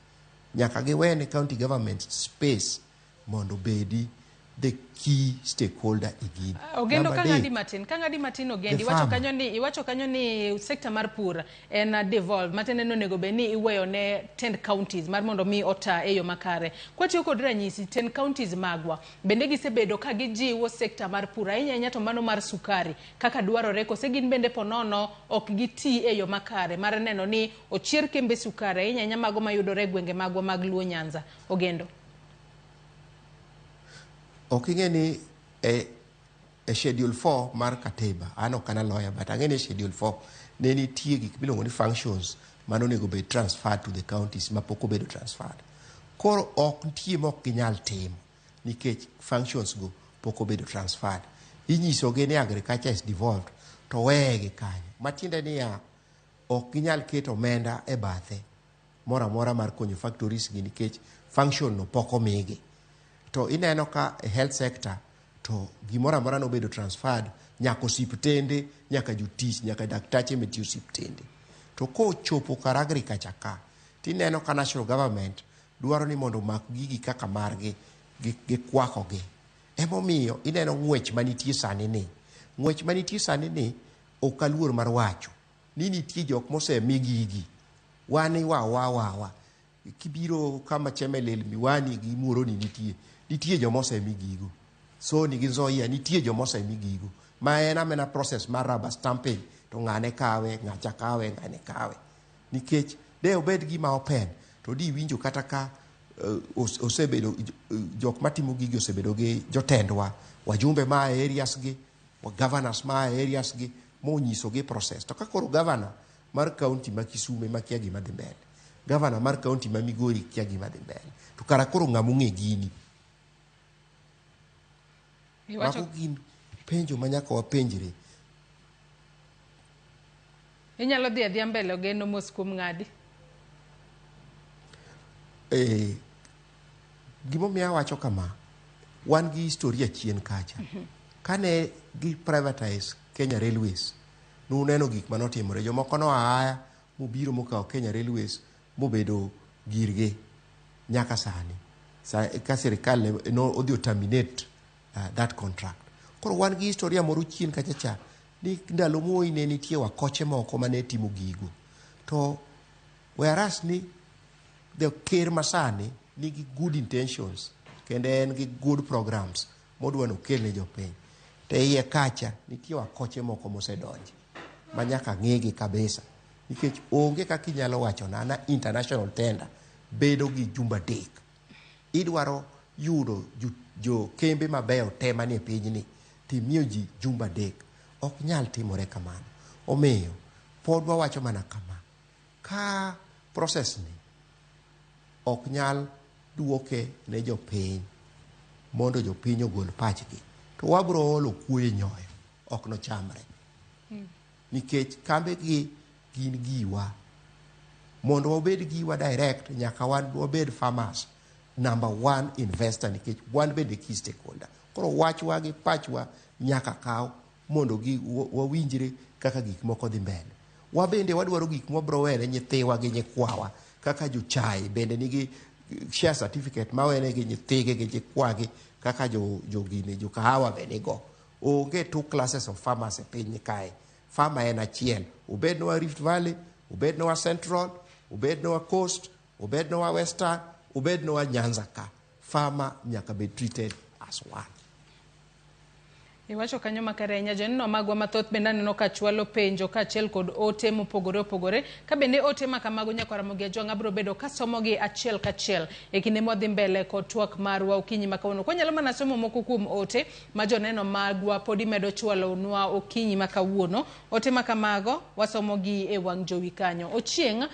Nyaka giwene county government space mondo obedi the key stakeholder e gini. Ogendo ka ng'adi matin, ka ng'adi matin Ogendo, iwacho kanyo ni sekta mar pur en devolved, matiende ni onego bed ni iweyo ne 10 counties mar mondo mi ota e yo makare. Kwatiyo kod ranyisi 10 counties magwa, bende gisebedo ka gijiwo sekta mar pur ahinya ahinya to mano mar sukari kaka dwarore, kose gin bende ponono ok giti e yo makare mar neno ni ochier kembe sukari ahinya ahinya mago mayudore e gwenge magwa mag Luo Nyanza. Ogendo. Ok ing'e ni e schedule 4 mar katiba, an ok an a lawyer but ang'e ni schedule 4 ne nitie gik miluongo ni functions mane onego bed transferred to the counties ma pok obedo transferred. Koro ok nitie mok ginyal timo nikech functions go pok obedo transferred. Inyisogi ni agriculture is devolved to wegi kanyo. Matiende niya ok ginyal keto omenda e bathe moro amora mar konyo factories gi nikech function no pok omigi. To ineno ka e health sector to gimoro amora nobedo transferred nyaka osiptende, nyaka jotich, nyaka daktache metiyo osiptende. To kochopo kar agriculture ka, tineno ka national government dwaro ni mondo omak gigi kaka margi, gikwakogi. Emomiyo ineno ng'wech manitie sani ni. Ng'wech manitie sani ni ok aluor mar wacho ni nitie jok mosemi gigi. Wan iwawa wawa. Kibiro kama Chemelil, Miwani gi Muhoroni nitie. Nitie joma osemi gigo. Soni gi Nzoia nitie joma osemi gigo. Ma en amena process mar rubber stamping to ng'ane kawe, ng'acha kawe, ng'ane kawe. Nikech de obed gima open to di winjo kata ka osebedo jok matimo gigi osebedo gi jotendwa, wajumbe ma areas gi, governors ma areas gi monyiso gi process. To ka koro governor mar county ma Kisumu ema kia gima dhi mbele, governor mar county ma Migori kia gima dhi mbele, to kara koro ng'ama ong'e gini? Mago gin penjo ma nyaka wapenjre. Inyalo dhi adhiya mbele Ogeno mos kuom ng'adi. Gimomiyo awacho kama, wan gi historia chien kacha. Kane gi privatize Kenya Railways, nuneno gik manotimore. Jomoko noa aya mobiro mokawo Kenya Railways mobedo girgi nyaka sani. Ka sirikal no odhi o terminate that contract. Koro wan gi historia moro chien kacha cha ni ndalo Moi ne nitie wakoche moko mane timo gigo. To whereas ni the ker masani nigi good intentions kendo en gi good programs modwa nokel ne jopiny. To iye kacha nitie wakoche moko mosedonje ma nyaka ng'igi kabisa. Nikech onge kaka inyalo wacho na international tender bedo gi jumbe 3. Idwaro yudo jo kembe mabeyo te manie pinyni timiyo ji jumbe 3. Ok nyal timore kamano. Omiyo pod wawacho mana kama. Ka process ni ok nyal duoke ne jopiny mondo jopiny ogol pachgi, to wabro olo kuoyo e nyoyo, ok nochamre. Nikech kambe gi gin giwa. Mondo wabed giwa direct, nyaka wan wabed farmers number one investor nikech wan bende key stakeholder. Koro wachwa gi pachwa nyaka kaw mondo gi wawinjre kaka gik moko dhi mbele. Wabende wadwaro gik mwabro wene nyithiwa gi nyikwawa kaka jochai bende nigi share certificate mawene gi nyithigi gi nyikwagi kaka jo gini jo kahawa be nigo. Onge two classes of farmers e piny kae. Farmer en achiel. Obed noa Rift Valley, obed noa Central, obed noa Coast, obed noa Western, obed noa Nyanza ka. Farmer nyaka bed treated as one. Iwacho kanyo makare ahinya. Joneno magwa mathoth bende aneno ka chwalo penjo kaachiel kod ote mopogore opogore. Ka bende ote ma kamago nyakwar Ramogi Ajwang' abiro bedo kasomogi achiel kachiel e kinde mwadhi mbele kod twak marwa okinyi ma kawuono. Kwanyalo mana somo moko kuom ote ma joneno magwa podi medo chwalonwa okinyi ma kawuono. Ote ma kamago wasomogi e wang' jowi kanyo. Ochieng'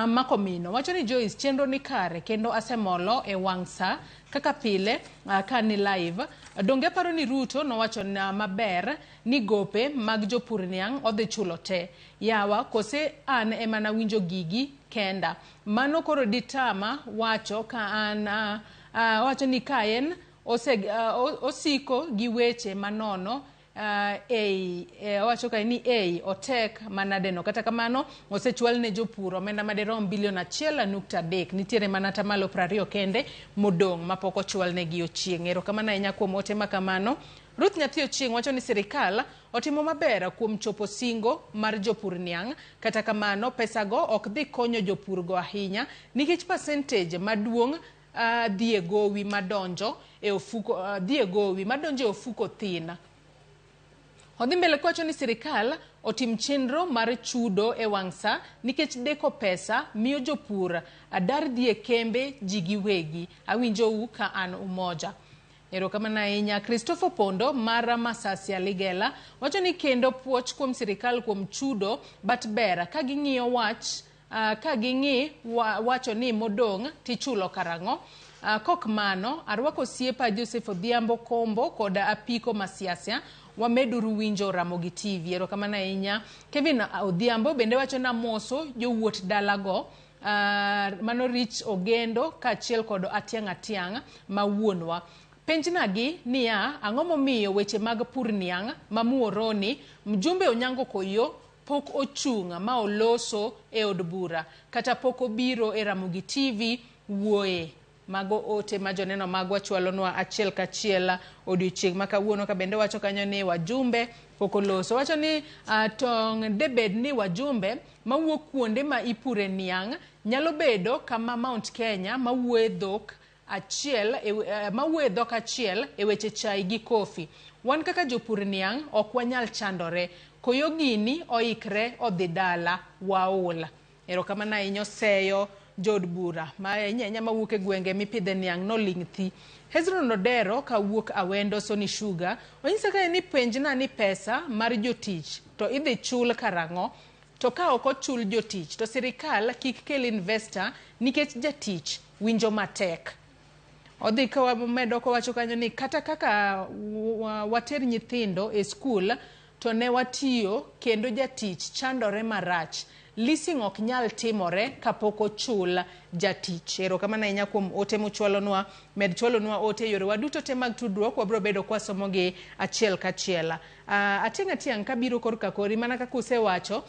Makomino wacho ni Joyce, chenro ni kare kendo asemolo e wang' sa kaka pile ka ni live. Donge aparo ni Ruto nowacho na maber ni gope mag jopur niang' odhi chulo te. Yawa kose an ema nawinjo gigi kenda. Mano koro ditama wacho ka an wacho ni ka en osiko gi weche manono owacho kae ni ei otek manadeno. Kata kamano osechwal ne jopur omenda madirom bilion 1.3. Nitiere mana atamalo 20 kende modong' mapok ochwal negi Ochieng'. Erokamano ahinya kuom ote makamano. Ruth Nyathi Ochieng' wacho ni sirikal otimo maber kuom chopo singo mar jopur niang'. Kata kamano pesago ok dhi konyo jopurgo ahinya nikech percentage maduong' dhi e gowi madonjo e ofuko, dhi e gowi madonjo e ofuko thin. Odhi mbele kowacho ni sirikal otim chenro mar chudo e wang' sa nikech deko pesa miyo jopur dar dhi e kembe ji giwegi. Awinjou ka an Umoja. Erokamano ahinya. Christopher Pondo mar Masasi Aligela wacho ni kendo puoch kuom sirikal kuom chudo but ber ka ging'iyo wach ka ging'i wacho ni modong' tichulo karang'o. Kok mano, arwako osiepa Joseph Odhiambo Kombo kod apiko Masiasia. Wameduru winjo Ramogi TV. Erokamano ahinya. Kevin Odhiambo bende wacho na moso jowuot dalago. Mano Rich Ogendo kaachiel kod Atiang' Atiang' ma wuonwa. Penjnagi niya, ang'o momiyo weche mag pur niang' ma Muhoroni, mjumbe Onyango Koyo pok ochung' ma oloso e od bura kata pok obiro e Ramogi TV wuoye. Mago ote ma joneno magwa chwalonwa achiel kachiel odiochieng' ma kawuono. Ka bende wacho kanyo ni wajumbe pok oloso. Wacho ni tong' debed ni wajumbe mawuok kuonde ma ipure niang' nyalo bedo kama Mount Kenya mawuoye dhok achiel mawuoye dhok achiel e weche chai gi kofi. Wan kaka jopur niang' ok wanyal chandore. Koyo gini oikre odhi dala waol. Erokamano ahinya Oseyo jood bura ma ahinya ahinya mawuok e gwenge mipidhe niang' noling' thi. Hezron Odero kawuok Awendo Sony Sugar onyisa kae ni penjna ni pesa mar jotich to idhi chul karang'o, to ka ok ochul jotich to sirikal kik kel investor nikech jatich winjo matek. Odhi kawamedo kowacho kanyo ni kata kaka water nyithindo e skul to ne watiyo kendo jatich chandore marach. Leasing ok nyal timore kapok ochul jatich. Erokamano ahinya kuom ote muchwalonwa. Med chwalonwa ote e yorewa duto te mag tudruok, wabiro bedo kwasomogi achiel kachiel. Atieng' atiang' kabiro korka kori mana kaka usewacho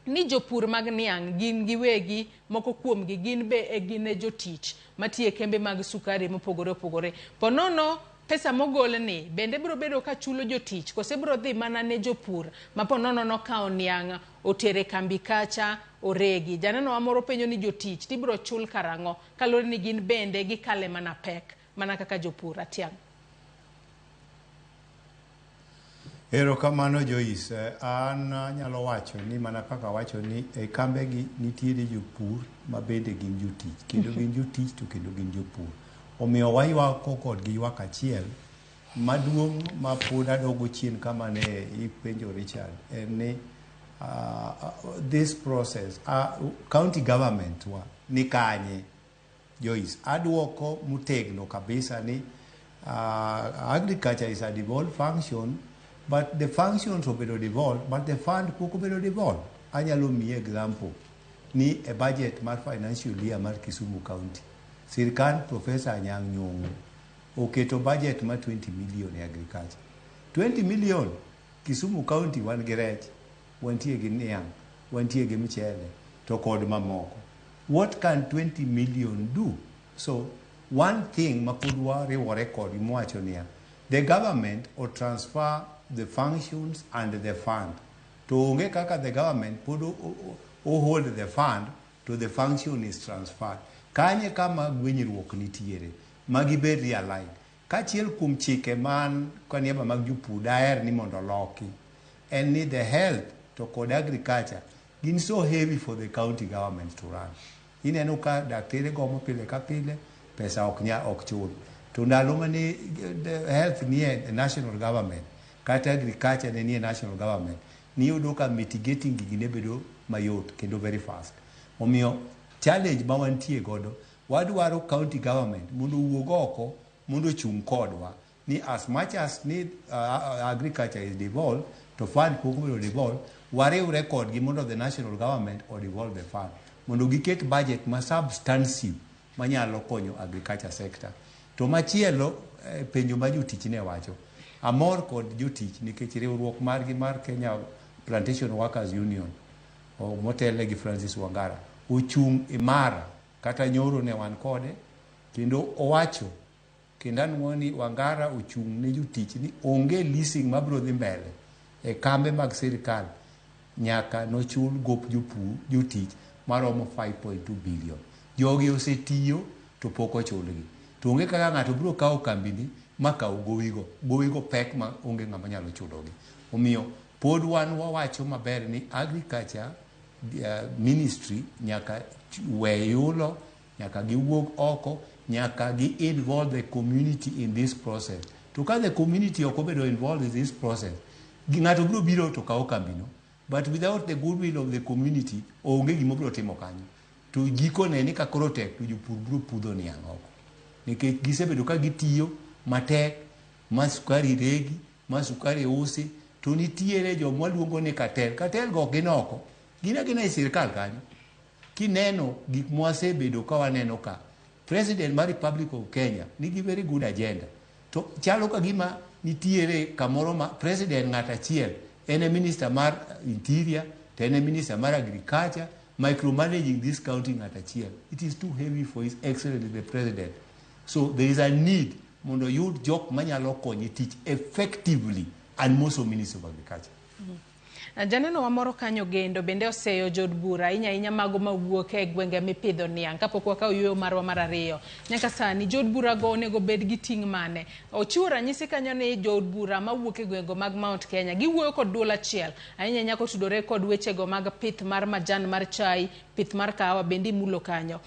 ni jopur mag niang' gin giwegi moko kuomgi gin be e gin e jotich matiyo e kembe mag sukari mopogore opogore. Ponono pesa mogol ni bende biro bedo ka chulo jotich kose biro dhi mana ne jopur ma ponono nokawo niang' otere kambi kacha oregi. Janeno wa moro penjo ni jotich tibiro chul karang'o kaluwore ni gin bende gikale mana pek mana kaka jopur. Atiang'. Erokamano Joyce. An anyalo wacho ni mana kaka awacho ni e kambegi nitiere jopur ma bende gin jotich. Kendo gin jotich to kendo gin jopur. Omiyo waywako kodgi ywak achiel. Maduong' ma pod adogo chien kama ne ipenjo Richard en ni this process, county government wa ni kanye? Joyce, aduoko motegno kabisa ni agriculture is a devolved function, but the functions obedo devolved, but the fund pok obedo devolved. Anyalo miyi example ni e budget mar financial year mar Kisumu County, sirkand Professor Anyang' Nyong'o oketo budget mar 20 million e agriculture. 20 million, Kisumu County wan gi rech, wantie gi niang', wantie gi mchele, to kod mamoko. What can 20 million do? So, one thing ma pod wariwore kodgi mwacho niya, the government o transfer the functions and the fund. To onge kaka the government pod o hold the fund to the function is transferred. Kanye kama gwenyruok nitiere, magibed realigned. Kachiel kuom chike man kaniaba mag jopur daher ni mondo oloki, en ni the health to kod agriculture gin so heavy for the county government to run. Ineno ka daktere gomo pile ka pile, pesa ok nya ok chul. To ndalo mane the health nie national government, kata agriculture ne nie national government, niyudo ka mitigating gigi ne bedo mayot kendo very fast. Omiyo challenge ma wantie godo, wadwaro county government mondo owuog oko mondo ochung' kodwa ni as much as ni agriculture is devolved to fund pok obedo devolved, wariwre kodgi mondo the national government o devolve the fund mondo giket budget ma substantive manyalo konyo agriculture sector. To machielo, penjo ma jotich ne wacho, amor kod jotich nikech riwruok margi mar Kenya Plantation Workers Union motele gi Francis Wangara ochung' imara kata nyoro ne wan kode kendo owacho kendo anuo ni Wangara ochung' ne jotich ni onge leasing mabiro dhi mbele e kambe mag sirikal nyaka nochul gop jopur jotich maromo 5.2 billion. Jogi osetiyo to pok ochulgi. To onge kaka ng'ato biro kawo kambini ma kaw gowigo. Gowigo pek ma onge ng'ama nyalo chulogi. Omiyo pod wan wawacho maber ni agriculture ministry nyaka we yulo, nyaka giwuog oko, nyaka gi involve the community in this process. To ka the community ok obedo involved in this process, ng'ato biro biro to kawo kambino, but without the goodwill of the community, onge gima obiro timo kanyo. To gikone ni ka koro tek to jopur biro pudho niang' oko. Nikech gisebedo ka gitiyo matek, ma sukari regi, ma sukari usi, to nitiere joma waluongo ni cartel. Cartel go ok gin oko, gin agina e sirikal kanyo. Kineno gik mwasebedo ka waneno ka, President mar Republic of Kenya nigi very good agenda. To chalo ka gima nitiere kamoro ma president ng'at achiel en e minister mar interior, to en e minister mar agriculture, Micromanaging this county ng'at achiel, it is too heavy for His Excellency the President. So there is a need mondo oyud jok manyalo konye tich effectively and most of Ministry of Agriculture. Janeno wa moro kanyo Gendo bende oseyo jood bura ahinya ahinya mago mawuok e gwenge mipidho niang' kapok wakawo yueyo marwa mar ariyo. Nyaka sani jood bura go onego bed gi ting' mane? Ochiwo ranyisi kanyo ni jood bura mawuok e gwenge mag Mount Kenya giwuoyo kod duol achiel ahinya ahinya kotudore kod wechego mag pith mar majan mar chai, pith mar kahawa bende imulo kanyo.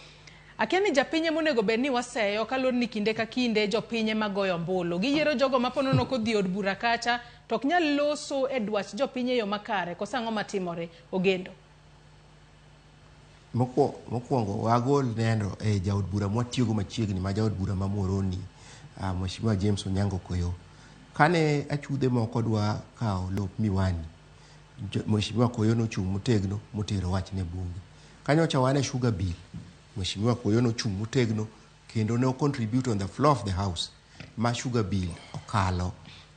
Akia ni japiny ema onego bed ni waseyo kaluwore ni kinde ka kinde jopiny ema goyo ombulu. Giyiero jogo ma ponono kodhi e od bura kacha to ok nyal loso e dwach jopiny e yo makare. Koso ang'o matimore? Ogendo. Mokwongo wagol neno e jaod bura mwatiyogo machiegni ma jaod bura ma Muhoroni, Mheshimiwa James Onyango Koyo. Kane achudhe moko dwa kawo lop Miwani, Mheshimiwa Koyo nochung' motegno motero wach ne bunge. Kanyocha wan e sugar bill, Mheshimiwa Koyo nochung' motegno kendo ne o contribute on the floor of the house ma sugar bill okalo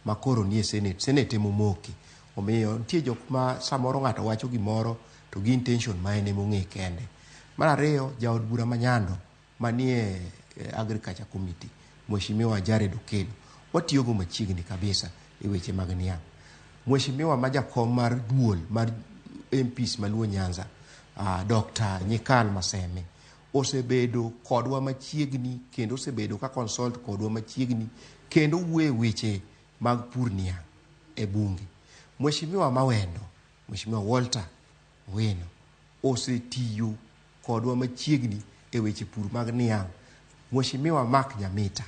ma koro nie Senate. Senate emomoke. Omiyo nitie jok ma samoro ng'ato wacho gimoro to gi intention ma en emong'e kende. Mar ariyo, jaod bura ma Nyando manie Agriculture Committee, Mheshimiwa Jared Okello, watiyogo machiegni kabisa e weche mag niang'. Mheshimiwa ma jakom mar duol mar MPs maluo Nyanza, Dr. Nyikal Maseme, osebedo kodwa machiegni kendo osebedo ka consult kodwa machiegni kendo wuoye weche mag pur niang' e bunge. Mheshimiwa Mawendo, Mheshimiwa Walter Owino, osetiyo kodwa machiegni e weche pur mag niang'. Mheshimiwa Mark Nyamita,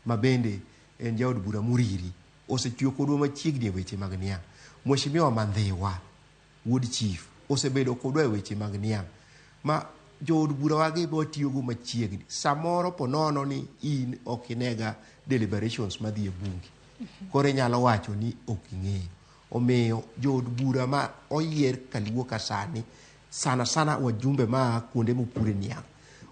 ma bende en jaod bura Muriri, osetiyo kodwa machiegni e weche mag niang'. Mheshimiwa Mandhiwa, wuod chief, osebedo kodwa e weche mag niang'. Ma jood bura wagi be watiyogo machiegni. Samoro ponono ni in ok inega deliberations madhi e bunge. Koro inyalo wacho ni ok ing'eyo. Omiyo jood bura ma oyier kaluo ka sani, sana sana wajumbe ma kuonde mopure niang',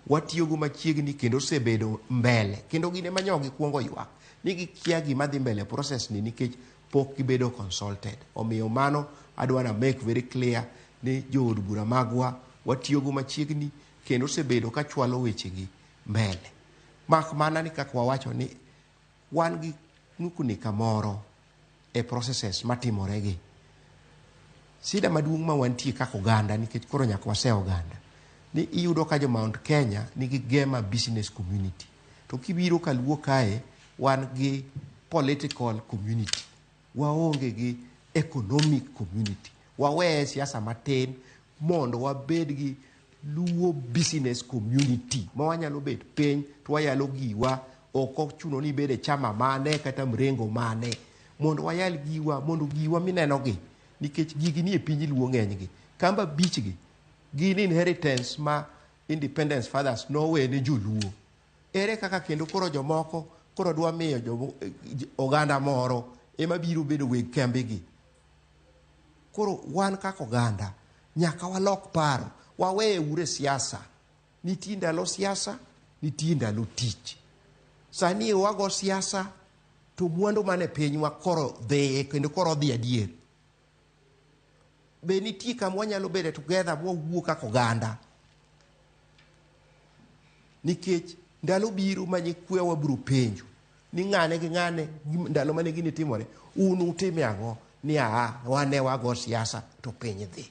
watiyogo machiegni kendo osebedo mbele. Kendo gin ema nyo gikuongo ywak ni gikia gima dhi mbele process ni nikech pok gibedo consulted. Omiyo mano adwa na make very clear ni jood bura magwa watiyogo machiegni kendo osebedo ka chwalo wechegi mbele. Mak mana ni kaka wawacho ni wan gi nukni kamoro e processes matimore gi. Sida maduong' ma wantie kaka oganda nikech koro nyaka wase oganda ni iyudo ka jo Mount Kenya nigi Gema business community to kibiro kaluo kae wan gi political community, waonge gi economic community. Waweye siasa matin mondo wabed gi Luo business community ma wanyalo bet piny to wayalo giwa, ok ochuno ni ibed e chama mane kata mrengo mane, mondo wayal giwa, mondo giwa mineno gi nikech gigi nie piny Luo ng'enygi. Kamba abich gi gin inheritance ma independence fathers nowene joluo. Ere kaka kendo koro jomoko koro dwa miyo oganda moro ema biro bedo weg kambegi. Koro wan kaka oganda nyaka walok paro, waweye ure siasa. Nitie ndalo siasa, nitie ndalo tich. Sani wago siasa to mwandu mane pinywa koro dhiye kendo koro odhi adier. Be nitie kama wanyalo bede together mwawuo kaka oganda? Nikech ndalo biro ma nyikwewa biro penjo ni ng'ane gi ng'ane ndalo mane gini timore un utime ang'o ni aa wane wago siasa to piny dhi.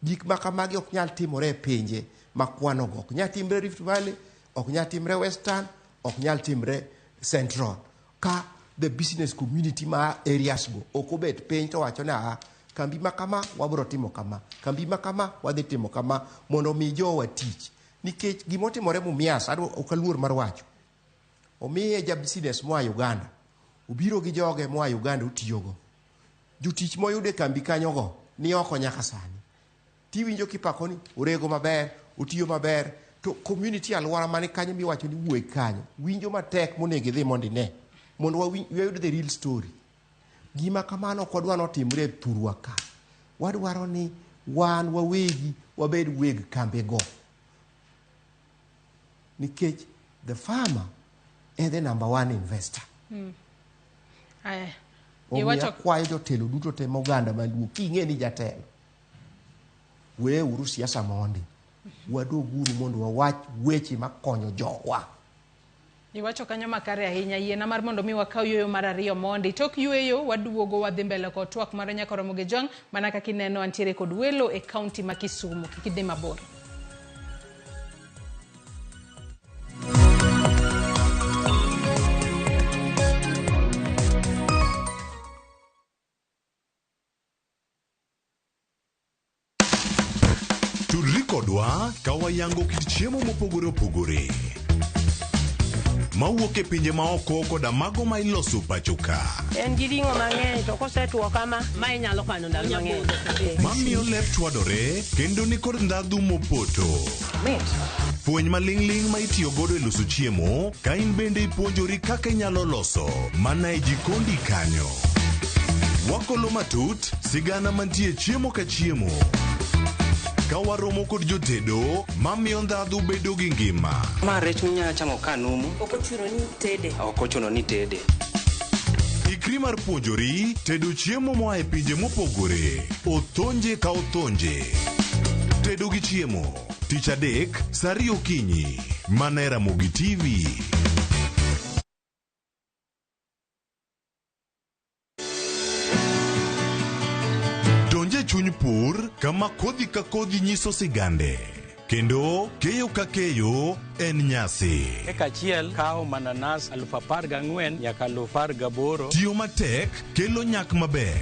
Gik ma kamagi ok nyal timore e pinje ma kwanogo. Ok nyal timre Rift Valley, ok nyal timre Western, ok nyal timre Central. Ka the business community ma areas go ok obet piny to wacho ni aa kambi ma kama wabiro timo kama, kambi ma kama wadhi timo kama mondo omi jowa tich. Nikech gimotimore Mumias, ok aluor mar wacho. Omiye ja business moa Uganda, obiro gi joge moa Uganda otiyogo. Jotich moyudo e kambi kanyogo ni oko nyaka sani. Tiwinjo kipako ni orego maber, otiyo maber, to community alwora mani kanyo miwacho ni wuoyi kanyo, winjo matek monego idhi mondo ine, mondo wayud the real story. Gima kamano ok wadwa notimre e thurwa ka. Wadwaro ni wan wawegi wabed weg kambego. Nikech the farmer e the number one investor. Aya. Omiyo akwayo jotelo duto te moganda maluo king'e ni jatelo. Weuru siasa mondi. Wadoguru mondo wawach weche makonyo jowa. Iwacho kanyo makare ahinya. Yiena mar mondo mi wakaw yueyo mar ariyo mondi. Tok yueyo waduogo wadhi mbele kod twak mar Nyaka Ramogi Ojwang' mana kaka ineno antiere kod welo e kaunti ma Kisumu. Kik idhi mabor. Tudri kodwa ka wayango kit chiemo mopogore opogore mawuok e pinje maoko koda mago ma iloso pacho ka. En gi ring'o mang'eny to kosetwo kama, ma inyalo kano ndalo mang'eny. Mamiyo lep chwadore kendo nikod ndhadhu mopoto. Fweny maling'ling' ma itiyo godo e loso chiemo ka in bende ipuonjori kaka inyalo loso mana e jikondi kanyo. Wakolo matut sigana mantie chiemo ka chiemo. Ka waromo kod jotedo mamiyo ndhadhu bedo gi ngima. Ma rech minyalo chamo ka numu. Ok ochuno ni tede. Ok ochuno ni tede. Ikri mar puonjori tedo chiemo moa e pinje mopogore. Othonje ka othonje. Tedo gi chiemo. Tich adek, saa ariyo okinyi. Mana e Ramogi TV. Donj e chuny pur kama kodhi ka kodhi nyiso sigande. Kendo keyo ka keyo en nyasi. Eka achiel kawo mananas 14,000 nyaka 18,000. Tiyo matek kelo nyak maber.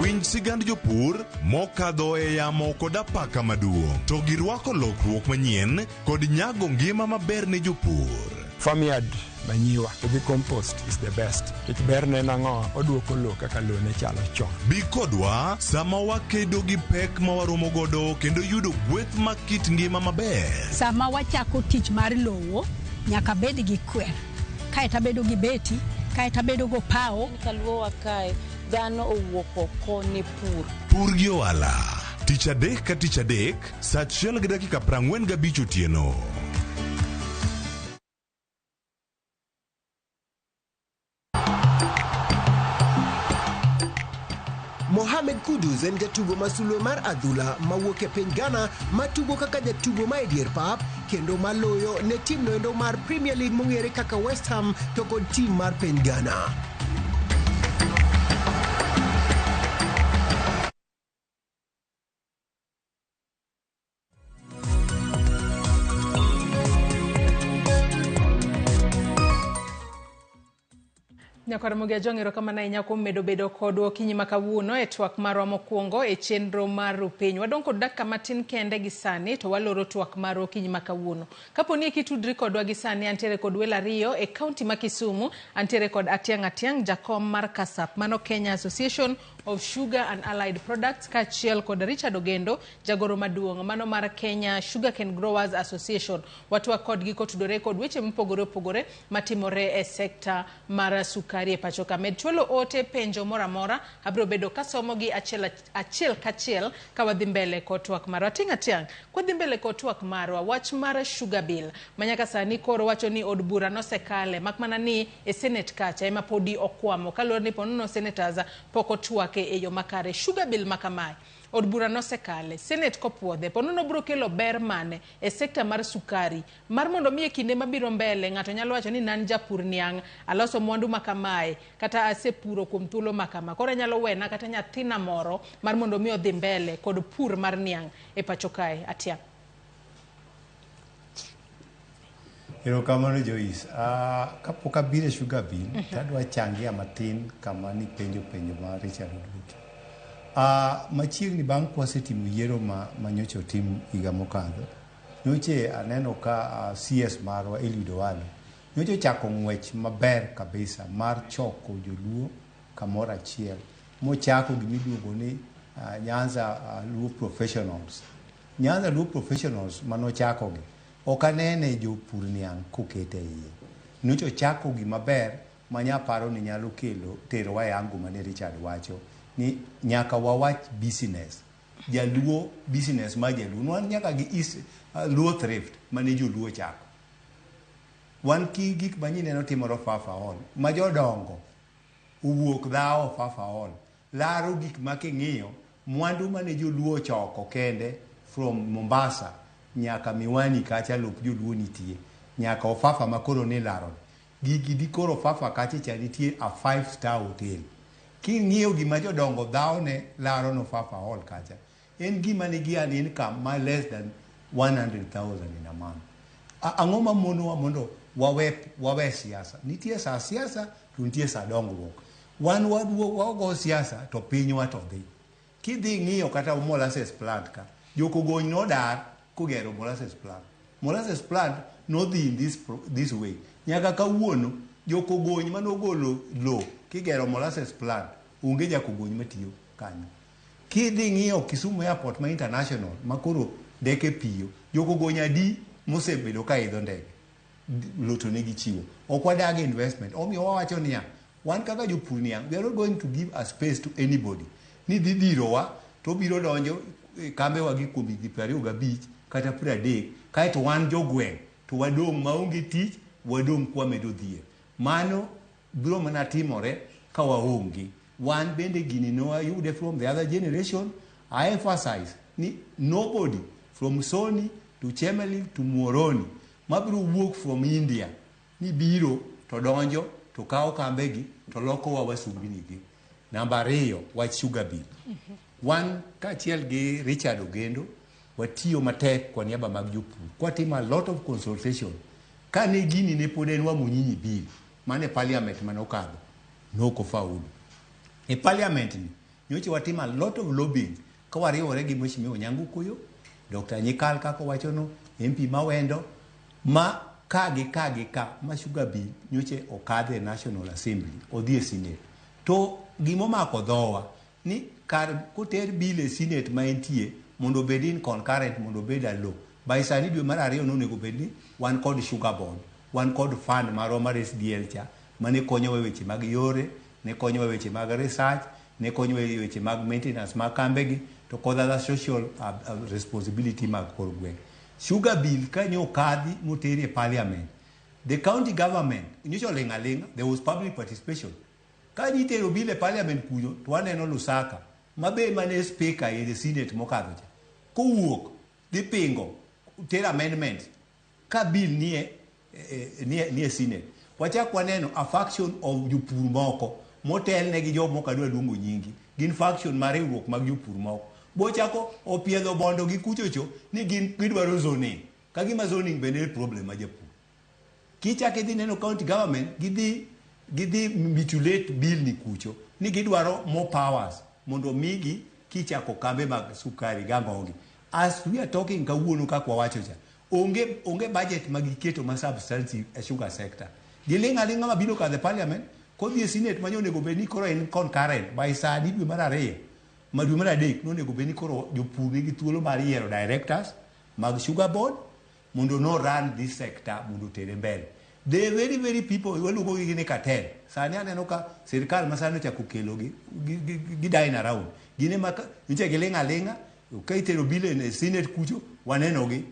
Winj sigand jopur mokadho e yamo kod apaka maduong' to girwako lokruok manyien kod nyago ngima maber ne jopur. Farmyard manyiwa to gi compost is the best. Nikech berne en ang'o? Oduoko lowo kaka lowo ne chalo chon. Bi kodwa sama wakedo gi pek ma waromo godo kendo yudo gweth mag kit ngima maber. Sama wachako tich mar lowo, nyaka abed gi kwer, kaeto abedo gi beti, kaeto abedo gopawo. Kaluowa kae, dhano owuok oko ne pur. Pur gi ohala. Tich adek ka tich adek, saa achiel gi dakika 45 otieno. Mohamed Kudus en jatugo ma sulwe mar adhula mawuok e piny Ghana matugo kaka jatugo ma e dier pap kendo maloyo ne tim noendo mar Premier League mong'ere kaka West Ham to kod tim mar piny Ghana. Nyakwar Ramogi Ajwang' erokamano ahinya kuom medo bedo kodwa okinyi ma kawuono e twak marwa mokwongo e chenro mar Rupiny. Wadong' kod dakika matin kende gi sani to waloro twak marwa okinyi ma kawuono. Kapo ni ikitudri kodwa gi sani, antiere kod welo ariyo e kaunti ma Kisumu, antiere kod Atiang' Atiang', jakom mar KASAP, mano Kenya Association of Sugar and Allied Products, kaachiel kod Richard Ogendo, jagoro maduong' mano mar Kenya Sugarcane Growers Association. Watwak kodgi kotudore kod weche mopogore opogore matimore e sekta mar sukari e pacho ka. Med chwalo ote penjo moro amora, abiro bedo kasomogi achiel achiel kachiel ka wadhi mbele kod twak marwa. Ating' atiang', kwadhi mbele kod twak marwa, wach mar sugar bill ma nyaka sani koro wacho ni od bura nosekale, mak mana ni e Senate kacha ema podi okwamo kaluwore ni ponono senators pok otwake e yo makare. Sugar bill ma kamae od bura nosekale, Senate kopuodhe, ponono biro kelo ber mane e sekta mar sukari mar mondo mi e kinde mabiro mbele ng'ato nyalo wacho ni nan japur niang' aloso mwandu ma kamae kata asepuro kuom thuolo ma kama koro anyalo wena kata nyathina moro mar mondo mi odhi mbele kod pur mar niang' e pacho kae. Atiang'. Erokamano Joyce. Kapok abiro e sugar bill, to adwa changia matin kama nipenjo penjo ma Richard oduoki. Machiegni bang' kwasetimo yiero ma nyocha otim higa mokadho, nyoche aneno ka CS marwa Eliud Owalo nyocha ochako ng'wech maber kabisa mar choko joluo kamoro achiel mochako gimiluongo ni Nyanza Luo Professionals. Nyanza Luo Professionals manochakogi ok anene jopur niang' kokete iye. Nyocha ochako gimaber manyaparo ni nyalo kelo terowa e ango mane Richard wacho ni nyaka wawach business. Jaluo business ma jaluo. Wan nyaka gi East, Luo Thrift mane joluo ochako. Wan ki gik ma nyineno timore Ofafa Hall ma jodongo owuok dhawo Ofafa Hall laro gik ma king'iyo Mwandu mane joluo ochoko kende from Mombasa nyaka Miwani kacha lop joluo nitie. Nyaka Ofafa makoro ni laro. Gigi dikoro Ofafa kacha cha nitie a 5-star hotel. King'iyo gima jodongo dhawne laro no Ofafa Hall kacha, en gima nigi an income ma less than 100,000 in a month. Ang'o mamonowa mondo wawe siasa? Nitie sa siasa to nitie sa dongruok. Wan wago siasa to pinywa to dhi. Kidhi ng'iyo kata molasses plant ka, jokogony nodar kogero molasses plant. Molasses plant nodhi in this way. Nyaka kawuono, jokogony manogolo lo kigero molasses plant, onge jakogony matiyo kanyo. Kidhi ng'iyo Kisumu Airport ma international, makoro ndeke piyo, jokogony adi mosebedo ka idho ndege? Lo to negi chiwo. Ok wadagi investment. Omiyo wawacho niya, wan kaka jopur niang', we are not going to give a space to anybody. Ni dhi dhirowa, to biro donjo kambewa gi kuom higni 25 kata 30, kaeto wan jogweng' to wadong' maonge tich, wadong' kwamedo dhier. Mano biro mana timore ka waonge. Wan bende gini ne wayude from the other generation. I emphasize ni nobody from Sony to Chemelil to Muhoroni mabiro wuok from India ni biro to donjo to kawo kambegi to lokowa wasumbini gi. Namba 2, wach sugar bill. Wan kaachiel gi Richard Ogendo watiyo matek kwa niaba mag jopur. Kwatimo a lot of consultation. Kane gini ne pod en Wamunyinyi bill mane parliament mane okadho, nok ofaulu. E parliament ni nyocha watimo a lot of lobbying ka wariwore gi Mheshimiwa Onyango Kuyo, Dr. Nyikal kaka owachono, MP Mawendo, ma ka gi ka gi ka ma sugar bill nyocha okadhe e National Assembly, odhi e Senate. To gimomako dhowa ni kar koter bill e Senate ma entie mondo obed in concurrent, mondo obed a law. By sani dwe mar 2 nonego bed ni wan kod sugar board, wan kod fund marwa mar SDL cha mane konyowa e weche mag yore, ne konyowa e weche mag research, ne konyowa e weche mag maintenance mag kambegi, to kod other social responsibility mag kor gweng'. Sugar bill kanyo okadhi moteri e parliament, the county government nyocha oling' aling'a, there was public participation. Ka nitero bill e parliament kuno to waneno Lusaka mabe mane speaker e the Senate mokadho cha kowuok dhi pingo tero amendment ka bill nie Senate. Wachak waneno a faction of jopur moko motelne gi jok moko adwa luongo nyingi, gin faction mar riwruok mag jopur moko bochako opiedho bondo gi kuchocho ni gin gidwaro zoning, ka gima zoning bende en problem ma japur. Kichak idhi neno county government gidhi mutilate bill ni kucho ni gidwaro more powers mondo migi kichako kambe mag sukari gang'ogi. As we are talking kawuono kaka wawacho cha, onge budget ma giketo ma substantive e sugar sector. Giling' aling'a mabiro kadho e parliament, kodhi e Senate ma onego bed ni koro en concurrent by sani dwe mar 2 ma dwe mar 3 nonego bed ni koro jopur nigi thuolo mar yiero directors mag sugar board mondo no run this sector mondo otere mbele. The very very people waluongo gi ni cartel. Sani aneno ka sirikal ma sani ochako kelo gi dine around. Gin ema nitie giling' aling'a, ka itero bill e Senate kucho, waneno gi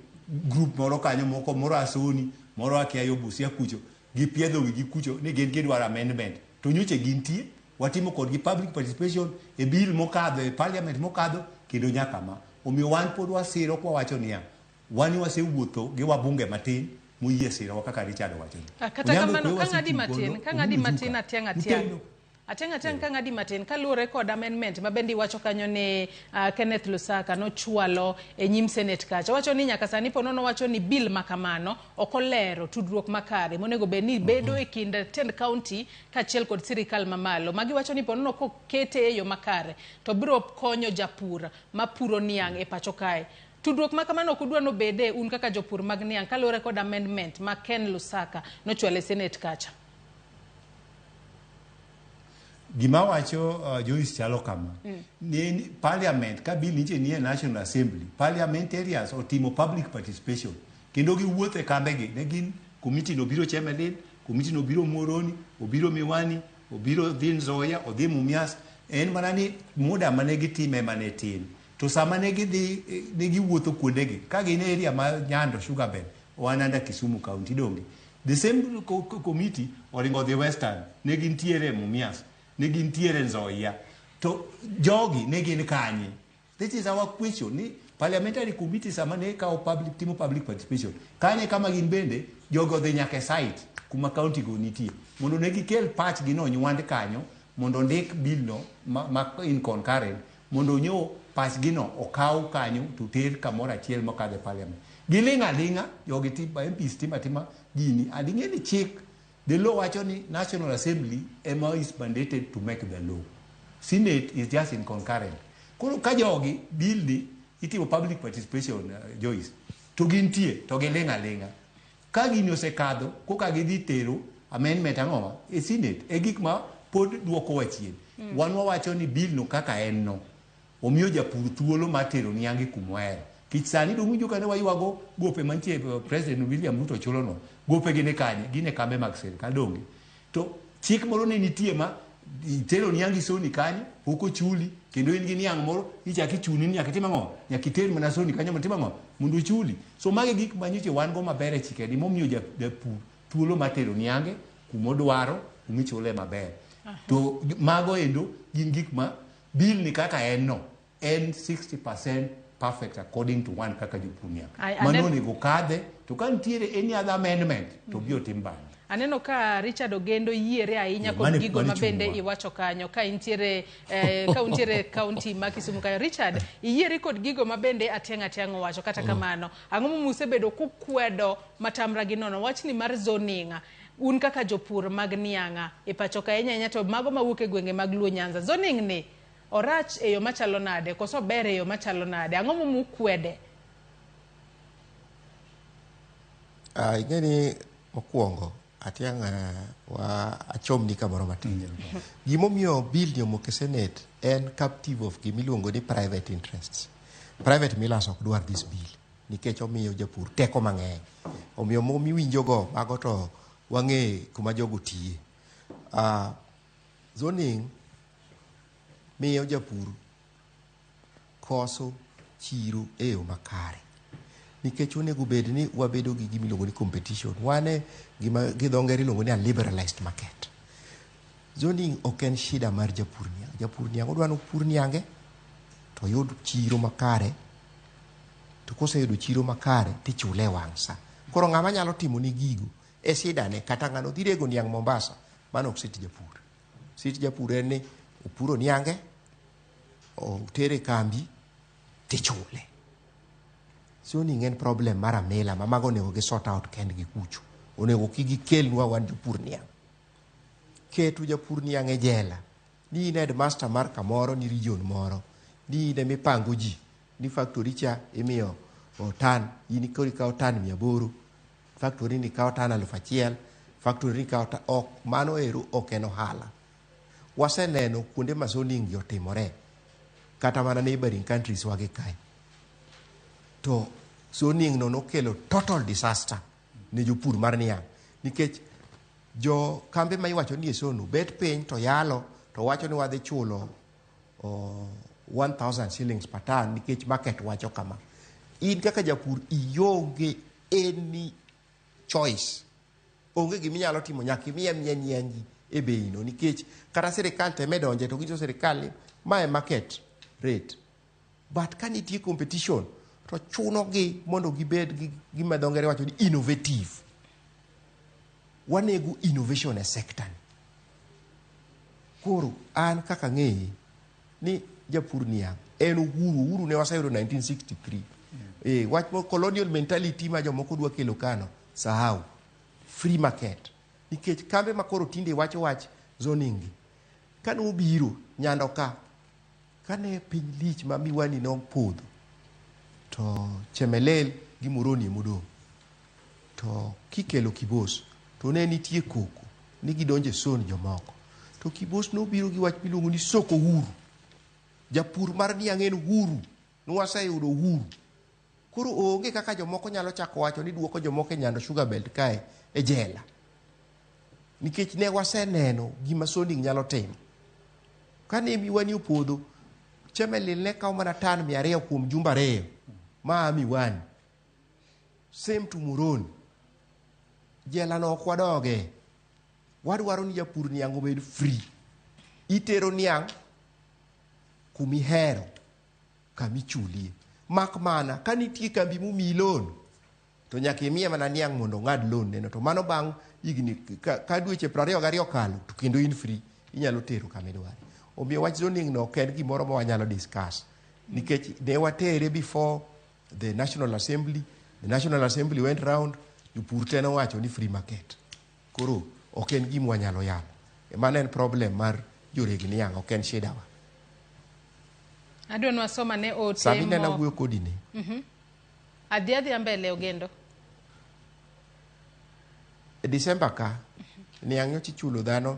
group moro kanyo moko, moro Asoni, moro akia yo Busia kucho, gipiedho wigi kucho ni gin gidwaro amendment. To nyocha gintie, watimo kodgi public participation e bill mokadho, e parliament mokadho, kendo nyaka ma. Omiyo wan pod wasiro kwa wacho niya, wan wasewuotho gi wabunge matin moyie sirowa kaka Richard owacho. Kata kamano, ka ng'adi matin, ka ng'adi matin atiang' atiang'. Atiang' atiang' ka ng'adi matin, kaluwore kod amendment ma bende iwacho kanyo ni Kenneth Lusaka nochwalo e nyim Senate kacha. Owacho ni nyaka sani po nono wacho ni bill ma kamano ok olero tudruok makare monego bed ni bedo e kind tend county kaachiel kod sirikal mamalo. Magi wacho ni po nono kokete e yo makare to biro konyo japur mapuro niang' e pacho kae. Tudruok ma kamano ok udwa nobede un kaka jopur mag niang' kaluwore kod amendment ma Ken Lusaka nochwalo e Senate kacha. Gima wacho Joyce chalo kama. Ni parliament ka bill nitie nie National Assembly, parliamentarians otimo public participation kendo giwuotho e kambegi. Ne gin committee no biro Chemelil, committee no biro Muhoroni, obiro Miwani, obiro dhi Nzoia, odhi Mumias. En mana ni muda mane gitime mane tin. To sama ne gidhi ne giwuotho kuondegi ka gin area ma Nyando Sugar Bed, wan under Kisumu County donge. The same committee oringo dhi Western, ne gintiere Mumias, ne gintiere Nzoia. To jogi ne gin kanye? This is our question ni parliamentary committee sama ne kawo public timo public participation kanye kama gin bende jogo odhi nyaka e site kuma county go nitie mondo ne gikel pachgi no nywand kanyo mondo ondik bill no ma in concurrent mondo nyo pachgi no okaw kanyo to ter kamoro achiel mokadho e parliament. Giling' aling'a jogi MPs timo atima gini and ing'e ni chik the law wacho ni National Assembly ema is mandated to make the law. Senate is just in concurrent. Koro ka jogi bill ni itimo public participation Joyce to gintie to giling' aling'a. Ka gini osekadho koka gidhi tero amendment ang'owa e Senate e gik ma pod duokowa chien. Wan wawacho ni bill no kaka en no omiyo japur thuolo mar tero niange kumohero. Kich sani dong' winjo kane waywago gope mantie President William Ruto chulo no gope gin e kanye gin e kambe mag sirikal donge. To chik moro ne nitie ma itero niangi soni kanyo pok ochuli kendo in gi niang' moro ichak ichuni ni nyaka itim ang'o nyaka iter mana soni kanyo mondo itim ang'o mondo ochuli. So magi gik manyocha wan go maber e chikegi momiyo japur thuolo mar tero niange kumodwaro kumichule maber. To mago endo gin gik ma bill ni kaka en no en 60% perfect according to one kaka jopur niang'. Mano onego kadhe to ka nitiere any other amendment to biro tim bang'e. Aneno ka Richard Ogendo yiere ahinya kod gigo ma bende iwacho kanyo ka intiere ka untiere county ma Kisumu kanyo. Richard, iyieri kod gigo ma bende Atiang' Atiang' owacho kata kamano ang'o momusebedo kukwedo matamra gi nono wachni mar zoning un kaka jopur mag niang'a e pacho ka ahinya ahinya to mago mawuok e gwenge mag Luo Nyanza zoning ni orach e yo machalo nade koso ber e yo machalo nade ang'o momukwede? Ing'e ni mokwongo Atiang' wa achomni kamoro matin. Gimomiyo bill ni omok e Senate en captive of gimiluongo ni private interests. Private millers ok dwar this bill nikech omiyo japur teko mang'eny. Omiyo miwinjogo mago to wang'e kuma jogo tiye. Zoning miyo japur koso chiro e yo makare. Nikech onego bed ni wabedo gi gima iluongo ni competition. Wane gima gi dho ngere iluongo ni a liberalized market. Zoning ok en shida mar japur niang'. Japur niang' odwa ni opur niange to oyud chiro makare to koseyudo chiro makare tichule e wang' sa. Koro ng'ama nyalo timo ni gigo e shida ne kata ng'ano dhi rego niang' Mombasa mano ok sit japur. Sit japur en ni opuro niange otere kambi tichule. Zoning en problem mar amila ma mago onego gi sort out kendgi kucho. Onego kik gikelnwa wan jopur niang'. Keto japur niang' e jela ni in headmaster mar kamoro ni region moro ni in emipango ji ni factory cha imiyo tan in koro ikawo tan 800 factory ni kawo tan 1000 factory ni kawo ok mano ero ok en ohala. Waseneno kuonde ma zoning gi otimore kata mana neighboring countries wagi kae. To zoning no nokelo total disaster ne jopur mar niang' nikech jo kambe ma iwacho ni e zone bet piny to yalo to wacho ni wadhi chulo 1000 shillings per ton nikech market wacho kama. In kaka japur ionge any choice. Onge giminyalo timo nyaka imiye miya niangi e bei no nikech kata sirikal teme donje to ginyiso sirikal ni mae market rate. But ka nitie competition to chuno gi mondo gibed gi gima dho ngere wacho ni innovative. Wanego innovation e sector ni. Koro an kaka ng'eye ni japur niang' en uhuru, uhuru ne waseyudo 1963. Wach mo colonial mentality ma jomoko dwa kelo kano, sahau. Free market. Nikech kambe ma koro tinde wacho wach zoning gi. Kane obiro Nyando ka, kane piny lich ma miwani nopodho, to Chemelil gi Moroni emodong'. To kikelo Kibos, to ne nitie koko ni gidonjo e zone jomoko. To Kibos nobiro gi wach miluongo ni soko huru. Japur mar niang' en huru. Nwaseyudo uhuru. Koro onge kaka jomoko nyalo chako wacho ni duoko jomoko e Nyando Sugar Belt kae e jela. Nikech ne waseneno gima zoning nyalo timo. Kane miwani opodho, Chemelil ne kawo mana tan 200 kuom jumbe 2 ma miwani. Same to Moroni. Jela no ok wadoge. Wadwaro ni japur niang' obed free. Itero niang' kumihero. kama ichulie. Mak mana ka nitie kambi momiyi loan to nyaka imiye mana niang' mondo ong'ad loan neno to mano bang' higni ka dweche 22 okalo to kendo in free inyalo tero kama idware. Omiyo wach zoning no ok en gimoro ma wanyalo discuss nikech ne watere before the National Assembly, the National Assembly went round, jopur te nowacho ni free market. Koro ok en gima wanyalo yalo. Mano en problem mar joreg niang' ok en shida wa. Adwa ni wasoma ne ote Sami nena wuoyo kodi ni. Adhi adhiya mbele Ogendo. E December ka niang' nyocha ichulo dhano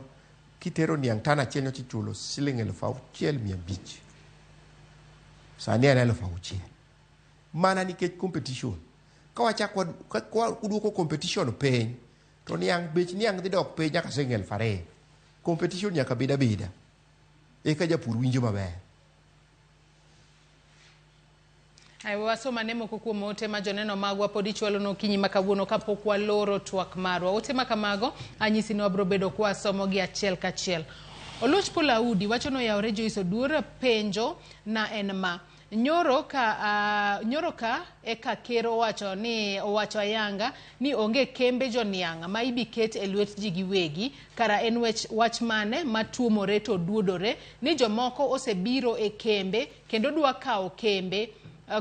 kitero niang' tan achiel nyocha ichulo siling 6,500. Sani en 6,000. Mana nikech competition. Ka wachak waduoko competition piny to niang' bech niang' dhi dok piny nyaka siling 2,000. Competition nyaka bed abeda. Eka japur winjo maber. Ai, wasoma ne moko kuom ote ma joneno magwa pod ichwalo no okinyi ma kawuono kapok waloro twak marwa. Ote ma kamago anyisi ni wabro bedo kwasomo gi achiel kachiel. Oluoch Polaudi wacho ni oyawore Joyce Oduor penjo na en ma. Nyoro ka eka ker owacho ni owacho ayanga ni onge kembe joniang' ma ibi ket e lwet ji giwegi kara en wach mane matuomore to duodore ni jomoko osebiro e kembe kendo dwa kawo kembe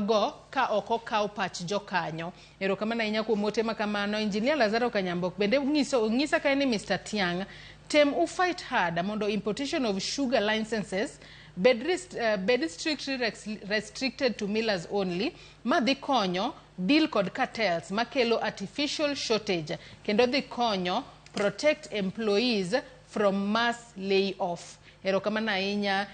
go ka ok okaw pach jokanyo. Erokamano ahinya kuom ote ma kamano. Engineer Lazaro Kanyambok bende ng'isa kae ni Mr. Tiang' tem u fight hard mondo importation of sugar licenses bed strictly restricted to millers only, ma dhi konyo deal kod cartels makelo artificial shortage kendo dhi konyo protect employees from mass layoff. Erokamano ahinya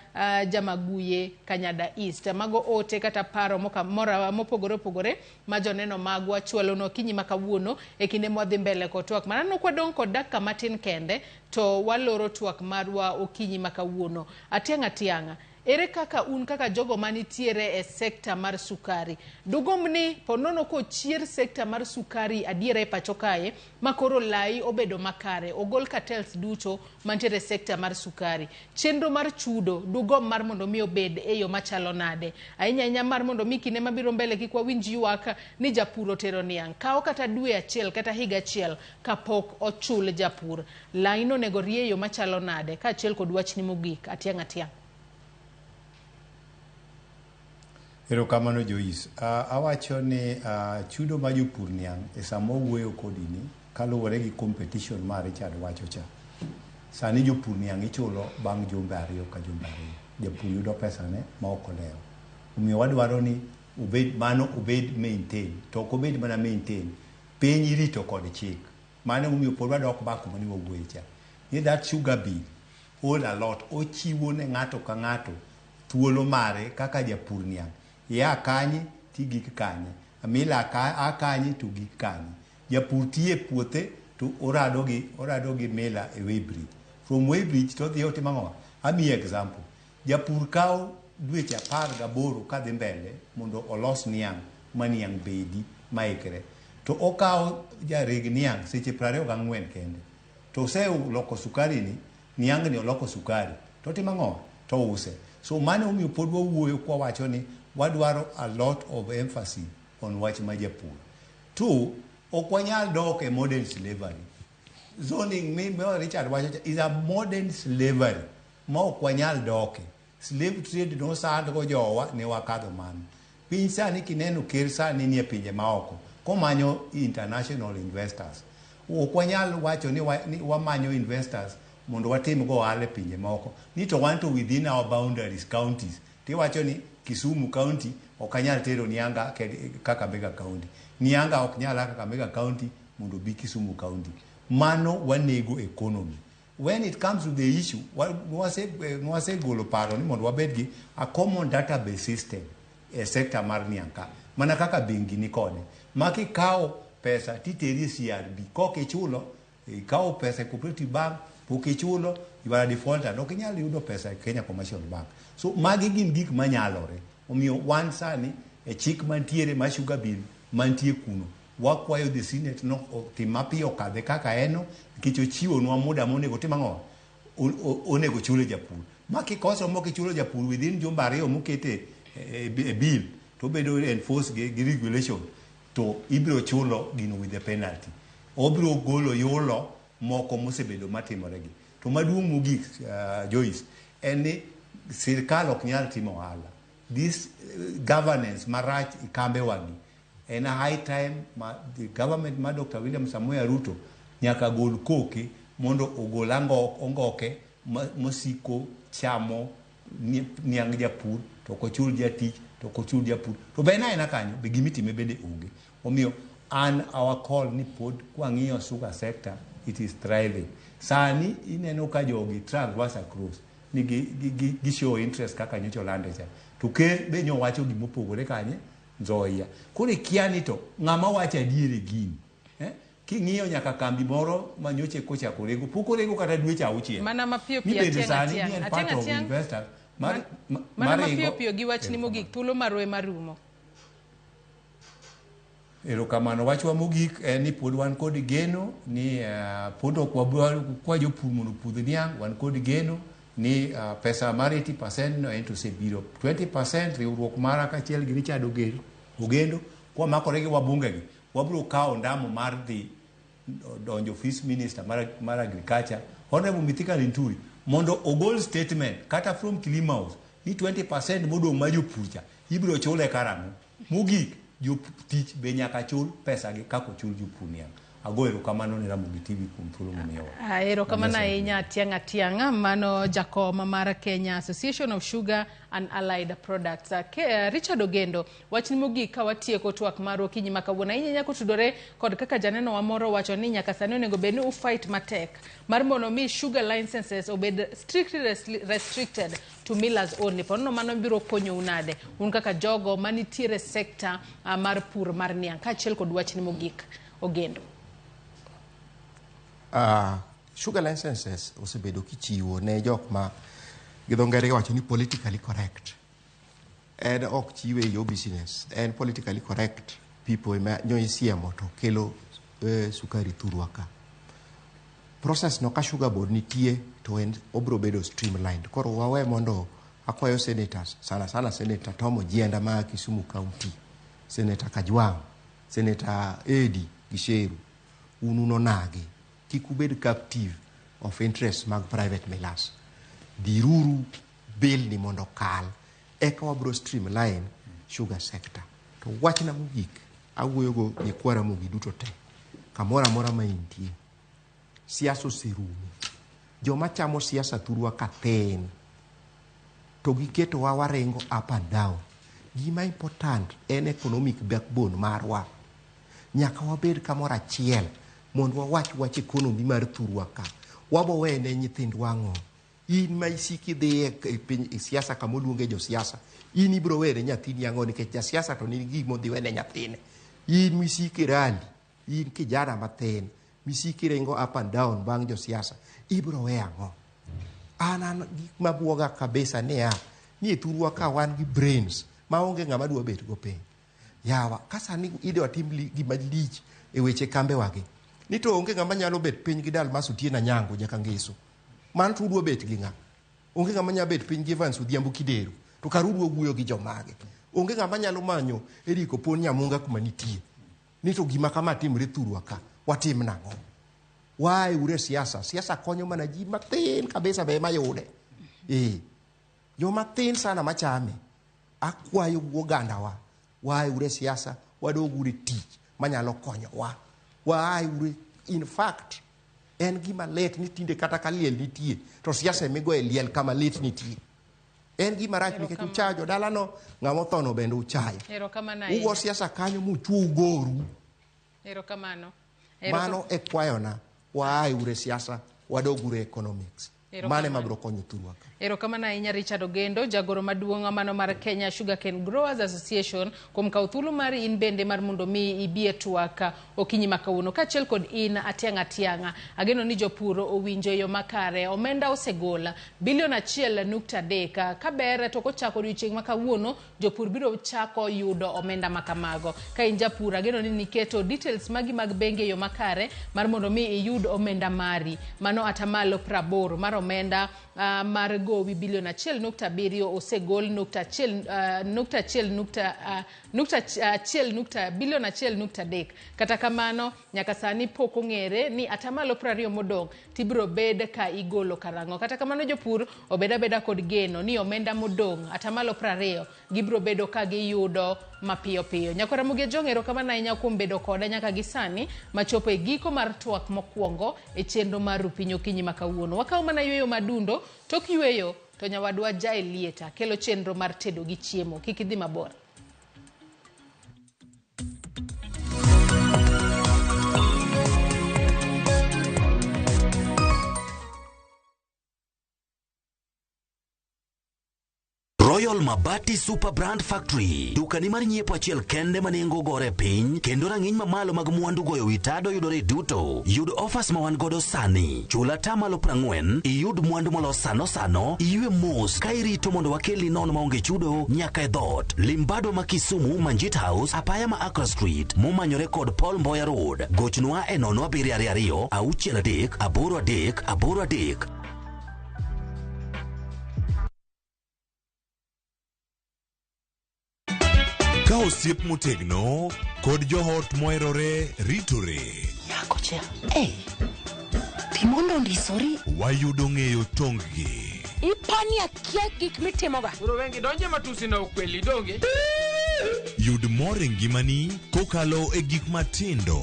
Jamaguye Kanyada East. Mago ote kata paro mopogore opogore ma joneno magwa chwalo no okinyi ma kawuono e kinde mwadhi mbele kod twak. Manano kwadong' kod dakika matin kende to waloro twak marwa okinyi ma kawuono. Atiang' atiang'a, ere kaka un kaka jogo manitiere e sekta mar sukari dugomb ni ponono kochier sekta mar sukari adiera e pacho kae ma koro lai obedo makare, ogol cartels duto mantiere e sekta mar sukari, chenro mar chudo dugomb mar mondo mi obed e yo machalo nade, ahinya ahinya mar mondo mi kinde mabiro mbele kik wawinj ywak ni japur otero niang' kawo kata dwe achiel kata higa achiel kapok ochul japur. Lai no onego rie e yo machalo nade kaachiel kod wachni mogik. Atiang' atiang'. Erokamano Joyce. Awacho ni chudo ma jopur niang' e sama wawuoyo kodi ni kaluwore gi competition ma Richard wacho cha. Sani jopur niang' ichulo bang' jumbe 2 ka jumbe 2. Japur yudo pesane ma ok olewo. Omiyo wadwaro ni obed mano obed maintain. To ok obed mana maintain. Piny irito kod chik. Mano emomiyo pod wadok back kuma ne wawuoye cha. Ni that sugar bill hold a lot. Ochiwo ne ng'ato ka ng'ato thuolo mare kaka japur niang'. Ia kanye tigik kanye. Mila a kanye to gik kanye. Japur tiye puothe to orado gi mila e weighbridge. From weighbridge to odhi otimo ang'o? Amiyi example. Japur kawo dweche 18 kadhi mbele mondo olos niang' ma niang' bedi maikre. To okawo jareg niang' seche 24 kende. To oseloko sukari ni, niang' ni oloko sukari. To otimo ang'o? To use. So mano omiyo pod wawuoyo kwa wacho ni wadwaro a lot of emphasis on wach ma japur. Two, ok wanyal dok e modern slavery. Zoning mi Richard wacho is a modern slavery ma ok wanyal doke. Slave trade nosand go jowa ne wakadho mano. Piny sani kineno ker sani nie pinje maoko komanyo international investors. Ok wanyal wacho ni wamanyo investors mondo watim go ohala e pinje moko. Ni to wan to within our boundaries counties. Tiwacho ni Kisumu County ok anyal tero nianga Kakamega County. Nianga ok nyal a Kakamega County mondo obi Kisumu County. Mano wanego economy. When it comes to the issue, nwasegolo paro ni mondo wabed gi a common database system e sector mar niang' ka. Mana kaka bengi ni kode. Ma kikawo pesa titeri e CRB. Kok ichulo, ikawo pesa e Cooperative Bank, pok ichulo, you are a defaulter. Ok inyal yudo pesa e Kenya Commercial Bank. So magi gin gik manyalore. Omiyo wan sani e chik mantiere ma sugar bill mantie kuno. Wakwayo the Senate no otim mapiyo okadhe kaka eno nikech ochiwonwa muda monego otim ang'o? Onego chule japur. Ma kikoso mok ichulo japur within jumbe 2 mokete e bill to obedo enforced gi regulation to ibiro chulo gino with the penalty. Obiro golo yulo moko mosebedo matimore gi. To maduong' mogik, Joyce, en ni sirkal ok nyal timo ohala. This governance marach e kambewagi en a high time ma the government ma Dr. William Samoei Ruto nyaka gol koke mondo ogol ongoke mosiko chamo niang' japur to ok ochul jatich to ok ochul japur to be en aena kanyo be gimitime bende onge. Omiyo an our call ni pod kwang'iyo sugar sector, it is thriving. Sani ineno ka jogi traverse across ni gi show interest kaka nyocha olande cha to ker be nyowacho gimopogore kanye Nzoia. Koro ikia ni to ng'ama wacho adier e gini. King'iyo nyaka kambi moro ma nyocha kochako rego, pok orego kata dweche 6. Mana mapiyo Ni piyo bende Atieng' sani Atiang'. ni en Atieng' part of Atiang'. investors mar Mana maringo. mapiyo piyo gi wachni mogik, thuolo marwa ema rumo. Erokamano. Wachwa mogik en ni pod wan kod geno ni pod ok kwa jopur mondo opudh niang', wan kod geno ni pesa mar 80% no en to osebiro. 20% riwruok mara kaachiel gi Richard Ogendo kwamakore gi wabunge gi, wabiro kawo ndamo mar dhi donjo office minister mar agriculture, Honorable Mithika Linturi, mondo ogol statement kata from Kilima House ni 20% modong' mar jopur cha ibiro chule karang'o. Mogik, jotich be nyaka chul pesa gi kaka ochul jopur niang'. Ago erokamano ne Ramogi TV kuom thuolo momiyowa. Erokamano ahinya Atiang' Atiang', mano jakom mar Kenya Association of Sugar and Allied Products. Richard Ogendo, wachni mogik ka watieko twak marwa okinyi ma kawuono, ahinya ahinya kotudore kod kaka janeno wa moro wacho ni nyaka sani onego bed ni ufight matek mar mondo mi sugar licenses obed strictly restricted to millers only. Ponono mano biro konyou nade un kaka jogo manitiere sekta mar pur mar niang' kaachiel kod wachni mogik Ogendo? Sugar licenses osebedo kichiwo ne jok ma gi dho ngere iwacho ni politically correct. En ok chiwe e yo business, en politically correct people ema nyo isiemo to kelo sukari thurwa ka. Process no ka sugar board nitie to en obro bedo streamlined. Koro wawe mondo akwayo senators, sana sana Senator Tom Ojienda ma Kisumu County, Senator Kajwang', Senator Edi Gisheru, un unonagi, kik ubed captive of interest mag private millers. Dhiruru bill ni mondo okal, eka wabro streamline sugar sector. To wachna mogik, awuoyogo nyikwa Ramogi duto te, kamoro amora ma intie, siasa oserumo. Joma chamo siasa thurwa ka thin, to giketowa waringo up and down. Gima important en economic backbone marwa. Nyaka wabed kamoro achiel mondo wawach wach economy mar thurwa ka. Wabo wene nyithindwa ang'o? In ma isiki dhiye e piny e siasa kama oluonge josiasa, in ibiro wene nyathini ang'o nikech jasiasa to nigi gima odhi wene nyathine. In misiki rally, in kijana mathin, misiki ringo up and down bang' josiasa, ibiro we ang'o? An gik mabuoga kabisa niya, ni e thurwa ka wan gi brains maonge ng'ama dwa bet go piny. Yawa, ka sani idwa tim gima lich e weche kambewagi, ni to onge ng'ama nyalo bet piny gi Dalmas Otieno Anyango nyaka Ngeso. Mano to udwa bet gi ng'a? Onge ng'ama nyalo bet piny gi Evans Odhiambo Kidero, to kar udwa wuoyo gi jomage? Onge ng'ama nyalo manyo Eric Opon Nyamunga kuma nitie. Ni to gima kama timre thurwa ka, watim nang'o? Wae ure siasa, siasa konyo mana ji mathin kabisa be ema yude. Joma thin sana machame. Akwayo ogandawa, wae ure siasa, wadog ure tich manyalo konyowa. Wae ure, in fact, en gima lit ni tinde kata ka liel nitie, to siasa emigoye liel kama lit nitie. En gima rach nikech uchayo jodalano, ng'ama othono bende uchayo. Erokamano Ugo ahinya. siasa kanyo muchuo ugoru. Erokamano. Mano e kwayona, waaye ure siasa, wadog ure economics. Mano ema biro konyo thurwa ka. Erokamano ahinya Richard Ogendo, jagoro maduong' mano mar Kenya Sugarcane Growers Association, kuom kawo thuolo mari in bende mar mondo mi ibi e twak okinyi ma kawuono, kaachiel kod in Atiang' Atiang'a. Ageno ni jopur owinjo e yo makare. Omenda osegol bilion 1.3. Ka ber to kochako odiochieng' ma kawuono, jopur biro chako yudo omenda ma kamago. Ka in japur, ageno ni niketo details magi mag bengi e yo makare mar mondo mi iyud omenda mari. Mano atamalo 80 mar omenda mar gowi bilion 1.7 osegol nukta achiel nukta achiel nukta nukta achiel nukta bilion 1.3. Kata kamano nyaka sani pok ong'ere ni atamalo 20 modong' tibiro bed ka igolo karang'o. Kata kamano jopur obed abeda kod geno ni omenda modong' atamalo 20 gibiro bedo ka giyudo mapiyo piyo. Nyakwa Ramogi Ajwang', erokamano ahinya kuom bedo koda nyaka gi sani machopo e giko mar twak mokwongo e chenro mar Rupiny Okinyi ma kawuono. Wakawo mana yweyo madundo, tok yweyo to nyawadwa Jael Lieta kelo chenro mar tedo gi chiemo. Kik idhi mabor. Royal Mabati Super Brand Factory, dukani mar nyiepo achiel kende ma nengo gore piny kendo rang'iny mamalo mag mwandu goyo wi tado yudore duto. Yud offers ma wan godo sani. Chul atamalo 40, iyud mwandu molos sano sano, iywe mos ka irito mondo wakelni nono maonge chudo nyaka e dhoot. Limbado ma Kisumu, Manjit House, apaya ma Accra Street, momanyore kod Paul Mboya Road. Gochnwa e 0722 63 83 83. Ka osiep motegno kod joot moherore ritore. Nyako cha, hey, timondo ndisori. Wayudo ng'eyo tonggi. Ipani akia gik mitimoga. Koro wengi donje matusi na ukweli donge. Yud mor e ngimani kokalo e gik matindo.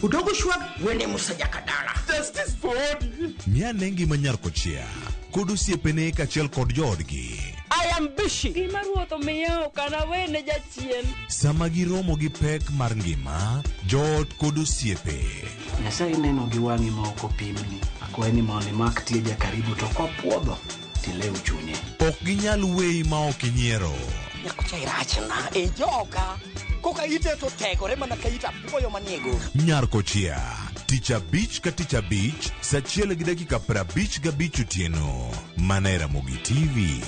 Udogo shwag wene Musa Jakadala. Justice for Odi. Ng'ane ngima nyar kochia kod osiepene kaachiel kod joodgi. I am busy. Gima ruoth omiya ok anawene jachien. Sama giromo gi pek mar ngima, joot kod osiepe. Nyasaye neno gi wang'i ma ok opimni. Akwayi ni mondo imak tieja karibu to kopuodho tilew chunye. Ok ginyal weyi ma ok inyiero. Nyakocha irachna e joka. Koka ite to tegore mana ka it apuoyo manie goro. Nyar Kochia, tich abich ka tich abich, saa achiel gi dakika 55 otieno, mana e Ramogi TV.